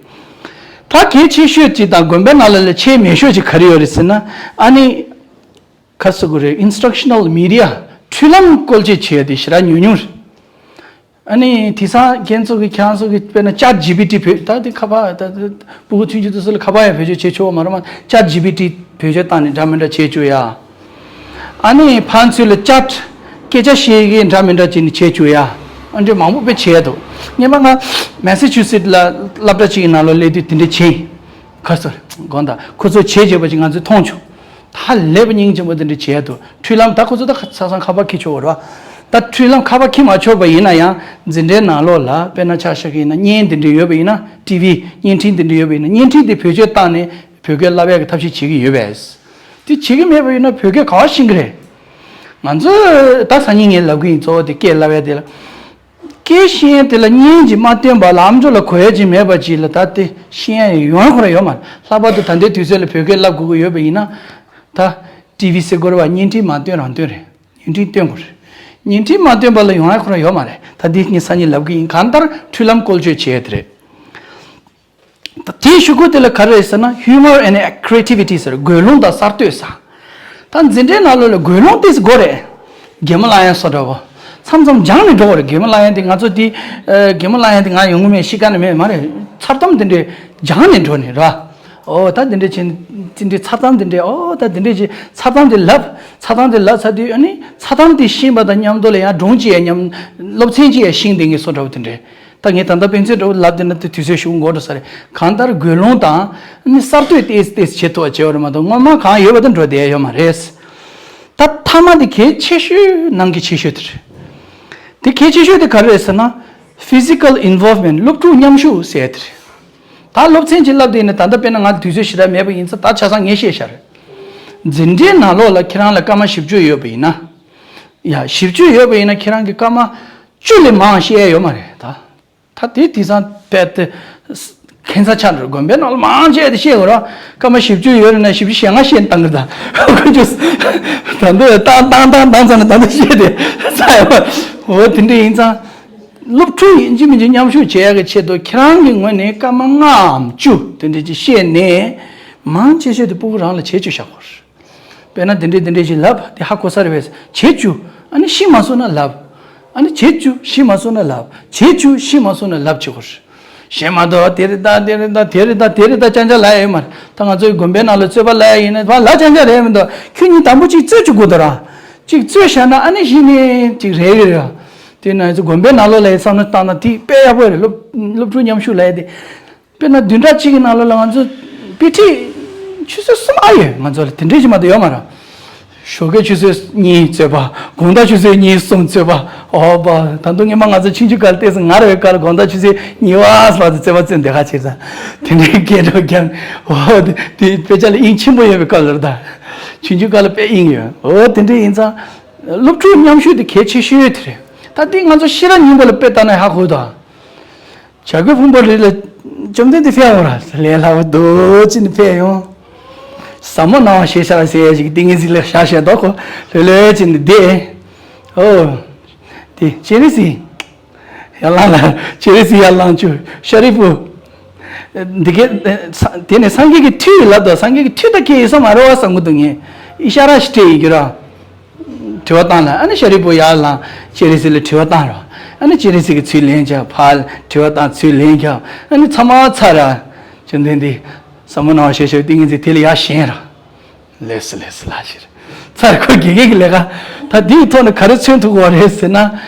ད་གལ་ཆེ་ཤོས་ཅིག་དང་དགོན་པའི་ནང་ལ་ལས་ཆེས་མེད་ཤོས་ཅིག་ག་རེ་ཡོད་རེད་ཟེར་ན། ཨ་ནི་ག་རེ་ཟེར་དགོས་རེད། Instructional media འཕྲུལ་ལམ་བཀོལ་སྤྱོད་བྱེད་ཡ་དེ་ཞེ་དྲག་ཉུང་ཉུང་རེད། ཨ་ནི་དེང་སང་ཁྱེད་ཚོ་གི་ཁྱེད་རང་ཚོ་གི་དཔེར་ན་Chat G P T བོད། ད་དེ་ཁ་པར། ད་དེ་སྤུ་གུ་ཆུང་ཆུང་དེ་ཚོ་ལ་ཁ་པར་ཡང་བེད་སྤྱོད་བྱེད་ཆོག་མ་རེད་མ། Chat G P T བེད་སྤྱོད་བཏང་ནས་འདྲ་མི་འདྲ་བྱེད་བཅུག་ཡ། ཨ་ནི་ཕན་ཚུན་ལ་Chat སྐད་ཆ་བཤད་ཀྱི་འདྲ་མི་འདྲ་བྱས་ནས་བྱས་བཅུག་ཡ། ཨ་འདྲ་མང་པོ་དཔེ་བྱས་འདུག་སྔོན་མ་ང་མེ་སི་ཆུ་སེད་ལ་སློབ་གྲྭ་གཅིག་གི་ནང་ལོགས་སླེབས་དུས་དེ་འདྲ་བྱས་ཡིན། ག་སོ་དགོངས་དག་ཁོ་ཚོ་བྱས་བྱས་པ་ཅིག་ང་ཚོས་མཐོང་བྱུང་། ད་ལས་པ་སྙིང་རྗེ་མོ་དེ་འདྲ་བྱས་འདུག་འཁྲུལ་ལམ་ད་ཁོ་ཚོ་ད་ས་སང་ཁ་པར་འཁྱེར་ཆོག་ར། ད་འཁྲུལ་ལམ་ཁ་པར་འཁྱེར་མ་ཆོག་པ་ཡིན་ན་ཡང་འཛིན་གྲྭའི་ནང་ལོགས་ལ་དཔེར་ན་ཆ་བཞག་གི་ཡིན་ན་བརྙན་དེ་འདྲ་ཡོད་པ་ཡིན་ན་ཊི་ཝི་བརྙན་འཕྲིན་དེ་འདྲ་ཡོད་པ་ཡིན་ན་བརྙན་འཕྲིན་དེ་བེད་སྤྱོད་བཏང་ནས་བོད་སྐད་བསླབ་ཡག་གི་ཐབས་ཤེས་བྱེད་ཀྱི་ཡོད་པས། དེ་བྱེད་ཀྱི་མེད་པ་ཡིན་ན་བོད་སྐད་ག་བ་ཤེས་ཀྱི་རེད། ང་ཚོས་ད་སང་ཉིན་ངས་ལབ་གི་ཡིན། གཙོ་བོ་དེ་སྐད་བསླབ་ཡ་དེ་ལ། སྐད་ཤེས་ཡ་དེ་ལ་བརྙན་གྱིས་མ་བསྟན་པ་ལ་ཨམ་ཅོག་ལ་གོ་ཡ་ཅིག་མེད་པ་ཅིག་ལ་ད་དེ་ཤེས་ཡ་ཡོང་ཡ་ཁོ་རང་ཡོད་མ་རེད། ལྷག་པར་དུ་ད་ལྟའི་དུས་ཚོད་ལ་བོད་སྐད་བསླབ་དགོས་ཀྱི་ཡོད་པ་ཡིན་ན། ད་ཊི་ཝི་ཟེར་དགོས་རེད་བ། བརྙན་འཕྲིན་མ་བསྟན་རང་བསྟན་རེད། བརྙན་འཕྲིན་བསྟན་དགོས་རེད། བརྙན་འཕྲིན་མ་བསྟན་པ་ལ་ཡོང་ཡ་ཁོ་རང་ཡོད་མ་རེད། ད་འདི་ངས་སང་ཉིན་ལབ་གི་ཡིན། གང་ལྟར་འཁྲུལ་ལམ་བཀོལ་སྤྱོད་བྱས་དེ་རེད། ད་དེའི་གཞུག་གུ་དེ་ལ་ག་རེ་རེད་ཟེར་ན་humor and creativity ཟེར། དགོད་སློང་དང་གསར་གཏོད་ཟེར། ད་འཛིན་གྲྭའི་ནང་ལོགས་ལ་དགོད་སློང་ཏོག་ཙམ་དགོས་རེད། གད་མོ་བླངས་ཡ་སོགས་འདྲ་བོ། མཚམས་མཚམས་སྦྱངས་ནས་འགྲོ་བ་རེད། གད་མོ་བླངས་ཡ་དེ་ང་ཚོ་དེ་ཨ། གད་མོ་བླངས་ཡ་དེ་ང་ཡོང་གི་མེད་ཤེས་ཀ་ནས་མེད་མ་རེད། མཚར་གཏམ་དེ་འདྲས་སྦྱངས་ནས་འགྲོ་ནས་ར། ཨོ་ད་དེ་འདྲས་བྱས་ནས་དེ་འདྲས་མཚར་གཏམ་དེ་འདྲས་ཨོ་ད་དེ་འདྲས་བྱས་མཚར་གཏམ་དེ་ལབ། མཚར་གཏམ་དེ་ལབ་ཚར་དུས་ཨ་ནི་མཚར་གཏམ་དེ་ཤེས་པ་དང་མཉམ་དུ་ལ་ཡང་སྒྲུང་གཅིག་ཡང་མཉམ་སློབ་ཚན་གཅིག་ཡང་ཤེས་བསྡད་མཁན་བཟོ་འདྲ་བོ་དེ་འདྲས། ད་ངས་ད་ལྟ་དཔེ་མཚོན་འདྲ་བོ་ལབ་བསྡད་ན་དེ་དུས་ཚོད་ཞེ་པོ་འགོར་འགྲོ་ས་རེད། གང་ལྟར་དགོད་སློང་དང་ནི་གསར་གཏོད་ཏོག་ཙམ་ཏོག་ཙམ་བྱེད་ཐུབ་པ་བྱེད་པ་རེད་མ་གཏོགས་སྔོན་མ་གང་ཡོད་པ་དེ་འགྲོ་བསྡད་ཡོད་མ་རེད། ད་མཐའ་མ་དེ་གལ་ཆེ་ཤོས་ནང་གི་ཆེ་ཤོས་དེ་རེད། དེ་གལ་ཆེ་ཤོས་དེ་ག་རེ་རེད་ཟེར་ན། physical involvement སློབ་ཕྲུག་མཉམ་ཞུགས་ཟེར་ཡ་དེ་རེད། ད་སློབ་ཚན་གཅིག་བསླབ་བསྡད་ཡིན་ན་ད་ལྟ་དཔེར་ན་ང་དུས་ཚོད་ཞེ་དྲག་མེད་པ་ཡིན་ཙང་ད་ཆ་ཚང་ངས་བཤད་བཞག་རེད། འཛིན་གྲྭའི་ནང་ལོགས་ལ་ཁྱེད་རང་ལ་སྐར་མ་བཞི་བཅུ་ཡོད་པ་ཡིན་ན། ཡ་བཞི་བཅུ་ཡོད་པ་ཡིན་ན་ཁྱེད་རང་གི་སྐར་མ་བཅུ་ལས་མང་བཤད་ཡ་ཡོད་མ་རེད་ད། ད་དེ་དེང་སང་དཔེ་དེ་ཁྱད་མཚར་ཆགས་འགྲོ། དགོན་པའི་ནང་ལ་མང་ཆེ་དེ་བཤད་དགོས་ར། སྐར་མ་བཞི་བཅུ་ཡོད་རེད་ན་བཞི་བཅུ་ཞེ་ལྔ་བཤད་བཏང་གི་ད། ཁོ་ཚོས་ད་འདི་བཏང་བཏང་བཏང་བཏང་ཚར་ན་ད་འདི་བཤད་དེ་ཚར་ཡོད་པ། འོ་དེ་འདྲ་ཡིན་ཙང་། སློབ་ཕྲུག་ཡིན་གཅིག་མིན་གཅིག་མཉམ་ཞུགས་བྱེད་ཡག་གི་ཆེད་དུ་ཁྱེད་རང་གི་ངོས་ནས་སྐར་མ་ལྔའམ་བཅུ་དེ་འདྲ་ཅིག་བཤད་ནས། མང་ཆེ་ཤོས་དེ་སྤུ་གུ་རང་ལ་བྱེད་བཅུག་བཞག་དགོས་རེད། དཔེར་ན་དེ་འདྲས་དེ་འདྲས་ཞིག་ལབ། དེ་ཧ་གོ་ས་རེད་པས། བྱེད་བཅུག་ཨ་ནི་ཤེས་མ་སོང་ན་ལབ། ཨ་ནི་བྱེད་བཅུག་ཤེས་མ་སོང་ན་ལབ། བྱེད་བཅུག་ཤེས་མ་སོང་ན་ལབ་བྱེད་དགོས་རེད། གཞན་མ་གཏོགས་དེ་རེད་ད་དེ་རེད་ད་དེ་རེད་ད་དེ་རེད་ད་ཅང་ཅང་ལབ་ཡ་ཡོད་མ་རེད། ད་ང་ཚོའི་དགོན་པའི་ནང་ལ་རྩོད་པ་ལབ་ཡ་ཡིན་ན་ཕར་ལབ་ཅང་ཅང་རེད་མི་འདུག་ཁྱོད་གཉིས་དང་པོ་གཅིག་རྩོད་བཅུག་དགོས་འདུག་ར། གཅིག་རྩོད་བཞག་ན་ཨ་ནི་གཞི་ནས་གཅིག་རེད་གི་རེད། དེ་ན་ང་ཚོ་དགོན་པའི་ནང་ལོགས་ལ་ཡ་བསམ་བློ་བཏང་ན་དེ་དཔེ་ཡག་པོ་རེད། སློབ་སློབ་ཕྲུག་མཉམ་ཞུགས་ལབ་ཡ་དེ། དཔེར་ན་བདུན་ཕྲག་གཅིག་གི་ནང་ལོགས་ལ་ང་ཚོ་དཔེ་ཁྲིད་ཆུ་ཚོད་གསུམ་ཨ་ཡོད། ང་ཚོ་ལ་དེ་འདྲས་ཅིག་མ་གཏོགས་ཡོད་མ་རེད། ཞོགས་ཀས་ཆུ་ཚོད་གཉིས་རྩོད་པ། དགོང་དག་ཆུ་ཚོད་གཉིས་གསུམ་རྩོད་པ། ཨོ་པ། ད་དུང་སྔོན་མ་ང་ཚོ་ཆུང་ཆུང་སྐབས་ལ་ཏོག་ཙམ་ངར་བའི་སྐབས་ལ་དགོང་དག་ཆུ་ཚོད་གཉིས་པ་ཙམ་བར་དུ་རྩོད་པ་རྩོད་བསྡད་ཁ་བྱེད་ཙང་། དེ་འདྲའི་སྐད་སྒྲོག་རྒྱབ། ཨོ་དེ་དཔེ་ཆ་ལ་དབྱིངས་ཆེན་པོ་ཡོད་པའི་སྐབས་ལ་རེད་ད། ཆུང་ཆུང་སྐབས་ལ་དཔེ་དབྱིངས་ཡོད། ཨོ་དེ་འདྲས་ཡིན་ཙང་། སློབ་ཕྲུག་མཉམ་ཞུགས་དེ་གལ་ཆེ་ཤོས་དེ་རེད། ད་དེ་ང་ཚོ་ཤེས་རབ་སྙིང་པོ་ལ་དཔེ་ལྟ་ན་ཧ་གོ་ད། བྱ་རྒོད་ཕུང་པོའི་རི་ལ་བཅོམ་ལྡན་འདས་ཕེབས་ཡོང་ར། ལས་སླ་པོ་འདུག་ཅི་ནས་ཕེབས་ཡོང་། ཟབ་མོ་སྣང་བ་ཞེས་བྱ་བ་ཟེར་ཡ་ཞིག་ཏིང་ངེ་འཛིན་ལ་བཞག་བཞག་འདུག་གོ། ལྷོད་ལྷོད་ཅི་ནས་བསྡད། ཨོ། དེ་སྤྱན་རས་གཟིགས། ཡར་ལངས་ལ་སྤྱན་རས་གཟིགས་ཡར་ལངས་བྱུང་། ཤཱ་རིའི་བུ། འདི་གས་དེ་ནས་སངས་རྒྱས་ཀྱི་ཁྲིད་ལབ་དང་སངས་རྒྱས་ཀྱི་ཁྲིད་ད་ཁྱེད་ཡིན་ས་མ་རེད་བ་བསམ་གི་འདུག་ངས་ཨི་ཤ་ར་ཞིག་སྤྲད་ཡིན་གྱི་ར། དྲི་བ་བཏང་ལ་ཨ་ནི་ཤཱ་རིའི་བུ་ཡར་ལངས་སྤྱན་རས་གཟིགས་ལ་དྲི་བ་བཏང་ར། ཨ་ནི་སྤྱན་རས་གཟིགས་ཀྱིས་ཚུར་ལན་རྒྱབ། ཕར་དྲི་བ་བཏང་ཚུར་ལན་རྒྱབ། ཨ་ནི་ཚང་མ་ཚར་ར། བཅོམ་ལྡན་འདས་ཟབ་མོ་སྣང་བ་ཞེས་བྱ་བའི་ཏིང་ངེ་འཛིན་དེ་ལ་ཡར་བཞེངས་ར། ལེགས་སོ་ལེགས་སོ་ལགས་ཞེས། ཚར་ཁོ་དགེ་རྒན་གྱི་ལས་ཀ། ད་འདིའི་ཐོག་ནས་ག་རེ་མཚོན་ཐུབ་ཀྱི་རེད་ཟེར་ན།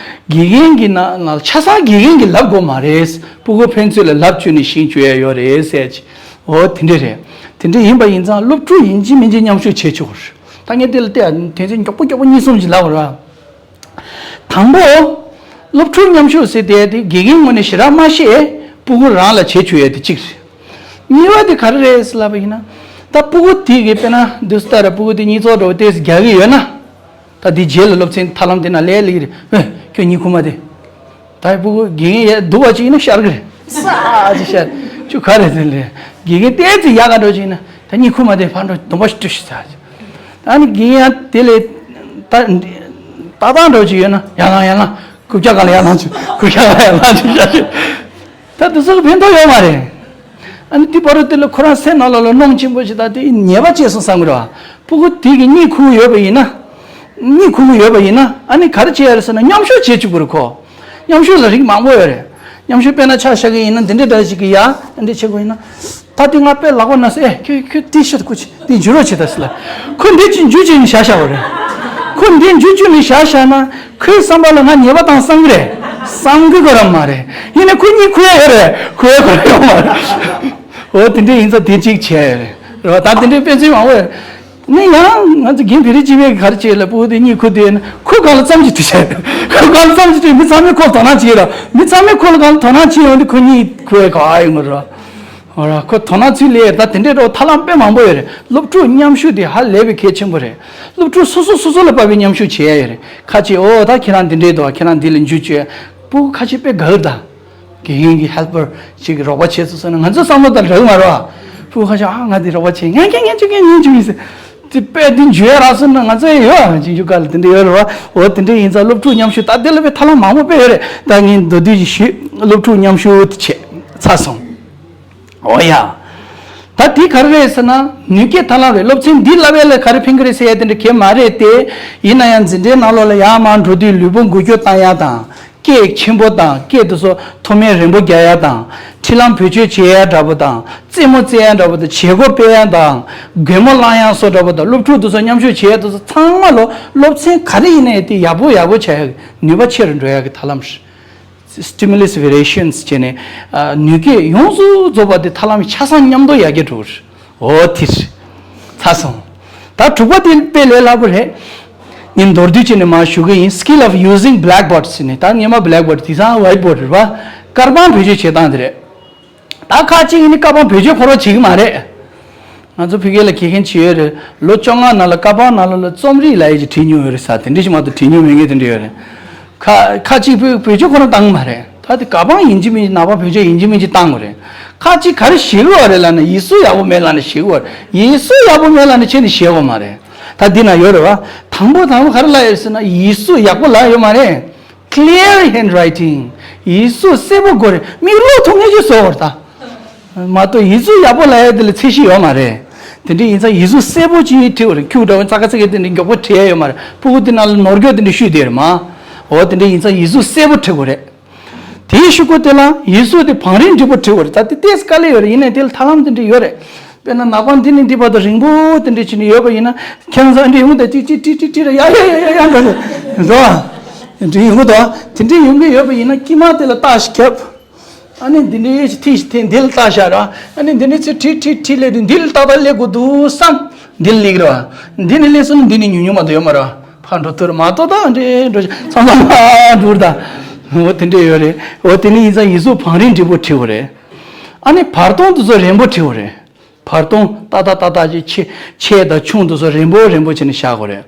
དགེ་རྒན་གྱི་ནང་ལ་ཆ་ཚང་དགེ་རྒན་གྱིས་ལབ་དགོས་མ་རེད། སྤུ་གུ་ཕན་ཚུན་ལ་ལབ་བཅུག་ནས་ཤེས་བཅུག་ཡ་ཡོད་རེད་ཟེར་གྱི། འོ་དེ་འདྲས་རེད། དེ་འདྲས་ཡིན་པ་ཡིན་ཙང་སློབ་ཕྲུག་ཡིན་གཅིག་མིན་གཅིག་མཉམ་ཞུགས་བྱེད་ཆོག་གི་རེད། ད་ངས་དེ་ལ་བལྟས་ཡ་དོན་ཚན་མགྱོགས་པོ་མགྱོགས་པོ་གཉིས་གསུམ་ཞིག་ལབ་དགོས་ར། དང་པོ། སློབ་ཕྲུག་མཉམ་ཞུགས་ཟེར་དེ་དེ་དགེ་རྒན་ངོས་ནས་ཞེ་དྲག་མ་ཤེས། སྤུ་གུ་རང་ལ་བྱེད་བཅུག་ཡས་དེ་གཅིག་རེད། གཉིས་པ་དེ་ག་རེ་རེད་ཟེར་ལབ་པ་ཡིན་ན། ད་སྤུ་གུ་དེ་གི་དཔེར་ན་འདུག་སེ་ལྟ་ར་སྤུ་གུ་དེ་གཉིས་ཚོགས་འགྲོ་བ་ཏོག་ཙམ་རྒྱག་གི་ཡོད་ན། ད་དེ་རྗེས་ལ་སློབ་ཚན་ཐབས་ལམ་དེ་ན་ལས་སླེབས་ཀྱི་རེད། ཨེ་ཁྱོད་གཉིད་ཁུག་མ་བདེ། ད་སྤུ་གུ་དགེ་རྒན་ཡས་སྡུག་པ་ཅིག་ཡིན་ན་ཤར་གི་རེད། སྲ་ཅིག་ཤར། ཁྱོད་ག་རེ་ཟེར་ལེ། དགེ་རྒན་ཏོག་ཙམ་ཡག་ག་འགྲོ་ཅིག་ཡིན་ན་ད་གཉིད་ཁུག་མ་བདེ་ཕར་འགྲོ་གདོང་པ་ཞིག་བཀྲུ་ཤིག་ཟེར། ཨ་ནི་དགེ་རྒན་ཡང་དེ་ལས་ད་ཏག་ཏག་འགྲོ་ཅིག་ཡོད་ན་ཡར་ལངས་ཡར་ལངས། རྐུབ་བཀྱག་སྒང་ལ་ཡར་ལངས་བྱུང་། རྐུབ་བཀྱག་སྒང་ལ་ཡར་ལངས་བྱུང་བཞག་བྱུང་། ད་དེ་ཚོ་གི་ཕན་ཐོགས་ཡོད་མ་རེད། ཨ་ནི་དེ་བར་དུ་དེ་ལ་ཁོ་རང་སེམས་ནང་ལོགས་ལ་གནོང་ཆེན་པོ་ཞིག་དང་དེ་ཉེས་པ་སྐྱེས་སོང་བསམ་གི་རེད་བ། སྤུ་གུ་དེ་གི་གཉིད་ཁུག་ཡོད་པ་ཡིན་ན། གཉིད་ཁུག་གི་ཡོད་པ་ཡིན་ན་ཨ་ནི་ག་རེ་བྱེད་ཡ་རེད་ཟེར་ན་མཉམ་ཞུགས་བྱེད་བཅུག་དགོས་རེད་ཁོ། མཉམ་ཞུགས་ལ་རིགས་མང་པོ་ཡོད་རེད། མཉམ་ཞུགས་དཔེར་ན་ཆ་བཞག་གི་ཡིན་ན་འདི་འདྲའི་འདྲ་ཞིག་གི་ཡ་འདི་འདྲ་བྱེད་དགོས་ཡིན་ན། ད་དེ་ང་དཔེ་ལག་པ་ན་སེ་ཨེ་ཁྱོད་ཁྱོད་དེ་ཤོད་ཁུ་ཆི་དེ་འཇུ་རོགས་བྱེད་ད་སི་ལ། ཁོ་འདི་ཅི་འཇུ་ཅི་ནི་བྱ་བྱ་བ་རེད། ཁོ་འདི་འཇུ་བཅུག་ནས་བཞག་བཞག་ན་ཁོའི་བསམ་པ་ལ་ང་ཉེས་པ་བཏང་བསམ་གི་རེད། བསམ་གི་གོ་ར་མ་རེད། ཡིན་ནའི་ཁོ་གཉིད་ཁུག་ཡ་ཡོད་རེད། ཁུག་ཡ་གོ་ར་ཡོད་མ་རེད། འོ་དེ་འདྲ་ཡིན་ཙང་དེ་གཅིག་བྱས་ཡོད་རེད། རེད་བ། ད་དེ་འདྲའི་དཔེ་མཚོན་མང་པོ་ཡོད་རེད། ནི་ཡང་ང་ཚོ་རྒན་བེ་རི་ཅི་བས་ག་རེ་བྱས་ལ་སྤུ་གུ་དེ་གཉིད་ཁུག་དེ་ན་ཁོ་གང་ལ་ཙམ་ཞིག་དྲིས་བྱས། ཁོ་གང་ལ་ཙམ་ཞིག་དྲིས། མི་ཚང་མས་ཁོ་ལ་དོ་སྣང་བྱེད་ཀྱི་རེད། མི་ཚང་མས་ཁོ་ལ་གང་ལ་དོ་སྣང་བྱེད་ཡོང་དུས་ཁོ་གཉིད་ཁུག་ཡ་ག་ཡོང་གི་རེད། འོ་ར། ཁོ་དོ་སྣང་ཚུལ་ལས་ད་དེ་འདྲའི་འགྲོ་ཐབས་ལམ་དཔེ་མང་པོ་ཡོད་རེད། སློབ་ཕྲུག་མཉམ་ཞུགས་དེ་ཧ་ལས་པའི་གལ་ཆེན་པོ་རེད། སློབ་ཕྲུག་སོ་སོ་སོ་སོ་ལ་བབས་པའི་མཉམ་ཞུགས་བྱེད་ཡ་ཡོད་རེད། ཁ་ཅིག་འོ་ད་ཁྱེད་རང་འདི་འདྲའི་འདུག་ཁྱེད་རང་འདི་ལ་འཇུ་བཅོས། སྤུ་གུ་ཁ་ཅིག་དཔེ་དགའ་གི་ད། དགེ་རྒན་གྱི་ཧེལ་པར་ཅིག་གིས་རོགས་པ་བྱས་སོང་ཟེར་ན་ང་ཚོའི་བསམ་བློ་དང་འདྲ་གི་མ་རེད་བ། སྤུ་གུ་ཁ་ཅིག་ཨ་ང་འདི་རོགས་པ་བྱེད། ངས་ཀྱང་ངས་ཅིག་ངས་ཉན་བཅུག་ཡིན་ཟེར། དེ་དཔེ་འདི་འཇུ་ཡ་རག་སོང་ན་ང་ཚོ་ཡོད་ཨ། ཅིག་འཇུ་ག་ལ་དེ་འདྲ་ཡོད་རེད་བ། འོ་དེ་འདྲ་ཡིན་ཙང་སློབ་ཕྲུག་མཉམ་ཞུགས་ད་དེ་ལ་དཔེ་ཐབས་ལམ་མང་པོ་དཔེ་ཡོད་རེད། ད་ངས་མདོར་བསྡུས་ཅིག་ཞུས། སློབ་ཕྲུག་མཉམ་ཞུགས་དེ་བྱས་ཚར་སོང་། འོ་ཡ། ད་དེ་ག་རེ་རེད་ཟེར་ན་ནུས་སྐྱེད་ཐབས་ལམ་རེད། སློབ་ཚན་འདི་བསླབ་ཡས་ལ་ག་རེ་ཕན་གི་རེད་ཟེར་ཡ་དེ་འདྲ་གང་ཡང་མ་རེད་དེ། ཡིན་ན་ཡང་འཛིན་གྲྭའི་ནང་ལོགས་ལ་ཡར་མར་འགྲོ་དུས་ལུས་པོ་འགུལ་སྐྱོད་བཏང་ཡ་དང་། སྐད་ཆེན་པོ་བཏང་། སྐད་དེ་ཚོ་མཐོ་དམན་རན་པོ་རྒྱག་ཡ་དང་། འཁྲིད་ལམ་བེད་སྤྱོད་བྱེད་ཡ་འདྲ་པོ་དང་། རྩེད་མོ་རྩེ་ཡ་འདྲ་པོ་དང་། བྱེད་སྒོ་སྤེལ་ཡ་དང་། རྒན་མོ་བླངས་ཡ་སོགས་འདྲ་པོ་དང་། སློབ་ཕྲུག་དེ་ཚོ་མཉམ་ཞུགས་བྱེད་ཡ་དེ་ཚོ་ཚང་མ་ལོ་སློབ་ཚན་ག་རེ་ཡིན་ན་ཡང་དེ་ཡག་པོ་ཡག་པོ་བྱ་ཡ་གི་ནུས་པ་ཆེ་རུ་འགྲོ་ཡ་གི་ཐབས་ལམ་རེད། Stimulus variations བྱས་ནས་ཨ་ནུས་སྐྱེད་ཡོངས་སུ་རྫོགས་པ་དེ་ཐབས་ལམ་ཆ་ཚང་མཉམ་དུ་ཡར་རྒྱས་འགྲོ་གི་རེད། འོ་དེ་རེད། ཚར་སོང་། ད་དྲུག་པ་དེ་དཔེ་ལས་སླ་པོ་རེད། ངས་མདོར་བསྡུས་བྱས་ནས་མར་ཞུ་གི་ཡིན། Skill of using blackboard ཟེར་ནས། ད་སྔོན་མ་blackboard དེང་སང་whiteboard རེད་བ། དཀར་པང་བེད་སྤྱོད་བྱེད་སྟངས་དེ་རེད། ད་ཁ་ཅིག་ཡིན་ནི་དཀར་པང་བེད་སྤྱོད་ཁོ་རང་བྱེད་ཀྱི་མ་རེད། ང་ཚོ་ཕ་གི་ལ་དགེ་རྒན་བྱས་ཡོད་རེད། ལོ་བཅོ་ལྔ་ནང་ལ་དཀར་པང་ནང་ལོགས་ལ་རྩོམ་རིག་ལབ་ཡས་ཅིག་ཁྲིད་མྱོང་ཡོད་རེད་ཟེར། དེ་འདྲ་ཞིག་མ་གཏོགས་ཁྲིད་མྱོང་མེད་མཁན་དེ་འདྲ་ཡོད་རེད། ཁ་ཁ་ཅིག་བེད་བེད་སྤྱོད་ཁོ་རང་བཏང་གི་མ་རེད། ད་དེ་དཀར་པང་ཡིན་གཅིག་མིན་གཅིག་ནག་པང་བེད་སྤྱོད་ཡིན་གཅིག་མིན་གཅིག་བཏང་དགོས་རེད། ཁ་ཅིག་ག་རེ་ཤེས་ཀྱི་ཡོད་རེད་ལབ་ན་ཡིག་གཟུགས་ཡག་པོ་མེད་ལབ་ན་ཤེས་ཀྱི་ཡོད་རེད། ཡིག་གཟུགས་ཡག་པོ་མེད་ལབ་ན་ཁྱེད་ནི་ཤེས་ཀྱི་ཡོད་མ་རེད། ད་འདི་ན་ཡོད་རེད་བ། དང་པོ་དང་པོ་ག་རེ་ལབ་ཡོད་ཟེར་ན་ཡིག་གཟུགས་ཡག་པོ་ལབ་ཡོད་མ་རེད། Clear handwriting། ཡིག་གཟུགས་གསལ་པོ་དགོས་རེད། མིག་ཀློག་ཐུབ་མཁན་ཅིག་བཟོ་དགོས་རེད་ད། མ་གཏོགས་ཡིག་གཟུགས་ཡག་པོ་ལབ་ཡ་དེ་ལ་ཚད་གཞི་ཡོད་མ་རེད། དེ་འདྲ་ཡིན་ཙང་ཡིག་གཟུགས་གསལ་པོ་ཅིག་བྲིས་དགོས་རེད། ཁྱུག་འདྲ་བོ་ཙག་ག་ཙིག་གེ་དེ་འདྲ་མགྱོགས་པོ་བྲིས་ཡ་ཡོད་མ་རེད། སྤུ་གུ་དེ་ནང་ལ་ནོར་འཁྱོག་དེ་འདྲ་བཤུས་བསྡད་རེད་མ། འོ་དེ་འདྲ་ཡིན་ཙང་ཡིག་གཟུགས་གསལ་པོ་བྲིས་དགོས་རེད། དེའི་གཞུག་གུ་དེ་ལ་ཡིག་གཟུགས་དེ་བང་རིམ་འགྲིག་པོ་བྲིས་དགོས་རེད། ད་དེ་ཏོག་ཙམ་དཀའ་ལས་ཡོད་རེད། ཡིན་ནའི་དེ་ལ་ཐབས་ལམ་དེ་འདྲ་ཡོད་རེད། དཔེར་ན་ནག་པང་འདི་ནས་འདི་བར་དུ་རིང་པོ་དེ་འདྲ་བྱས་ནས་ཡོད་པ་ཡིན་ན། ཁྱེད་རང་ཚོ་འདི་ཡོང་དང་ཅིག་ཅིག་ཀྲིག་ཀྲིག་ཀྲིག་ལ་ཡ་ཡ་ཡ་ཡ་ཡ་འགྲོ་རེད་འགྲོ། འདི་ཡོང་གི་འདུག་དེ་འདྲ་ཡོང་གི་ཡོད་པ་ཡིན་ན་དཀྱིལ་མ་དེ་ལ་རྟགས་ཤིག་བརྒྱབ། ཨ་ནི་འདི་འདྲའི་ཐིག་ཐིག་འདི་ལ་ལྟ་བཞག་ར། ཨ་ནི་འདི་འདྲའི་ཚེ་ཁྲིད་ཁྲིད་ཁྲིད་ལས་དུས་འདི་ལ་ཏག་ཏག་སླེབས་དགོས་འདུག་བསམ། འདི་ལ་སླེབས་ར། འདི་ནས་སླེབས་སོང་ན་འདི་ནས་ཉུང་ཉུང་མ་གཏོགས་ཡོད་མ་རེད། ཕར་འགྲོ་ཐུར་མ་གཏོགས་ད་འདྲེ་འགྲོ་ཚང་མ་འགྲུར་ད། འོ་དེ་འདྲས་ཡོད་རེད། འོ་དེ་ནས་ཡིན་ཙང་ཡིག་གཟུགས་བང་རིམ་འགྲིག་པོ་བྲིས་དགོས་རེད། ཨ་ནི་བར་སྟོང་དེ་ཚོ་རན་པོ་བྲིས་དགོས་རེད། བར་སྟོང་ཏག་ཏག་ཏག་ཏག་ཅིག་ཆེ་ཆེ་དང་ཆུང་དེ་ཚོ་རན་པོ་རན་པོ་བྱས་ནས་བཞག་དགོས་རེད།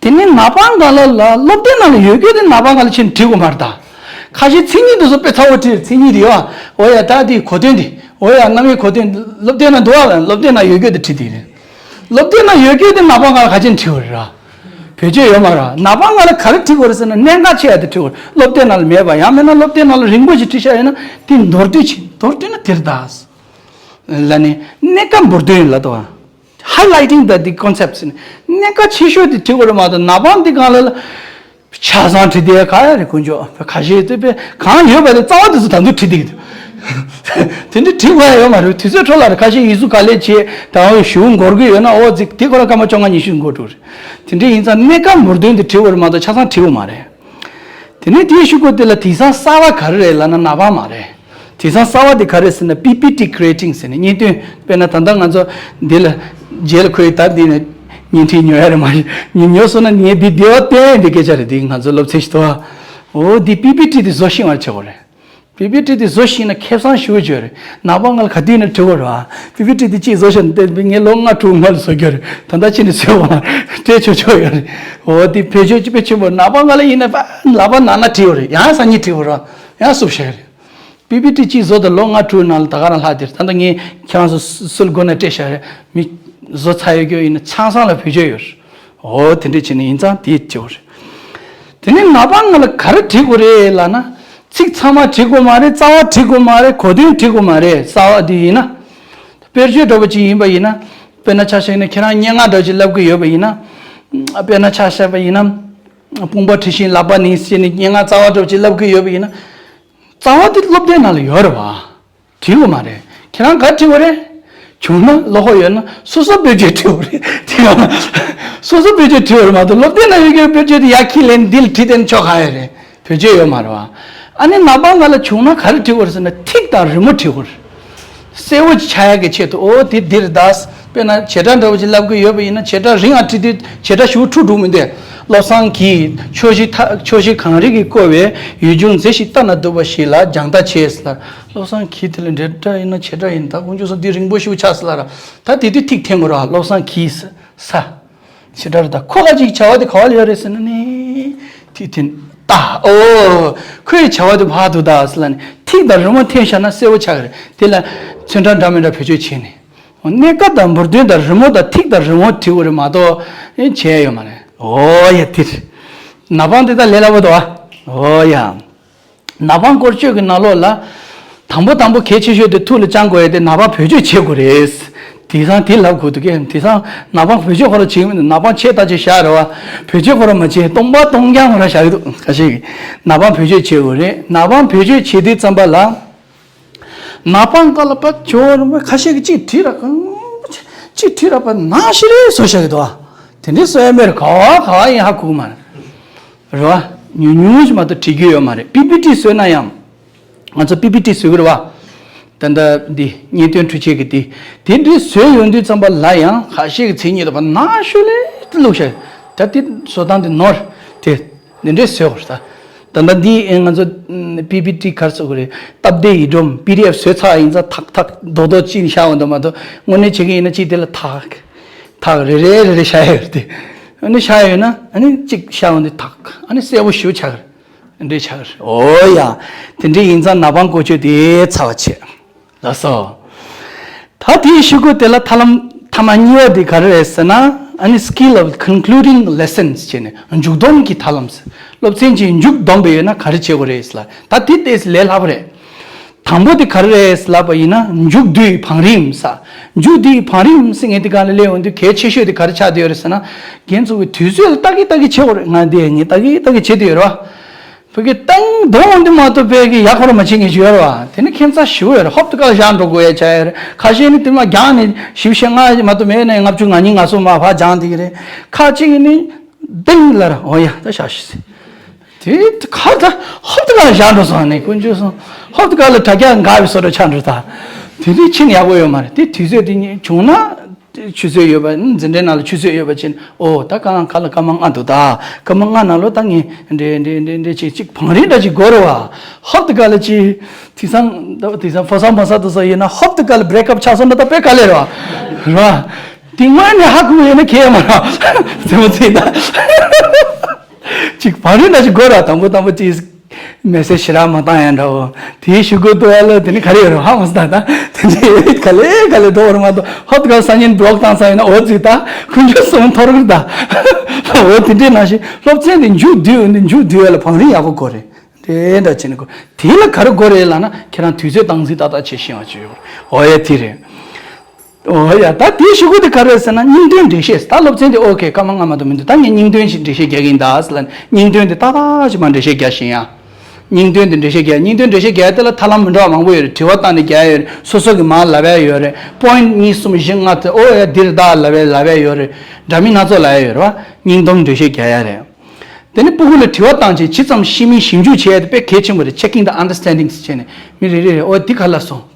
དེ་ནས་ནག་པང་སྒང་ལ་ལ་སློབ་དེབ་ནང་ལ་ཡོད་རྒྱུ་དེ་ནག་པང་སྒང་ལ་ཕྱིན་བྲིས་དགོས་མ་རེད་ད། ཁ་ཤས་མཚན་ཉིད་དེ་ཚོ་དཔེ་ཚ་བོ་བྲིས། མཚན་ཉིད་དེ་ཡོད། འོ་ཡ་ད་དེའི་གོ་དོན་དེ། འོ་ཡ་རྣམ་དབྱེ་གོ་དོན་སློབ་དེབ་ནང་འདུག་ཨ། སློབ་དེབ་ནང་ཡོད་རྒྱུ་དེ་བྲིས་དེ་རེད། སློབ་དེབ་ནང་ཡོད་རྒྱུ་དེ་ནག་པང་སྒང་ལ་ག་ཅིན་བྲིས་དགོས་རེད་ར། བེད་སྤྱོད་ཡོད་མ་རེད། ནག་པང་སྒང་ལ་ག་རེ་བྲིས་དགོས་རེད་ཟེར་ན་གནད་འགག་ཆེ་ཡ་དེ་བྲིས་དགོས་རེད། སློབ་དེབ་ནང་ལ་མེད་པ། ཡང་མིན་ན་སློབ་དེབ་ནང་ལ་རིང་པོ་ཞིག་བྲིས་བཞག་ཡོད་ན་དེ་མདོར་བསྡུས་ཅིག་མདོར་བསྡུས་ན་དེ་རེད་ད། ལ་ནི་གནད་འགག་འབུར་དོན་ལ་དོ། Highlighting the the concepts ནི་གནད་འགག་ཆེ་ཤོས་དེ་བྲིས་དགོས་རེད་མ་གཏོགས་ནག་པང་འདི་སྒང་ལ་ཆ་ཚང་བྲིས་བསྡད་ག་ཡ་རེད། དཀོན་མཆོག་ཁ་ཤས་དེ་དཔེ་གང་ཡོད་པ་དེ་རྩ་བ་དེ་ཚོ་ད་དུང་བྲིས་བསྡད་ཀྱི་འདུག་དེ་འདྲ་བྲིས་དགོས་ཡ་ཡོད་མ་རེད། དུས་ཚོད་འཕྲོ་བརླག་རེད། ཁ་ཤས་ཡིག་གཟུགས་ག་ལེར་བྱས་ད་འོ་ཞུ་འགོར་གི་ཡོད་ན་འོ་ཅིག་དེ་ཁོ་རང་སྐར་མ་བཅོ་ལྔ་ཉི་ཤུ་འགོར་འགྲོ་རེད། དེ་འདྲ་ཡིན་ཙང་གནད་འགག་འབུར་དོན་དེ་བྲིས་དགོས་རེད་མ་གཏོགས་ཆ་ཚང་བྲིས་དགོས་མ་རེད། དེ་ནས་དེའི་གཞུག་གུ་དེ་ལ་དེང་སང་གསར་བ་ག་རེ་རེད་ལབ་ན་ནག་པང་མ་རེད། དེང་སང་གསར་བ་དེ་ག་རེ་ཟེར་ན་པི་པི་ཊི་creating ཟེར་ནས་བརྙན་སྟོན། དཔེར་ན་ད་ལྟ་ང་ཚོ་འདི་ལ་རྗེས་ལ་ཁོའི་ད་འདི་ནས་བརྙན་འཕྲིན་ཉོ་ཡ་རེད་མ་རེད། ཉོ་ཉོ་སོང་ན་ངས་འདི་བདེ་བ་སྟོན་འདི་སྐད་ཆ་རེད། འདི་ང་ཚོ་སློབ་ཚན་ཞིག་ཏུ་བ། འོ་འདི་པི་པི་ཊི་དེ་བཟོ་ཤེས་པ་བྱེད་དགོས་རེད། པི་པི་ཊི་དེ་བཟོ་ཤེས་ན་ཁེ་བཟང་ཞེ་པོ་ཅིག་ཡོད་རེད། ནག་པང་སྒང་ལ་ག་དུས་ནས་བྲིས་དགོས་རེད་བ། པི་པི་ཊི་དེ་གཅིག་བཟོ་ཤེས་ན་དེ་ངས་ལོ་ལྔ་དྲུག་སྔོན་ལ་བཟོ་རྒྱུ་རེད། ད་ལྟ་ཕྱིན་ནས་བཟོས་པ་སྤྲད་ཆོག་ཆོག་ཡོད་རེད། འོ་དེ་བེད་སྤྱོད་ཅིག་དཔེ་ཆེན་པོ། ནག་པང་སྒང་ལ་ཡིན་ན་ལག་པ་ན་ན་བྲིས་ཡོད་རེད། ཡང་སང་ཉིན་བྲིས་དགོས་རེད། ཡང་བསུབ་བཞག་རེད། པི་པི་ཊི་གཅིག་བཟོ་དང་ལོ་ལྔ་དྲུག་ནང་ལ་ད་ག་རང་ལྷག་དེར། ད་ལྟ་ངས་ཁྱེད་རང་ཚོ་སུ་ལ་སྒོ་ནས་སྤྲད་བཞག་རེད། མི་བཟོ་ཚར་ཡོད་རྒྱུ་ཡིན་ན་ཆང་སང་ལ་བེད་སྤྱོད་ཡོད་རེད། འོ་དེ་འདྲས་བྱས་ནས་ཡིན་ཙང་དེ་བྱེད་དགོས་རེད། དེ་ནས་ནག་པང་སྒང་ལ་ག་རེ་བྲིས་དགོས་རེད་ལབ་ན། ཚིག་ཚང་མ་བྲིས་དགོས་མ་རེད། རྩ་བ་བྲིས་དགོས་མ་རེད། གོ་དོན་བྲིས་དགོས་མ་རེད། རྩ་བ་དེ་ཡིན་ན། དཔེར་བརྗོད་འདྲ་པོ་ཅིག་ཡིན་པ་ཡིན་ན། དཔེར་ན་ཆ་བཞག་ན་ཁྱེད་རང་སྙན་ངག་འདྲ་ཅིག་བསླབ་ཀྱི་ཡོད་པ་ཡིན་ན། དཔེར་ན་ཆ་བཞག་པ་ཡིན་ན། དཔུང་པ་བྲི་ཞིང་ལག་པ་ནི་ཟེར་ནས་སྙན་ངག་རྩ་བ་འདྲ་པོ་ཅིག་བསླབ་ཀྱི་ཡོད་པ་ཡིན་ན། རྩ་བ་དེ་སློབ་དེབ་ནང་ལ་ཡོད་རེད་བ། བྲིས་དགོས་མ་རེད། ཁྱེད་རང་ག་བྲིས་དགོས་རེད། བྱུང་ན་བློ་ཁོག་ཡོད་ན་སོ་སོ་བེད་སྤྱོད་བྲིས་པ་རེད། དེ་ཡང་སོ་སོ་བེད་སྤྱོད་བྲིས་པ་རེད་མ་གཏོགས་སློབ་དེབ་ནང་ཡོད་མཁན་བེད་སྤྱོད་དེ་ཡར་ཁྱེར་ལེན་འདི་ལ་བྲིས་བསྡད་ན་ཆོག་ག་ཡོད་རེད། བེད་སྤྱོད་ཡོད་མ་རེད་བ། ཨ་ནི་ནག་པང་ཁ་ལ་བྱུང་ན་ག་རེ་བྲིས་དགོས་རེད་ཟེར་ན་ཐིག་དང་རི་མོ་བྲིས་དགོས་རེད། གསལ་བོ་ཆགས་ཡག་གི་ཆེད་དུ། ཨོ་དེ་འདིར་གདའ། དཔེར་ན་བྱེད་སྒྲ་འདྲ་བོ་ཅིག་ལབ་གི་ཡོད་པ་ཡིན་ན་བྱེད་སྒྲ་རིང་ང་བྲིས་དུས་བྱེད་སྒྲ་ཞེ་པོ་འཁྲུག་འགྲོ་མི་འདུག་བློ་བཟང་གིས་ཕྱོགས་བཞི་མཐའ་ཕྱོགས་བཞི་གངས་རི་གིས་བསྐོར་བའི་ཡུལ་ལྗོངས་མཛེས་ཤིང་ལྟ་ན་སྡུག་པ་ཞིག་ལ་རྒྱང་ལྟ་བྱས་ལ། བློ་བཟང་གིས་དེ་ལ་འབྲེལ་སྒྲ་ཡིན་ན་བྱེད་སྒྲ་ཡིན་ད་དཀོན་མཆོག་གསུམ་འདི་རིང་པོ་ཞེ་པོ་ཆགས་སོང་ལ་ར། ད་དེ་དུས་ཐིག་འཐེན་དགོས་ར། བློ་བཟང་གིས་ས། བྱེད་སྒྲ་རེད་ད། ཁོ་ལ་ཅིག་བྱ་བ་དེ་ག་བ་ལ་ཡོད་རེད་ཟེར་ན་ནི། དེ་དེ་ལྟ། ཨོ། ཁོའི་བྱ་བ་དེ་ཕར་འདུག་ད་ཟེར་ལ་ནི་ཐིག་དང་རི་མོ་འཐེན་བཞག་ན་གསལ་བོ་ཆགས་ཀྱི་རེད། དེ་ལ་ཚོན་ཁྲ་འདྲ་མི་འདྲ་བེད་སྤྱོད་བྱས་ནས། གནས་སྐབས་དང་འབུར་དོན་དང་རི་མོ་དང་ཐིག་དང་རི་མོ་བྲིས་དགོས་རེད་མ་གཏོགས་བྱས་ཡོད་མ་རེད། ཨོ་ཡ་དེ་རེད། ནག་པང་དེ་ད་ལས་སླ་པོ་འདུག་ཨ། ཨོ་ཡ། ནག་པང་བཀོལ་སྤྱོད་ཀྱི་ནང་ལོགས་ལ། དང་པོ་དང་པོ་གལ་ཆེ་ཤོས་དེ་ཐུགས་ལ་བཅངས་དགོས་ཡ་དེ་ནག་པང་བེད་སྤྱོད་བྱེད་དགོས་རེད། དེང་སང་དེ་ལབ་དགོས་འདུག་གས། དེང་སང་ནག་པང་བེད་སྤྱོད་ཁོ་རང་བྱེད་ཀྱི་མི་འདུག་ནག་པང་ཆེ་ལྟ་ཅེས་བཞག་རེད་བ། བེད་སྤྱོད་ཁོ་རང་མ་བྱེད་སྟོང་པ་སྟོང་རྐྱང་ཁོ་རང་བཞག་གི་འདུག་ཁ་ཤས་ཀྱིས་ནག་པང་བེད་སྤྱོད་བྱེད་དགོས་རེད། ནག་པང་བེད་སྤྱོད་བྱེད་དུས་ཙམ་པ་ལ། ནག་པང་ཁ་ལ་པ་ཇོ་རིན་པོ་ཁ་ཤས་ཀྱིས་གཅིག་བྲིས་ར་གང་། གཅིག་བྲིས་ར་པ་ནག་ཤི་རེ་བཟོ་བཞག་གི་འདུག་བ། དེ་འདྲའི་བཟོ་ཡ་མེད་ར། ག་བ་ག་བ་ཡིན་ཧ་གོ་གི་མ་རེད། རེད་བ། ཉུང་ཉུང་ཞིག་མ་གཏོགས་བྲིས་རྒྱུ་ཡོད་མ་རེད། པི་པི་ཊི་བཟོས་ན་ཡང་། ང་ཚོ་པི་པི་ཊི་བཟོ་གི་རེད་བ། ད་ལྟ་འདི་བརྙན་སྟོན་འཕྲུལ་ཆས་ཀྱི་འདི། དེ་འདྲའི་བཟོས་ཡོང་དུས་ཙམ་པ་ལ་ཡང་ཁ་ཤས་ཀྱི་མཚན་ཉིད་ལ་པ་ནག་ཤོས་ལེ་བླུགས་ཤག་ད་དེ་བཟོ་སྟངས་དེ་ནོར། དེ་འདི་འདྲའི་བཟོས་བར་ད། ད་ལྟ་འདི་ང་ཚོ་པི་པི་ཊི་ག་རེ་ཟེར་དགོས་རེད། སྟབས་བདེ་ཡི་སྒྲོམ་པི་ཌི་ཨེཕ་བཟོས་ཚར་ཡིན་ཙང་ཐག་ཐག་རྡོག་རྡོག་ཅིག་བཞག་འོང་དུ་མ་གཏོགས་དངོས་གནས་བྱེད་ཀྱི་ཡིན་ན་ཅིག་དེ་ལ་ཐག་ཐག་རེ་རེ་རེ་རེ་བཞག་ཡོད་རེད་དེ། ཨ་ནི་བཞག་ཡོད་ན་ཨ་ནི་གཅིག་བཞག་འོང་དུས་ཐག་ཨ་ནི་གསལ་པོ་ཞེ་པོ་ཆགས་ཀྱི་རེད། འདྲེ་ཆགས་ཀྱི་རེད། ཨོ་ཡ། དེ་འདྲ་ཡིན་ཙང་ནག་པང་བཀོལ་སྤྱོད་དེ་ཚར་བ་བྱས། ལགས་སོ། ད་དེའི་གཞུག་གུ་དེ་ལ་ཐབས་ལམ་ཐ་མ་གཉིས་པ་དེ་ག་རེ་རེད་ཟེར་ན། ཨ་ནི་skill of concluding lessons བྱས་ནས་མཇུག་སྡོམ་གྱི་ཐབས་ལམ་ཟེར། སློབ་ཚན་གྱི་མཇུག་སྡོམ་པ་ཡོད་ན་ག་རེ་བྱེད་དགོས་རེད་ཟེར་ལ། ད་དེ་ཏོག་ཙམ་ལས་སླ་པོ་རེད། དང་པོ་དེ་ག་རེ་རེད་ལབ་པ་ཡིན་ན་མཇུག་བསྡུའི་བང་རིམ་ཟེར། མཇུག་བསྡུའི་བང་རིམ་ཟེར་མཁན་དེ་སྒང་ལ་སླེབས་ཡོང་དུས་གལ་ཆེ་ཤོས་དེ་ག་རེ་ཆགས་བསྡད་ཡོད་རེད་ཟེར་ན། རྒན་ཚོ་གི་དུས་ཚོད་ལ་ལྟ་གི་ལྟ་གི་བྱེད་དགོས་རེད། ང་འདི་ངས་ལྟ་གི་ལྟ་གི་བྱེད་བསྡད་ཡོད་རེད་བ། བོད་སྐད་བཏང་འདོང་འདི་མ་གཏོགས་བོད་སྐད་ཡག་པོ་ར་མ་བྱེད་མཁན་ཞིག་ཡོད་རེད་བ། དེ་ནི་ཁྱད་མཚར་ཞེ་པོ་ཡོད་རེད། ཧོབ་ཏེ་ཁ་ལ་བཞག་འགྲོ་དགོས་ཡ་ཆགས་ཡོད་རེད། ཁ་ཤས་ནི་དེ་མ་སྦྱངས་ནས་བཞི་བཅུ་ཞེ་ལྔ་མ་གཏོགས་མེད་ནས་ལྔ་བཅུ་ང་གཉིས་ང་གསུམ་མ་ཕར་སྦྱངས་བསྡད་ཀྱི་རེད། ཁ་ཅིག་གིས་ནི་ཏིང་ལ་ར་འོ་ཡ་ད་བཞག་ཤིག་ཟེར། དེ་ཁ་ད་ཧོབ་ཏེ་ཁ་ལ་བཞག་འགྲོ་སོང་ནས་དཀོན་མཆོག་གསུམ། ཧོབ་ཏེ་ཁ་ལ་དྲ་རྒྱ་འགག་པའི་བཟོ་འདྲ་ཆགས་འགྲོ་ད། དེ་དུས་ཕྱིན་ཡག་པོ་ཡོད་མ་རེད། དེ་དུས་ཚོད་དེ་བྱུང་ན། ཆུ་ཚོད་ཡོད་པ་འཛིན་གྲྭའི་ནང་ལ་ཆུ་ཚོད་ཡོད་པ་ཅིག་ཨོ་ད་གང་ཁ་ལ་སྐར་མ་ལྔ་འདུག་ད་སྐར་མ་ལྔ་ནང་ལོ་ད་ངས་འདྲེ་འདྲེ་འདྲེ་འདྲེ་ཅིག་ཅིག་བང་རིམ་འདྲ་ཅིག་འགོར་རེད་བ། ཧོབ་ཏེ་ག་ལ་ཅིག་དེང་སང་དེང་སང་ཕོ་གསར་མོ་གསར་དུ་སོ་ཡིན་ན་ཧོབ་ཏེ་ག་ལ་བྷི་རེག་ཨབ་ཆགས་སོང་ན་ད་དཔེ་དཀའ་ལས་རེད་བ། རེད་བ། དེ་སྔོན་ནས་ཧ་གོ་ཡོད་ན་ཁྱད་མ་ར་ཙེ་མོ་ཙེ་ད། ཅིག་བང་རིམ་འདྲ་ཅིག་འགོར་ར། དང་པོ་དང་པོ་ཅིག་མེ་སེ་ཇི་ཞེ་དྲག་མ་བཏང་ཡ་འདྲ་བོ། དེའི་གཞུག་གུ་དུ་ཨ་ལོ་དེ་ནི་ག་རེ་ཡོད་རེད་ཧ་མ་སོང་ད། ད་དེ་འདྲའི་ག་ལེ་ག་ལེ་འགྲོ་བར་མ་གཏོགས་ཧོབ་ཏེ་ག་ལ་སང་ཉིན་བི་ལོག་བཏང་ཚར་ཡིན་ན་འོ་ཙི་ད་དཀོན་མཆོག་གསུམ་འཐོར་གི་ད། འོ་དེ་འདྲའི་ནང་བཞིན་སློབ་ཚན་དེ་མཇུག་བསྡུས་འོ་ནི་མཇུག་བསྡུས་ཡ་ལ་བང་རིམ་ཡག་པོ་དགོས་རེད། དེ་འདྲ་བྱས་ནས་དགོས། དེ་ལ་ག་རེ་དགོས་རེད་ལབ་ན་ཁྱེད་རང་དུས་ཚོད་སྟངས་འཛིན་ཏག་ཏག་བྱེད་ཤེས་པ་བྱོས། འོ་ཡ་དེ་རེད། ཨོ་ཡ་ད་དེའི་གཞུག་གུ་དེ་ག་རེ་རེད་ཟེར་ན་སྙིང་དོན་འགྲེལ་བཤད། ད་སློབ་ཚན་དེ་ཨོ་ཁེ་སྐར་མ་ལྔ་མ་གཏོགས་མི་འདུག་ད་ངས་སྙིང་དོན་ཞིག་འགྲེལ་བཤད་རྒྱག་གི་ཡིན་ད་ཟེར་ལ་སྙིང་དོན་དེ་ཏག་ཏག་ཞིག་མ་འགྲེལ་བཤད་རྒྱག་བཞིན་ཡ། སྙིང་དོན་དེ་འགྲེལ་བཤད་རྒྱག་སྙིང་དོན་འགྲེལ་བཤད་རྒྱག་ཡ་དེ་ལ་ཐབས་ལམ་མི་འདྲ་བ་མང་པོ་ཡོད་རེད། དྲི་བ་བཏང་ནས་རྒྱག་ཡ་ཡོད་རེད། སོ་སོ་གི་མར་ལབ་ཡ་ཡོད་རེད། པོ་ཡིན་ཊི་གཉིས་གསུམ་བཞི་ལྔ་དེ་ཨོ་ཡ་འདིར་ད་ལབ་ཡ་ལབ་ཡ་ཡོད་རེད། འདྲ་མིན་སྣ་ཚོགས་ལབ་ཡ་ཡོད་རེད་བ། སྙིང་དོན་འགྲེལ་བཤད་རྒྱག་ཡ་རེད། དེ་ནི་སྤུ་གུ་ལ་དྲི་བ་བཏང་བྱས་ཇི་ཙམ་ཤེས་མིན་ཞིབ་འཇུག་བྱས་ཏེ་དཔེ་གལ་ཆེན་པོ་རེད། Checking the understandings བྱས་ནས་མི་རེ་རེ་རེ་ཨོ་འདི་ག་ལ་སོང་།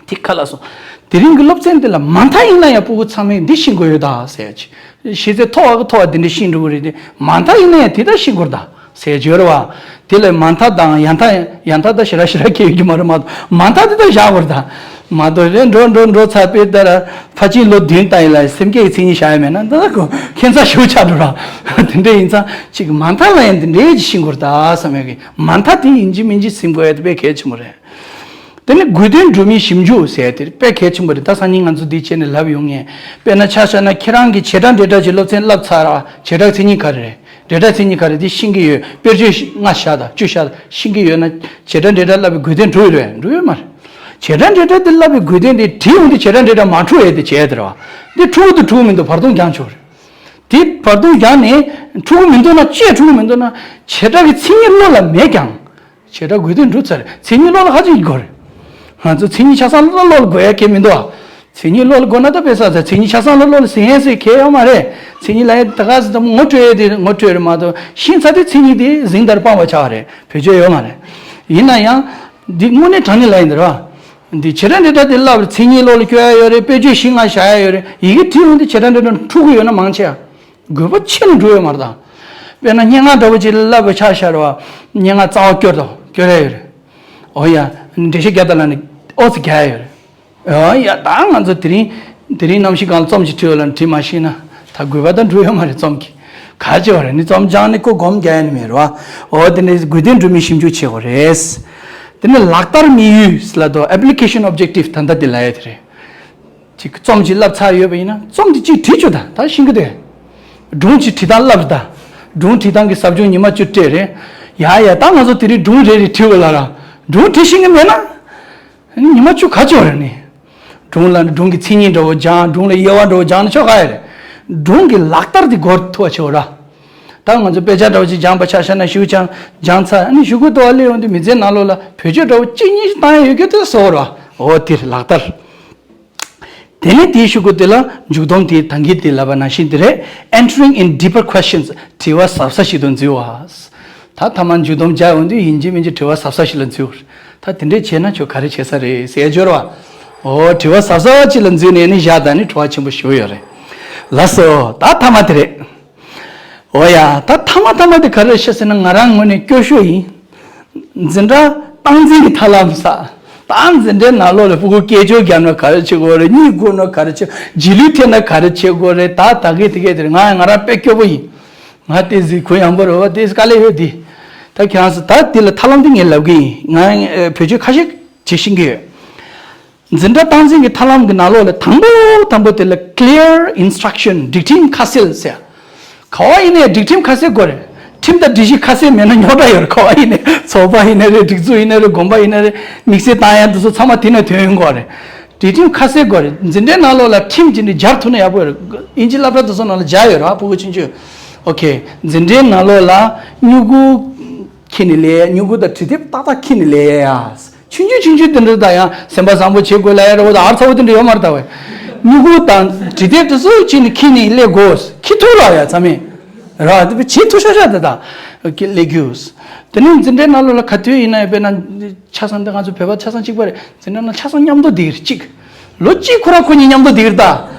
འདི་ག་ལ་སོང་། དེ་རིང་གི་སློབ་ཚན་འདི་ལ་མ་མཐའ་ཡིན་ན་ཡང་སྤུ་གུ་ཚང་མས་འདི་ཤེས་དགོས་ཡོད་ད་ཟེར་ཡ་ཅིག་ཤེས་ཚད་མཐོ་བ་གི་མཐོ་བ་འདི་འདྲ་ཤེས་འགྲོ་གི་རེད་དེ་མ་མཐའ་ཡིན་ན་ཡང་དེ་ལྟར་ཤེས་དགོས་རེད་ད་ཟེར་ཡ་ཅིག་ཡོད་རེད་བ། དེ་ལ་མ་མཐའ་དང་ཡང་མཐའ་ཡང་མཐའ་ད་ཞེ་དྲག་ཞེ་དྲག་ཁྱད་ཡོད་ཀྱི་མ་རེད་མ་གཏོགས་མ་མཐའ་དེ་ལྟར་བཞག་དགོས་རེད་ད། མ་གཏོགས་རེད་འགྲོ་འགྲོ་འགྲོ་ཚར་དཔེ་ལྟར་ཕལ་ཆེར་ལོ་བདུན་ལྟ་ཡིན་ལ་སེམས་སྐྱིད་ཀྱི་མཚན་ཉིད་བཞག་ཡ་མེད་ན་ད་ཁོ་ཁྱད་མཚར་ཞེ་པོ་ཆགས་འགྲོ་ར། དེ་འདྲ་ཡིན་ཙང་ཅིག་མ་མཐའ་ལ་ཡང་འདི་འདྲའི་ཅིག་ཤེས་དགོས་རེད་ད་བསམ་ཡ་གི་མ་མཐའ་དེ་ཡིན་གཅིག་མིན་གཅིག་ཟིན་དགོས་ཡ་དེ་དཔེ་གལ་ཆེན་པོ་རེད། དེ་ནི་དགོས་དོན་སྒྲུབ་མིན་ཞིབ་འཇུག་ཟེར་དེ་དཔེ་གལ་ཆེན་པོ་རེད། ད་སང་ཉིན་ང་ཚོ་འདི་བྱས་ནས་ལབ་ཡོང་ངེས། དཔེར་ན་ཆ་བཞག་ན་ཁྱེད་རང་གིས་བྱེད་སྒྲ་འབྲེལ་སྒྲ་ཅིག་སློབ་ཚན་བསླབ་ཚར་བ། བྱེད་སྒྲ་མཚན་ཉིད་ག་རེ་རེད། འབྲེལ་སྒྲ་མཚན་ཉིད་ག་རེ་དེ་ཤེས་ཀྱི་ཡོད། དཔེར་བརྗོད་ཤི་ལྔ་བཞག་དང་བཅུ་བཞག་ཤེས་ཀྱི་ཡོད་ན་བྱེད་སྒྲ་འབྲེལ་སྒྲ་བསླབ་པའི་དགོས་དོན་འགྲུབ་ཡོད་རེད་འགྲུབ་ཡོད་མ་རེད། བྱེད་སྒྲ་འབྲེལ་སྒྲ་དེ་བསླབ་པའི་དགོས་དོན་དེ་བྲིས་ཡོང་དུས་བྱེད་སྒྲ་འབྲེལ་སྒྲ་མ་འཁྲུག་ཡས་དེ་བྱས་དེ་རེད་བ། འདི་འཁྲུག་གི་འདུག་འཁྲུག་གི་མི་འདུག་བར་སྟོང་རྒྱག་ཆོག་རེད། དེ་བར་སྟོང་རྒྱག་ནས་འཁྲུག་གི་མི་འདུག་ན་ཅིས་འཁྲུག་གི་མི་འདུག་ན་བྱེད་སྒྲ་གི་མཚན་ཉིད་བློ་ལ་མེད་ཀྱང་། བྱེད་སྒྲ་དགོས་དོན་འགྲུབ་ཚར་མཚན་ཉིད་བློ་ལ་ཧ་ཅང་དགོས་རེད། ང་ཚོ་མཚན་ཉིད་ཆགས་སང་བློ་ལ་དགོས་ཡ་གལ་མི་འདུག་ཨ། མཚན་ཉིད་བློ་ལ་དགོས་ན་ད་དཔེ་ས་ས་མཚན་ཉིད་ཆ་ཚང་ལ་བློ་ལ་ཟིན་ཡས་ཟེར་གལ་ཡོད་མ་རེད། མཚན་ཉིད་ལ་ཡ་ད་ག་ཟེ་ད་ངོ་སྤྲོད་ཡས་དེ་ངོ་སྤྲོད་རེད་མ་གཏོགས་ཤིང་ཚ་དེ་མཚན་ཉིད་དེ་ཟིན་ལྟར་སྤངས་པ་ཆགས་རེད། བེད་སྤྱོད་ཡོད་མ་རེད། ཡིན་ན་ཡང་འདི་དངོས་གནས་དྲང་གནས་ལ་ཡིན་འདི་ར། འདི་བྱེད་སྒྲ་འབྲེལ་སྒྲ་དེ་ལབ་རེད། མཚན་ཉིད་བློ་ལ་སྐྱོ་ཡ་ཡོད་རེད། དཔེ་བརྗོད་ཤིང་ང་བཞག་ཡ་ཡོད་རེད། ཡི་གེ་བྲིས་འོང་དུས་བྱེད་སྒྲ་འབྲེལ་སྒྲ་འཁྲུག་གི་ཡོད་ན་མང་ཆེ་བ། དགོས་པ་ཆེ་ན་འགྲོ་ཡོད་མ་རེད་ད། དཔེར་ན་སྙན་ངག་འདྲ་བོ་ཅིག་ལབ་པའི་ཆ་བཞག་རེད་བ། སྙན་ངག་རྩ་བ་སྐྱོར་དང་སྐྱོར་ཡ་ཡོད་རེད། འོ་ཡ། འགྲེལ་བཤད་རྒྱག་དང་ལབ་ནས་ཨོ་ཙི་རྒྱག་ཡ་ཡོད་རེད། ཨོ་ཡ། ད་ང་ཚོ་དེ་རིང་དེ་རིང་གནམ་གཤིས་སྒང་ལ་རྩོམ་ཅིག་བྲིས་ཡོད་ལབ་ནས་བྲིས་མ་ཤེས་ན་ད་དགོས་པ་ད་འགྲོ་ཡོད་མ་རེད། རྩོམ་གྱི་ག་ཅི་བ་རེད། ནི་རྩོམ་སྦྱངས་ནས་ཁོ་སྒོམ་རྒྱག་ཡ་ནི་མེད་རེད་བ། ཨོ་དེ་ནས་དགོས་དོན་སྒྲུབ་མིན་ཞིབ་འཇུག་བྱེད་དགོས་རེད། དེ་ནས་ལག་བསྟར་དམིགས་ཡུལ་ལབ་དོ། application objective ད་ལྟ་དེ་ལབ་ཡ་དེ་རེད། ཅིག་རྩོམ་ཅིག་བསླབ་ཚར་ཡོད་པ་ཡིན་ན་རྩོམ་དེ་ཅིག་བྲིས་བཅུག་ད་ད་ཤེས་ཀྱི་འདུག་སྒྲུང་ཅིག་བྲིས་སྟངས་བསླབ་ད། སྒྲུང་བྲིས་སྟངས་ཀྱི་ཟབ་སྦྱོང་ཉི་མ་བཅུ་སྤྲད་རེད། ཡ་ཡ་ད་ང་ཚོ་དེ་རིང་སྒྲུང་རེ་རེ་བྲིས་དགོས་ལ་ར། སྒྲུང་བྲིས་ཤེས་ཀྱི་མེད་ན། ཉི་མ་བཅུ་ག་ཅོག་རེད་ནི། སྒྲུང་ལ་སྒྲུང་གི་མཚན་ཉིད་འདྲ་བོ་སྦྱང་། སྒྲུང་ལ་དབྱེ་བ་འདྲ་བོ་སྦྱང་ན་ཆོག་ག་ཡ་རེད། སྒྲུང་གི་ལག་བསྟར་དེ་སྒོར་ཐུག་པ་ཆེ་བ་ར། ད་ང་ཚོ་དཔེ་ཆ་འདྲ་བོ་ཅིག་སྦྱངས་པ་ཆ་བཞག་ན་ཞུ་ཅང་སྦྱངས་ཚར་ཨ་ནི་གཞུག་གུ་ལྟོ་བ་སླེབས་ཡོང་དུས་མི་ཚེ་ནང་ལོགས་ལ་བེད་སྤྱོད་འདྲ་བོ་གཅིག་གཉིས་ཤིག་བཏང་ཡ་ཡོད་རྒྱུ་དེ་བཟོ་བ་ར། འོ་དེ་རེད་ལག་བསྟར། དེ་ནས་དེའི་གཞུག་གུ་དེ་ལ་མཇུག་སྡོམ་དེ་ད་གིན་དེ་ལབ་པ་ནང་བཞིན་དེ་རེད། Entering in deeper questions དྲི་བ་ཟབ་ས་ཞིག་ཏུ་འཛུལ་བ། ད་ཐ་མ་མཇུག་སྡོམ་རྒྱག་འོང་དུས་ཡིན་གཅིག་མིན་གཅིག་དྲི་བ་ཟབ་ས་ཞིག་ལ་འཛུལ་བ། ད་དེ་འདྲས་བྱས་ན་ཁྱོད་ག་རེ་བྱེད་ས་རེད་ཟེར་སྦྱོར་བ། འོ་དྲི་བ་ཟབ་ས་ཅིག་ལ་འཛུལ་ནས་ནི་བཞག་ད་ནི་དྲི་བ་ཆེན་པོ་ཞིག་ཡོད་རེད། ལགས་སོ། ད་ཐ་མ་དེ་རེད། འོ་ཡ། ད་ཐ་མ་ཐ་མ་དེ་ག་རེ་བཤད་ཟེར་ན་ང་རང་ངོས་ནས་སྐྱོ་ཤོས་ཡིན། འཛིན་གྲྭ་སྟངས་འཛིན་གྱི་ཐབས་ལམ་ས། ད་འཛིན་གྲྭའི་ནང་ལོགས་ལ་ཕྲུ་གུ་སྐད་ཅོར་བརྒྱབ་ན་ག་རེ་བྱེད་དགོས་རེད། གཉིད་ཁུག་ན་ག་རེ་བྱེད། རྗེས་ལུས་ཐེབས་ན་ག་རེ་བྱེད་དགོས་རེད། ད་ད་གེ་དེ་གེ་དེ་རེད། ང་ང་རང་དཔེ་སྐྱོ་པོ་ཡིན། ང་དེ་ཟིག་གུ་ཡངས་པོ་རེད་བ། དེ་དཀའ་ལས་ཡོད་དེ། ད་ཁྱེད་རང་ཚོ་ད་དེ་ལ་ཐབས་ལམ་དེ་ངས་ལབ་གི་ཡིན། ང་བེད་སྤྱོད་ཁ་ཤས་བྱེད་ཤེས་ཀྱི་ཡོད། འཛིན་གྲྭ་སྟངས་འཛིན་གྱི་ཐབས་ལམ་གྱི་ནང་ལོགས་ལ་དང་པོ་དང་པོ་དེ་ལ་clear instruction སྒྲིག་ཁྲིམས་ཁ་གསལ་ཟེར། ག་བ་ཡིན་ནའི་སྒྲིག་ཁྲིམས་ཁ་གསལ་དགོས་རེད། ཁྲིམས་དང་སྒྲིག་གཞི་ཁ་གསལ་མེད་ན་རྙོག་དྲ་ཡོད་རེད། ག་བ་ཡིན་ནའི་ཚོགས་པ་ཡིན་ནའི་རེད། སྒྲིག་འཛུགས་ཡིན་ནའི་རེད། དགོན་པ་ཡིན་ནའི་རེད། དམིགས་བསལ་བཏང་ཡ་འདི་ཚོ་ཚང་མ་དེ་ནས་ཐོན་ཡོང་དགོས་རེད། སྒྲིག་ཁྲིམས་ཁ་གསལ་དགོས་རེད། འཛིན་གྲྭའི་ནང་ལོགས་ལ་ཁྲིམས་ཅིག་ནི་སྦྱར་ཐུབ་ན་ཡག་པོ་ཡོད་རེད། དབྱིན་ཇི་སློབ་གྲྭ་དེ་ཚོ་ནང་ལ་སྦྱར་ཡོད་རེད་ཕྲུ་གུ་ཆུང་ཆུང་། ཨོ་ཁེ། འཛིན་གྲྭའི་ནང་ལོགས་ལ་སྨྱུ་གུ་འཁྱེར་ནས་སླེབས་ཡ། སྨྱུ་གུ་དང་འབྲི་དེབ་ཏག་ཏག་འཁྱེར་ནས་སླེབས་ཡ། ཆུང་ཆུང་ཆུང་ཆུང་དེ་འདྲ་དང་ཡང་སེམས་པ་བཟང་པོ་བྱེད་དགོས་ལབ་ཡ་ར་བོ་དང་ཨར་ཚ་བོ་དེ་འདྲ་ཡོད་མ་རེད་ད་བས། སྨྱུ་གུ་དང་འབྲི་དེབ་དེ་ཚོ་ཅིག་ནི་འཁྱེར་ནས་སླེབས་དགོས། འཁྱེར་ཐུབ་ར་ཡ་ཚང་མས་ར་དེ་བས་བྱེད་ཐུབ་ཤག་ཤག་དེ་དང་སླེབས་རྒྱུ། དེ་ནས་འཛིན་གྲྭའི་ནང་ལོགས་ལ་ག་དུས་ཡིན་ན་ཡང་དཔེར་ན་ཆ་ཚང་དེ་ང་ཚོ་བོད་པ་ཆ་ཚང་གཅིག་པ་རེད། འཛིན་གྲྭ་ནང་ཆ་ཚང་མཉམ་དུ་བསྡད་ཀྱི་རེད་གཅིག་ལོ་གཅིག་ཁོ་རང་ཁོ་གཉིས་མཉམ་དུ་བསྡད་ཀྱི་རེད་ད།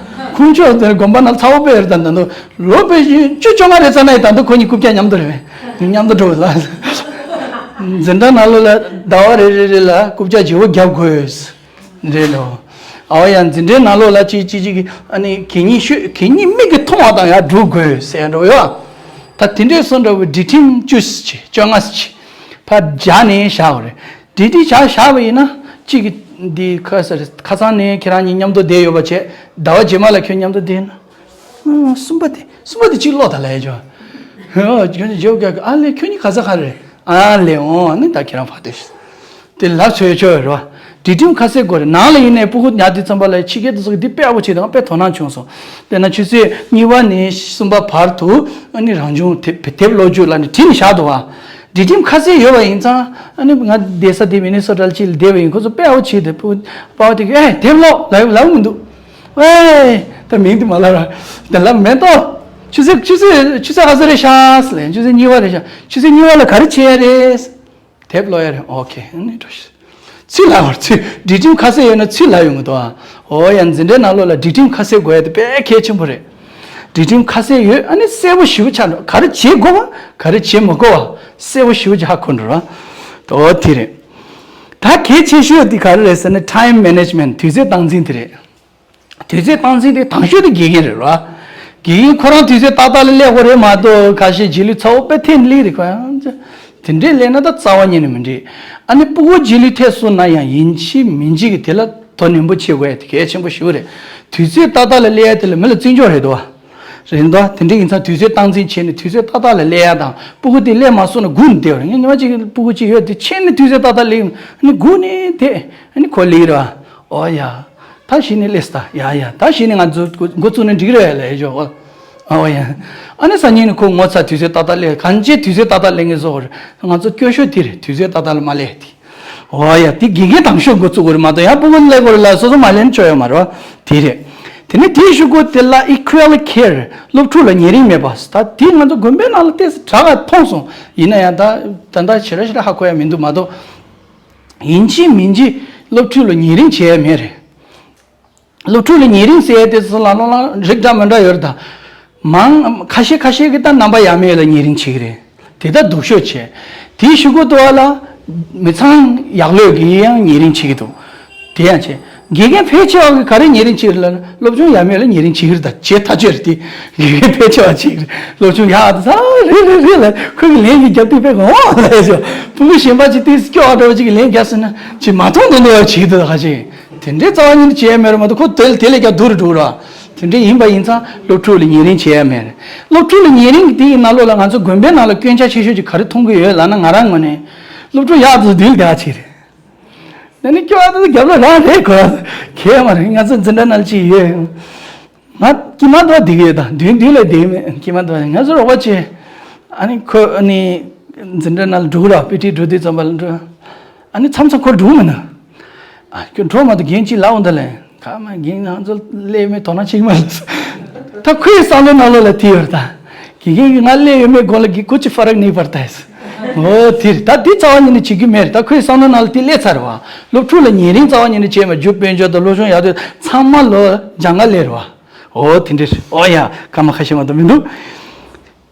ཁོང་ཚོ་དེ་དགོན་པ་ནང་ཚ་བོ་དཔེ་རེད་ད། ད་དུང་ལོ་དཔེ་བཅུ་བཅོ་ལྔ་རེད་ཙ་ན་ཡི་ད་དུང་ཁོ་གཉིས་རྐུབ་བཀྱག་མཉམ་དུ་རེད་པས། མཉམ་དུ་འགྲོ་ལ། འཛིན་གྲྭ་ནང་ལོགས་ལ་ཟླ་བ་རེ་རེ་རེ་ལ་རྐུབ་བཀྱག་བརྗེ་པོ་རྒྱབ་དགོས། རེད་ལོ། ཨའོ་ཡ། འཛིན་གྲྭའི་ནང་ལོགས་ལ་གཅིག་གཅིག་གཅིག་གིས་ཨ་ནི་གད་སྙིགས་ཤོད་གད་སྙིགས་མིག་གིས་མཐོང་བ་དང་ཡར་སྒྲུག་དགོས་ཟེར་འགྲོ་ཡོད། ད་དེ་འདྲས་སོང་འདྲ་བོའི་སྒྲིག་ཁྲིམས་བཅུ་ཙམ་ཅིག་བཅོ་ལྔ་ཙམ་ཅིག་ཕར་སྦྱར་ནས་བཞག་དགོས་རེད། སྒྲིག་སྒྲིག་བྱ་བཞག་པ་ཡིན་ན་གཅིག་གི་འདི་ཁ་ས་རེད། ཁ་སང་ནས་ཁྱེད་རང་གཉིས་མཉམ་དུ་བསྡད་ཡོད་པ་བྱས། ཟླ་བ་རྗེས་མ་ལ་ཁྱོད་མཉམ་དུ་བསྡད་ན། ཨང་། གསུམ་པ་དེ་གསུམ་པ་དེ་གཅིག་ཀློག་ད་ལབ་ཡ་ཅོ། ཨོ་ཁྱོད་ཀྱི་རྗེས་ཀྱི་ཨ་ལེ་ཁྱོད་གཉིས་ག་ས་ག་རེད། ཨ་ལེ་འོང་ནི་ད་ཁྱེད་རང་ཕར་སྡོད་ཤིག་དེ་ལབ་ཚོད་ཆོག་རེད་བ། སྒྲིག་ཁྲིམས་ཁ་གསལ་དགོས་རེད། ནང་ལ་ཡིན་ནའི་སྤུ་གུ་ཉར་དུས་ཙམ་པ་ལ་ཕྱི་རྒྱལ་དེ་ཚོ་གི་འདི་དཔེ་ཡག་པོ་བྱས་དང་དཔེ་དོ་སྣང་བྱུང་སོང་། དཔེར་ན་ཆུ་ཚོད་གཉིས་པ་ནས་གསུམ་པ་བར་དུ་ཨ་ནི་རང་བྱུང་དེབ་དེབ་ཀློག་རྒྱུ་ལབ་ནས་བྲིས་ནས་བཞག་འདུག་བ། སྒྲིག་ཁྲིམས་ཁ་གསལ་ཡོད་པ་ཡིན་ཙང་ཨ་ནི་ང་བསྡད་ས་དེ་མི་ནི་སོ་ཊ་ལ་ཅིག་ལ་བསྡད་པ་ཡིན། ཁོ་ཚོ་དཔེ་ཡག་པོ་བྱས་ཏེ་སྤུ་གུ་པ་ཕ་དེ་གིས་ཨེ་དེབ་ཀློག་ལབ་ལབ་མི་འདུག་ཨེ་ད་མིང་དེ་མ་ལབ་ར། དེ་ལབ་མེད་དོ། ཆུ་ཚོད་ཆུ་ཚོད་ཆུ་ཚོད་ག་ཚོད་རེད་ཤག་ཟེར་ལབ། ཆུ་ཚོད་གཉིས་པ་རེད་ཤག་ཆུ་ཚོད་གཉིས་པ་ལ་ག་རེ་བྱེད་ཡ་རེད། དེབ་ཀློག་ཡ་རེད། ཨོ་ཁེ། ཨ་ནི་འགྲོ་ཤི། ཚུར་ལབ་བར་ཚུར་སྒྲིག་ཁྲིམས་ཁ་གསལ་ཡོད་ན་ཚུར་ལབ་ཡོང་གི་འདུག་ཨ། ཨོ་ཡ། འཛིན་གྲྭའི་ནང་ལོགས་ལ་སྒྲིག་ཁྲིམས་ཁ་གསལ་དགོས་ཡ་དེ་དཔེ་གལ་ཆེན་པོ་རེད། སྒྲིག་ཁྲིམས་ཁ་གསལ་ཡོད། ཨ་ནི་གསལ་པོ་ཞེ་པོ་ཆགས་འགྲོ། ག་རེ་བྱེད་དགོས་པ་ག་རེ་བྱེད་མི་དགོས་པ་གསལ་པོ་ཞེ་པོ་ཆགས་ཁོ་འགྲོ་ར། ཨོ་དེ་རེད། ད་གལ་ཆེ་ཤོས་དེ་ག་རེ་རེད་ཟེར་ན་time management དུས་ཚོད་སྟངས་འཛིན་དེ་རེད། དུས་ཚོད་སྟངས་འཛིན་དེ་དང་ཤོས་དེ་དགེ་རྒན་རེད་ར། དགེ་རྒན་ཁོ་རང་དུས་ཚོད་ཏག་ཏག་ལ་སླེབས་དགོས་རེད་མ་གཏོགས་ཁ་ཤས་རྗེས་ལུས་ཚ་བོ་དཔེ་ཐེབས་ནས་སླེབས་རེད། ཁོ་ཡང་དེ་འདྲས་སླེབས་ན་ད་རྩ་བ་ཉིད་ནས་མི་འགྲིག་ཨ་ནི་སྤུ་གུ་རྗེས་ལུས་ཐེབས་སོང་ན་ཡང་ཡིན་གཅིག་མིན་གཅིག་གི་དེ་ལ་དོ་ནན་པོ་བྱེད་དགོས་ཡ་དེ་གལ་ཆེན་པོ་ཞེ་པོ་རེད། དུས་ཚོད་ཏག་ཏག་ལ་སླེབས་ཡ་དེ་ལ་མི་ལ་བརྩི་འཇོག་རེད་དོ། རེད་འདུག་དེ་འདྲས་ཡིན་ཙང་དུས་ཚོད་སྟངས་འཛིན་བྱས་ནས་དུས་ཚོད་ཏག་ཏག་ལ་སླེབས་ཡ་དང་སྤུ་གུ་དེ་སླེབས་མ་སོང་ན་སྒུག་ནས་བསྡད་པ་རེད། ངས་ཉི་མ་གཅིག་སྤུ་གུ་གཅིག་ཡོད་དེ་ཆེན་ནས་དུས་ཚོད་ཏག་ཏག་སླེབས་ནས་སྒུག་ནས་བསྡད། ཨ་ནི་ཁོ་སླེབས་ར། ཨོ་ཡ། ད་གཞི་ནས་སླེབས་ད། ཡ་ཡ། ད་གཞི་ནས་ང་ཚོ་འགོ་བཙུགས་ན་འགྲིག་རེད་ལབ་ཡ་ཅོ། ཨོ་ཡ། ཨ་ནི་སང་ཉིན་ནས་ཁོ་ངོ་ཚ་དུས་ཚོད་ཏག་ཏག་སླེབས། གང་ཅི་དུས་ཚོད་ཏག་ཏག་སླེབས་ངེས་བཟོ་བར་ང་ཚོ་སྐྱོ་ཤོས་དེ་རེད། དུས་ཚོད་ཏག་ཏག་ལ་མ་སླེབས་དེ། འོ་ཡ། དེ་དགེ་རྒན་དང་ཤོག་འགོ་བཙུགས་དགོས་རེད་མ་གཏོགས་ཡང་སྤུ་གུ་ལ་སླེབས་དགོས་རེད་ལ་སོ་སོ་མ་ལེན་ཆོག་ཡོད་མ་རེད་བ། དེ་རེད། དེ་ནས་དེའི་གཞུག་གུ་དེ་ལ་equal care། སློབ་ཕྲུག་ལ་ཉེ་རིང་མེད་པ། ད་དེ་ང་ཚོ་དགོན་པའི་ནང་ལ་ཏོག་ཙམ་དྲག་ག་མཐོང་སོང་། ཡིན་ན་ཡང་ད་ད་ལྟ་ཞེ་དྲག་ཞེ་དྲག་ཧ་གོ་ཡ་མི་འདུག་མ་གཏོགས། ཡིན་གཅིག་མིན་གཅིག་སློབ་ཕྲུག་ལ་ཉེ་རིང་བྱེད་ཡ་མེད་རེད། སློབ་ཕྲུག་ལ་ཉེ་རིང་ཟེར་ཡ་དེ་ཚོ་ལ་ལོ་ལ་རིགས་འདྲ་མི་འདྲ་ཡོད་རེད་ད། མང་ཁ་ཤས་ཁ་ཤས་ཀྱིས་ད་རྣམ་པ་ཡ་མེད་ལ་ཉེ་རིང་བྱེད་ཀྱི་རེད། དེ་ད་སྡུག་ཤོས་བྱས། དེའི་གཞུག་གུ་དུ་བ་ལ་མི་ཚང་ཡག་ལོས་ཀྱིས་ཡང་ཉེ་རིང་བྱེད་ཀྱི་འདུག་དེ་ཡང་བྱས། དགེ་རྒན་ཕལ་ཆེ་བ་གིས་ག་རེ་ཉེ་རིང་བྱེད་ཀྱི་རེད་ལབ་ན་སློབ་སྦྱོང་ཡ་མེད་ལ་ཉེ་རིང་བྱེད་ཀྱི་རེད་ད་བྱས་ཐག་ཆོད་རེད་དེ། དགེ་རྒན་ཕལ་ཆེ་བ་བྱེད་ཀྱི་རེད། སློབ་སྦྱོང་ཡག་ད་ཚ་རེད་རེད་རེད་ལ་ཁོ་གི་ལན་གྱི་རྒྱབ་དུས་དཔེ་གོ་ལ་ཡ་ཆོ། ཕྲུ་གུ་གཞན་པ་ཅིག་ཏིས་སྐྱོ་བ་འདྲ་བ་ཅིག་གི་ལན་རྒྱབ་ཟེར་ན་ཅིག་མ་མཐོང་དོན་དུ་བ་བྱེད་ཀྱི་འདུག་ད་ག་ཅིག་དེ་འདྲའི་རྩ་བ་ཉིད་ནས་བྱས་མེད་རེད་མ་གཏོགས་ཁོ་དེ་དེ་ལས་ཀྱང་སྡུག་རུ་འགྲོ་གི་རེད། དེ་འདྲ་ཡིན་པ་ཡིན་ཙང་སློབ་ཕྲུག་ལ་ཉེ་རིང་བྱེད་ཡ་མེད་རེད། སློབ་ཕྲུག་ལ་ཉེ་རིང་གི་དེ་ཡི་ནང་ལོགས་ལ་ང་ཚོ་དགོན་པའི་ནང་ལ་སྐྱོན་ཆ་ཆེ་ཤོས་ཅིག་ག་རེ་མཐོང་གི་ཡོད་ལབ་ན་ང་རང་ངོས་ནས་སློབ་ཕྲུག་ཡག་ཏུ་སྡུག་དེ་ཅིག་རེད། དེ་ནི་སྐྱོ་བ་དེ་རྒྱབ་ལ་རང་རེད་གོ། གལ་མ་རེད། ང་ཚོ་འཛིན་གྲྭ་ནང་ཅིག་ཡོད། ང་དཀྱིལ་མ་དུ་བ་བསྡད་ཀྱི་ཡོད་ད། མདུན་མདུན་ལ་བསྡད་ཀྱི་མེད། དཀྱིལ་མ་དུ་བ་ང་ཚོ་རོགས་པ་བྱས། ཨ་ནི་ཁོ་ཨ་ནི་འཛིན་གྲྭ་ནང་ལ་འགྲོ་གི་ར་པི་ཊི་འགྲོ་དུས་ཙམ་པ་ལ་འགྲོ། ཨ་ནི་མཚམས་མཚམས་ཁོ་འགྲོ་མི་ན། ཨ་ཁྱོད་འགྲོ་མ་ཐུབ་རྒན་གཅིག་ལབ་འོང་ད་ལེ། ག་མ་རྒན་ང་ཚོ་སླེབས་མེད་དོ་སྣང་བྱེད་ཀྱི་མ་རེད། ད་ཁོའི་བསམ་བློ་ནང་ལོགས་ལ་དེ་ཡོད་རེད་ད། དགེ་རྒན་གྱིས་ང་སླེབས་ཡོད་མེད་སྒོ་ལ་གི་ཀུ་ཅི་ཧྥ་རག་ནི་བར་ད་ཡིན། འོ་དེ་རེད་ད། དེ་རྩ་བ་ཉིད་ནས་བྱེད་ཀྱི་མེད་རེད་ད། ཁོའི་བསམ་བློ་ནང་ལ་དེ་སླེབས་ཚར་བ། སློབ་ཕྲུག་ལ་ཉེ་རིང་རྩ་བ་ཉིད་ནས་བྱས་མ་རྒྱུ་དཔལ་འབྱོར་དང་སློབ་སྦྱོང་ཡག་དེ་ཚང་མ་ལོ་སྦྱང་ག་སླེབས་རེད་བ། འོ་དེ་འདྲ་རེད། འོ་ཡ་སྐར་མ་ཁ་ཤས་མ་གཏོགས་མི་འདུག་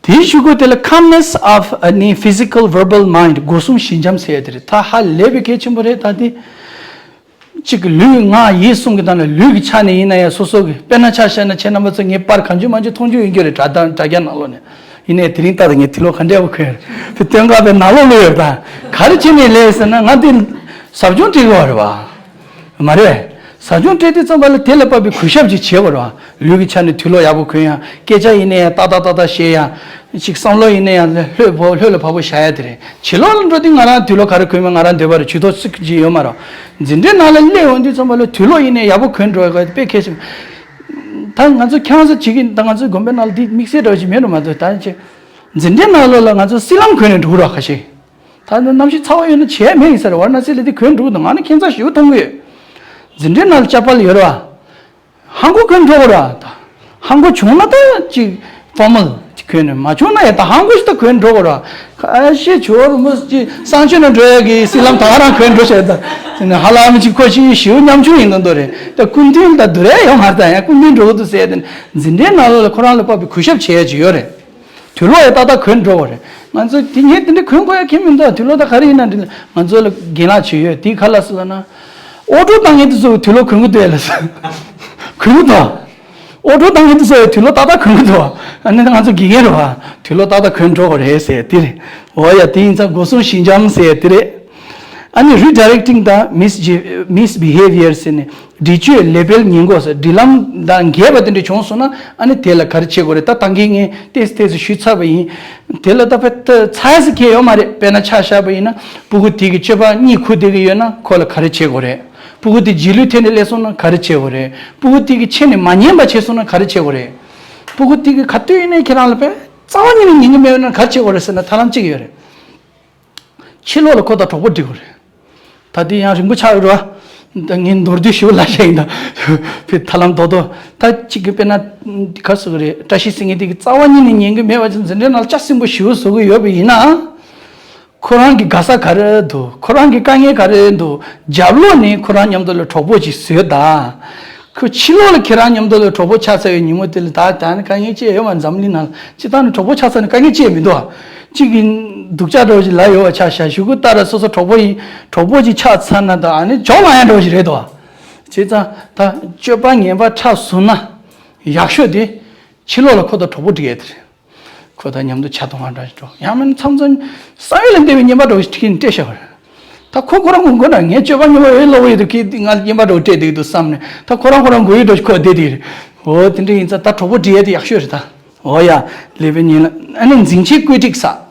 དེའི་གཞུག་གུ་དེ་ལ་calmness of ནི་physical verbal mind སྒོ་གསུམ་ཞི་འཇམ་ཟེར་ཡ་དེ་རེད། ད་ཧ་ལས་པའི་གལ་ཆེན་པོ་རེད་ད་དེ། གཅིག་གི་ལུས་ངག་ཡིད་གསུམ་གྱི་སྟེང་ལ་ལུས་ཀྱི་ཆ་ནས་ཡིན་ན་ཡང་སོ་སོ་གི་དཔེར་ན་ཆ་བཞག་ན་ཁྱེད་རྣམ་པ་ཚོ་ངའི་པར་གང་བྱུང་མང་བྱུང་མཐོང་རྒྱུ་ཡིན་རྒྱུ་རེད། དྲ་དང་དྲ་རྒྱ་ནང་ལོགས་ནས་ཡིན་ནའི་དེ་རིང་ལྟ་དང་ངས་དུག་ལོག་ག་འདྲ་བ་གོན་ཡོད་རེད། དེ་སྟོན་ཁ་པའི་ནང་ལོགས་ལོས་ཡོད་ད། ག་རེ་བྱས་ནས་ལས་ཟེར་ན་ང་དེ་ཟབ་སྦྱོང་སྤྲད་དགོས་པ་རེད་བ། མ་རེད། ཟབ་སྦྱོང་སྤྲད་དུས་ཙམ་པ་ལ་དེ་ལ་དཔག་པའི་གུས་ཞབས་ཅིག་བྱེད་དགོས་རེད་བ། ལུས་ཀྱི་ཆ་ནས་དུག་ལོག་ཡག་པོ་གོན་ཡ། སྐད་ཆ་ཡིན་ནའི་ཏག་ཏག་ཏག་ཏག་བཤད་ཡ། ཅིག་བསམ་བློ་ཡིན་ན་ཡང་ལྷོད་པོ་ལྷོད་ལ་བབས་པོ་བཞག་ཡ་དེ་རེད། ཕྱི་ལོགས་ལ་འགྲོ་དུས་ང་རང་དུག་ལོག་ག་རེ་གོན་མིན་ང་རང་འདོད་པ་རེད། ཇུས་གཏོགས་སུ་ཅིག་ཡོད་མ་རེད། འཛིན་གྲྭའི་ནང་ལ་སླེབས་ཡོང་དུས་ཙམ་པ་ལ་དུག་ལོག་ཡིན་ནའི་ཡག་པོ་གོན་འགྲོ་ཡ་དཔེ་གལ་ཆེན། ད་ང་ཚོ་ཁྱེད་རང་ཚོ་བྱེད་ཀྱི་ད་ང་ཚོའི་དགོན་པའི་ནང་ལ་འདི་དམིགས་བསལ་འདྲ་བ་ཞིག་མེད་འགྲོ་མ་གཏོགས་ད་ཅིག་འཛིན་གྲྭའི་ནང་ལོགས་ལ་ང་ཚོ་སྲིད་ལམ་གོན་ནས་འགྲོ་གི་རེད་ཁ་ཤས། ད་ནི་གནམ་གཤིས་ཚ་བ་ཡོད་ན་བྱས་མེད་ཡིན་ས་རེད། ཝ་ར་ཎ་སི་ལ་འདི་གོན་འགྲོ་གི་འདུག་ང་ནི་ཁྱད་མཚར་ཞེ་པོ་མཐོང་གི་ཡོད། འཛིན་གྲྭའི་ནང་ལ་ཅ་པལ་ཡོད་རེད་བ། ཧང་གོ་གོན་འགྲོ་གི་རེད་བ། ད་ཧང་གོ་བྱུང་ན་ད་ཅིག་ཧྥོར་མལ་ཅིག་གོན་ནས་མ་བྱུང་ན་ཡང་ད་ཧང་གོ་ཞིག་ད་གོན་འགྲོ་གི་རེད་བ། ཁ་ཤས་ཇོ་བོ་རིན་པོ་ཆེ་གསང་སྤྱོད་ནང་འགྲོ་ཡ་གི་སྲིད་ལམ་ད་ག་རང་གོན་འགྲོ་བྱས་ད། ཧ་ལམ་ཅིག་ཁོ་ཞིག་ཞེ་པོ་ཉམ་ཆུང་ཡིན་མདོག་མདོག་རེད། ད་སྐུ་མདུན་ལ་བསྡུར་ཡ་ཡོད་མ་རེད། ད་ཡང་སྐུ་མདུན་འགྲོ་གི་འདུག་ཟེར་ཡ་དེ་ནི་འཛིན་གྲྭའི་ནང་ལོགས་ལ་ཁོ་རང་ལ་དཔག་པའི་གུས་ཞབས་བྱེད་ཡ་ཅིག་ཡོད་རེད། དུག་ལོག་ཡང་ཏག་ཏག་གོན་འགྲོ་བ་རེད། ང་ཚོ་དེ་ངས་དེ་འདྲ་གོན་དགོས་ཡ་ཁྱད་མི་འདུག་དུག་ལོག་ད་ག་རེ་ཡིན་ན་འགྲིག་ང་ཚོ་ལ་རྒན་ལགས་བྱོས་ཡོད་དེ་ག་ལ་སོ་ན། ཨོ་ཊོ་བཏང་མཁན་དེ་ཚོ་དུག་ལོག་གོན་གི་འདུག་ཡ་ལ་སོ། གོན་གི་འདུག་ཨོ་ཊོ་བཏང་མཁན་དེ་ཚོ་ཡང་དུག་ལོག་ཏག་ཏག་གོན་གི་འདུག་ཨ་ནི་ང་ཚོ་དགེ་རྒན་རེད་བ། དུག་ལོག་ཏག་ཏག་གོན་འགྲོ་བ་རེད་ཟེར་ཡ་དེ་རེད། འོ་ཡ་དེ་ཡིན་ཙང་སྒོ་གསུམ་ཞི་འཇམ་ཟེར་ཡ་དེ་རེད། ཨ་ནི་redirecting དང་mis- misbehavior ཟེར་ནས། འདྲི་གཅོད་ལེ་བལ་ཉེས་འགོག་སོགས་སྒྲིག་ལམ་དང་འགལ་བ་དེ་འདྲ་བྱུང་སོང་ན་ཨ་ནི་དེ་ལ་ག་རེ་བྱེད་དགོས་རེད། ད་ད་གིན་ངས་ཏོག་ཙམ་ཏོག་ཙམ་ཞུས་ཚར་བ་ཡིན། དེ་ལ་ད་དཔེ་ད་ཚ་ས་གལ་ཡོད་མ་རེད། དཔེར་ན་ཆ་བཞག་པ་ཡིན་ན་སྤུ་གུ་དེ་གི་སྤྱོད་པ་གཉིད་ཁུག་བསྡད་ཀྱི་ཡོད་ན་ཁོ་ལ་ག་རེ་བྱེད་དགོས་རེད། སྤུ་གུ་དེ་རྗེས་ལུས་ཐེབས་ནས་སླེབས་སོང་ན་ག་རེ་བྱེད་དགོས་རེད། སྤུ་གུ་དེ་གི་ཆེད་ནས་མ་ཉན་པ་བྱས་སོང་ན་ག་རེ་བྱེད་དགོས་རེད། སྤུ་གུ་དེ་གི་ག་དུས་ཡིན་ནའི་ཁྱེད་རང་ལ་དཔེ་རྩ་བ་ཉིད་ནས་ཉན་གྱི་མེད་ན་ག་རེ་བྱེད་དགོས་རེད་ཟེར་ན་ཐབས་ལམ་གཅིག་ཡོད་རེད། ཕྱི་ལོགས་ལ་ཁོ་དང་གྲོགས་པོ་སྒྲིག་དགོས་རེད། ད་དེ་ཡང་རིང་པོ་ཆགས་ཡོད་རེད་བ། ད་ངས་མདོར་བསྡུས་ཞུ་ལ་བཤད་ཡིན་ད། ཕི་ཐ་ལམ་རྡོག་རྡོག་ད་གཅིག་གི་དཔེར་ན་ག་ཟེར་གི་རེད། བཀྲ་ཤིས་ཟེར་མཁན་དེ་གི་རྩ་བ་ཉིད་ནས་ཉན་གི་མེད་པ་ཅིག་འཛིན་གྲྭའི་ནང་ལ་ལྕགས་སྲིན་པོ་ཞེ་པོ་བཟོ་གི་ཡོད་པ་ཡིན་ན། ཁོ་རང་གི་དགའ་ས་ག་རེ་འདུག་ཁོ་རང་གི་དཀའ་ངལ་ག་རེ་འདུག་རྒྱབ་ལོགས་ནས་ཁོ་རང་མཉམ་དུ་ལ་གྲོགས་པོ་ཅིག་བཟོས་ད། ཁོ་ཕྱི་ལོགས་ལ་ཁྱེད་རང་མཉམ་དུ་ལ་གྲོགས་པོ་ཆགས་ཚར་བའི་ཉིན་མོ་དེ་ལ་ད་ད་ནི་དཀའ་ངལ་ཅི་ཡང་ཡོད་མ་རེད། འཛམ་གླིང་ནང་ལ་སྤྱིར་བཏང་ནས་གྲོགས་པོ་ཆགས་ཚར་ན་དཀའ་ངལ་ཅི་ཡང་མི་འདུག་བ། གཅིག་གི་སྡུག་ཅག་འདྲ་བོ་ཞིག་ལབ་ཡོད་པ་ཆ་བཞག་གཞུག་གུ་ལྟར་སོ་སོ་གྲོགས་པོ་ཡིན་གྲོགས་པོ་ཅིག་ཆགས་ཚར་ན་ད་ཨ་ནི་འཇོག་ལ་ཡང་འདྲ་བོ་ཞིག་རེད་དོ། བྱས་ཙང་ད་སྤྱོད་པ་ངན་པ་ཁྲབ་བཟུང་ན་ཡག་ཤོས་དེ་ཕྱི་ལོགས་ལ་ཁོ་དང་གྲོགས་པོ་སྒྲིག་ཡས་དེ་རེད། ཁོ་དང་མཉམ་དུ་ཇ་འཐུང་བ་འདྲ་ཞིག་འགྲོ། ཡང་མིན་མཚམས་མཚམས་བསམ་ཡུལ་ལས་འདས་པའི་རྔན་པ་འདྲ་བོ་ཞིག་ཁྲིད་ནས་སྤྲད་བཞག་པ་རེད། ད་ཁོ་ཁོ་རང་ངོ་དགོས་ན་ངའི་སྤྱོད་པ་ངན་པ་འོས་སླ་བོ་ཡོད་དུ་ཁྱེད་ང་རྔན་པ་འདྲ་བོ་སྤྲད་བསྡད་ཀྱི་འདུག་བསམ་ནས་ད་ཁོ་རང་ཁོ་རང་དགོས་ཡོད་འདྲ་ཞིག་ཁོ་བསྡད་བསྡད་རེད། འོ་དེ་འདྲ་ཡིན་ཙང་ད་གྲོགས་པོ་སྒྲིག་ཡས་དེ་ཡག་ཤོས་རེད་ད། འོ་ཡ། ལེ་བལ་ཉིན་ལ་ཨ་ནི་འཛིན་ཆས་བཀོད་སྒྲིག་ས།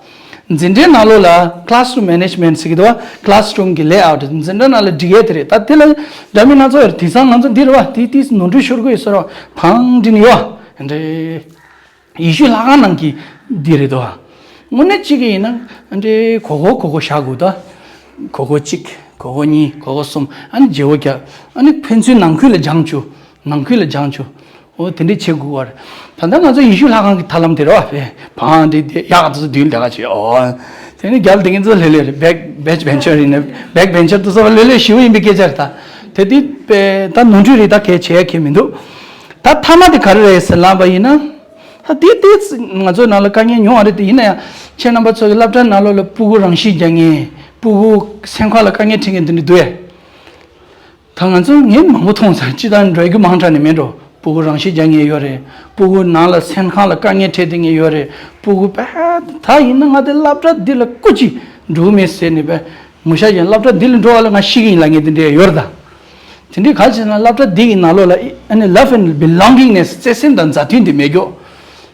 འཛིན་གྲྭའི་ནང་ལོགས་ལ་classroom management ཟེར་གྱི་འདུག་བ། classroom གི་layout འཛིན་གྲྭ་ནང་ལ་སྒྲིག་ཡས་དེ་རེད། ད་དེ་ལ་འདྲ་མིན་སྣ་ཚོགས་ཡོད་རེད། དེང་སང་ང་ཚོ་འདི་རེད་བ། དེ་དེ་ནོར་འཁྲུལ་ཤོར་གི་ཡོད་ཟེར་བ་བང་འདྲི་ནི་ཡོད་འདྲེ། ཡེ་ཤུ་ལྷ་ཁང་ནང་གི་འདི་རེད་དོ། དངོས་གནས་གཅིག་གི་ཡིན་ན་འདི་གོ་གོ་གོ་གོ་བཞག་དགོས་ད། གོ་གོ་གཅིག་གོ་གོ་གཉིས། གོ་གོ་གསུམ། ཨ་ནི་བརྗེ་བོ་རྒྱབ། ཨ་ནི་ཕན་ཚུན་ནང་ཁུལ་ལ་སྦྱང་བཅུག་ནང་ཁུལ་ལ་སྦྱང་བཅུག་འོ་དེ་འདྲས་བྱེད་དགོས་པ་རེད། ད་ལྟ་ང་ཚོ་ཡེ་ཤུ་ལྷ་ཁང་གི་ཐབས་ལམ་དེ་རེད་བ། བང་འདི་འདི་ཡག་ཏུ་མདུན་ལས་ཀ་བྱེད། འོ་དེ་ནི་རྒྱབ་དེ་ངེད་ཚོ་ལྷོད་ལྷོད་རེད། བེག་བེག་བེན་ཆར་ཡིན་ན་བེག་བེན་ཆར་དུ་སོགས་པ་ལྷོད་ལྷོད་ཞེ་པོ་ཡིན་པའི་སྐད་ཆ་རེད། ད་དེ་དེ་ད་ནོར་འཁྲུལ་རེད། ད་གལ་ཆེ་ཡ་གལ་མི་འདུག་ད་ཐ་མ་དེ་ག་རེ་རེད་ཟེར་ལབ་པ་ཡིན་ན། ད་དེ་དེ་ང་ཚོའི་ནང་ལ་དཀའ་ངལ་ཉུང་བ་རེད། དེ་ཡིན་ན་ཡང་ཁྱེད་རྣམ་པ་ཚོ་གི་སློབ་གྲྭ་ནང་ལོགས་ལ་སྤུ་གུ་རང་ཤི་རྒྱག་མཁན། སྤུ་གུ་སེམས་ཁམས་ལ་དཀའ་ངལ་འཕྲད་མཁན་དེ་འདྲ་འདུག་ཨེ། ད་ང་ཚོ་ངས་མང་པོ་མཐོང་ཚར། སྤྱི་བཏང་འགྲོ་རྒྱུ་མང་དྲགས་ནས་མེད་འགྲོ། སྤུ་གུ་རང་ཤི་རྒྱག་མཁན་ཡོད་རེད། སྤུ་གུ་ནང་ལ་སེམས་ཁམས་ལ་དཀའ་ངལ་འཕྲད་བསྡད་མཁན་ཡོད་རེད། སྤུ་གུ་པ་ད་ཡིན་ན་ང་དེ་སློབ་གྲྭ་འདི་ལ་སྐུ་ཅིག་འགྲོ་གི་མེད་ཟེར་ནས་པ་ངུ་ཤ་ཅན་སློབ་གྲྭ་འདི་ལ་འགྲོ་བ་ལ་ང་ཤི་གི་ཡིན་ལབ་མཁན་དེ་འདྲས་ཡོད་རེད། ད་དེ་འདྲས་ག་རེ་བྱས་ན་སློབ་གྲྭ་འདི་གི་ནང་ལོགས་ལ་ཨ་ནི་love and belongingness བརྩེ་སེམས་དང་མཛའ་མཐུན་དེ་མེད་ཀྱོག་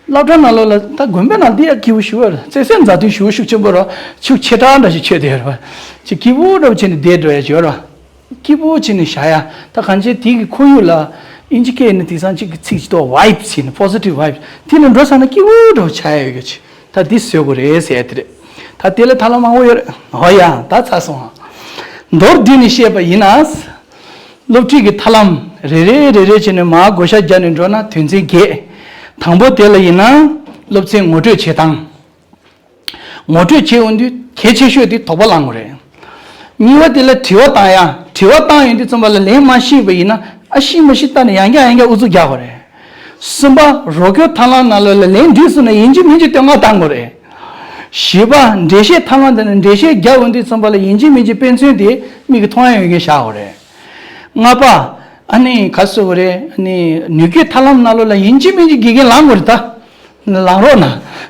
སློབ་གྲྭ་ནང་ལོགས་ལ་ད་དགོན་པའི་ནང་འདི་ཡང་སྐྱིད་པོ་ཞེ་པོ་རེད། བརྩེ་སེམས་མཛའ་མཐུན་ཞེ་པོ་ཤུགས་ཆེན་པོ་རེད། ཆུ་ཆེ་དྲགས་འདྲ་ཞིག་ཆོད་བསྡད་ཡོད་རེད་པ། ཅིག་སྐྱིད་པོ་འདྲ་པོ་བྱས་ནས་བསྡད་འགྲོ་ཡ་ཅིག་ཡོད་རེད་པ། སྐྱིད་པོ་བྱས་ནས་བཞག་ཡ། ད་གང་ཅི་དེ་གི་ཁོར་ཡུག་ལ་ཨིན་ཇི་སྐད་ནས་དེང་སང་གཅིག་གི་ཚིག་ཅིག་འདུག vibes ཡིན་ན་positive vibes དེ་ལ་འགྲོ་ཚར་ན་སྐྱིད་པོ་འདྲ་པོ་ཆགས་ཡ་ཡོད་ཀྱི་ཅིག་ད་འདི་བཟོ་དགོས་རེད་ཟེར་ཡ་དེ་རེད། ད་དེ་ལ་ཐབས་ལམ་མང་པོ་ཡོད་རེད། འོ་ཡ་ད་ཚར་སོང་ཨ། མདོར་བསྡུས་ནས་བཤད་པ་ཡིན་ན། སློབ་ཁྲིད་ཀྱི་ཐབས་ལམ་རེ་རེ་རེ་རེ་བྱས་ནས་མར་བགོ་བཤའ་རྒྱག་ནས་འགྲོ་ན་དོན་ཚན་བརྒྱད། དང་པོ་དེ་ལ་ཡིན་ན། སློབ་ཚན་ངོ་སྤྲོད་བྱེད་སྟངས། ངོ་སྤྲོད་བྱེད་འོང་དུས་གལ་ཆེ་ཤོས་དེ་དོགས་པ་བསླང་དགོས་རེད། གཉིས་པ་དེ་ལ་དྲི་བ་བཏང་ཡ། དྲི་བ་བཏང་ཡོང་དུས་ཙམ་པ་ལ་ལན་མ་ཤེས་པ་ཡིན་ན་ཨ་ཤེས་མ་ཤེས་ལྟ་ནས་ཡང་བསྐྱར་ཡང་བསྐྱར་ཨུ་ཚུགས་རྒྱག་དགོས་རེད། གསུམ་པ་རོགས་སྐྱོར་ཐབས་ལམ་ནང་ལོགས་ལ་ལན་འགྲིག་སོང་ན་ཡིན་གཅིག་མིན་གཅིག་བསྟོད་བསྔགས་བཏང་དགོས་རེད། བཞི་པ་འགྲེལ་བཤད་ཐབས་ལམ་དེ་ནི་འགྲེལ་བཤད་རྒྱག་འོང་དུས་ཙམ་པ་ལ་ཡིན་གཅིག་མིན་གཅིག་དཔེ་མཚོན་དེ་མིག་གིས་མཐོང་ཡ་ཡོད་མཁན་བཞག་དགོས་རེད། ལྔ་པ། ཨ་ནི་ག་རེ་ཟེར་དགོས་རེད། ཨ་ནི་ནུས་སྐྱོན་ཐབས་ལམ་ནང་ལོགས་ལ་ཡིན་གཅིག་མིན་གཅིག་དགེ་རྒན་ལངས་དགོས་རེད་ད། ལངས་རོགས་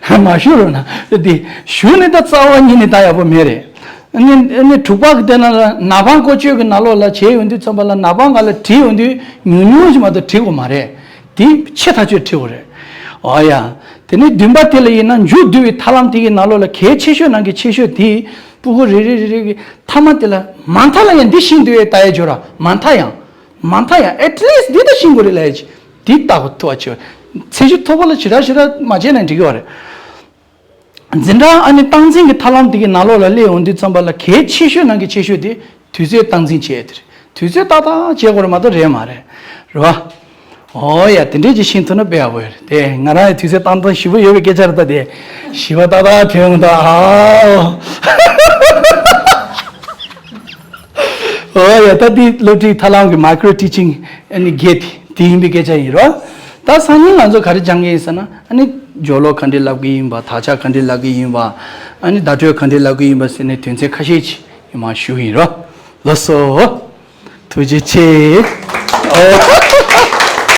གནང་། མ་ཞུ་རོགས་གནང་། དེ་ཞུ་ནི་ད་རྩ་བ་ཉིད་ནས་ད་ཡག་པོ་མེད་རེད། ཨ་ནི་ཨ་ནི་དྲུག་པ་གི་དེ་ནང་ལ་ནག་པང་བཀོལ་སྤྱོད་ཀྱི་ནང་ལོགས་ལ་བྱས་ཡོང་དུས་ཙམ་པ་ལ་ནག་པང་སྒང་ལ་བྲིས་ཡོང་དུས་ཉུང་ཉུང་ཞིག་མ་གཏོགས་བྲིས་དགོས་མ་རེད། དེ་ཆེ་ཐག་ཆོད་བྲིས་དགོས་རེད། ཨོ་ཡ། དེ་ནས་བདུན་པ་དེ་ལ་ཡིན་ན་མཇུག་བསྡུ་བའི་ཐབས་ལམ་དེ་གི་ནང་ལོགས་ལ་གལ་ཆེ་ཤོས་ནང་གི་ཆེ་ཤོས་དེ་སྤུ་གུ་རེ་རེ་རེ་རེ་གི་མཐའ་མ་དེ་ལ་མ་མཐའ་ལ་ཡང་འདི་ཤེས་འདུག་ཨེ་ལྟ་ཡ་བྱོས་ར། མ་མཐའ་ཡང་། མ་མཐའ་ཡང་at least འདི་ད་ཤེས་དགོས་རེད་ལབ་ཡ་ཅིག་དེ་ལྟ་དགོས་ཐུབ་པ་བྱོས། ཚད་གཞི་མཐོ་པོ་ལ་ཞེ་དྲག་ཞེ་དྲག་མ་བྱས་ན་འགྲིག་གི་བ་རེད། འཛིན་གྲྭ་ཨ་ནི་སྟངས་འཛིན་གྱི་ཐབས་ལམ་དེ་གི་ནང་ལོགས་ལ་སླེབས་ཡོང་དུས་ཙམ་པ་ལ་གལ་ཆེ་ཤོས་ནང་གི་ཆེ་ཤོས་དེ་དུས་ཚོད་སྟངས་འཛིན་བྱེད་ཡ་དེ་རེད། དུས་ཚོད་ཏག་ཏག་བྱེད་དགོས་རེད་མ་གཏོགས་རེད་མ་རེད། རེད་བ། ཨོ་ཡ་དེ་འདྲས་ཀྱི་ཤེས་ཐུབ་ན་དཔེ་ཡག་པོ་ཡོད་རེད་དེ། ང་རང་ཡང་དུས་ཚོད་སྟངས་སྟངས་ཞིབ་པོ་ཡོད་པའི་སྐད་ཆ་རེད་ད་དེ། ཞིབ་པ་ཏག་ཏག་བྱེད་ཡོང་ད་ཨའོ། ཨོ་ཡ་ད་འདི་སློབ་ཁྲིད་ཐབས་ལམ་གྱི་micro teaching ཨ་ནི་བརྒྱད་དེ་དེ་ཡིན་པའི་སྐད་ཆ་ཡིན་རོ། ད་སང་ཉིན་ང་ཚོ་ག་རེ་སྦྱང་གི་ཡིན་ཟེར་ན་ཨ་ནི་སྦྱོར་ཀློག་ག་འདྲས་ལབ་གི་ཡིན་པ། དག་ཆ་ག་འདྲས་ལབ་གི་ཡིན་པ། ཨ་ནི་བརྡ་སྤྲོད་ག་འདྲས་ལབ་གི་ཡིན་པ་ཟེར་ནས་དོན་ཚན་ཁ་ཤས་ཅིག་ཡི་མ་ཞུ་གི་ཡིན་རོ། ལགས་སོ། ཐུགས་རྗེ་ཆེ། ཨོ།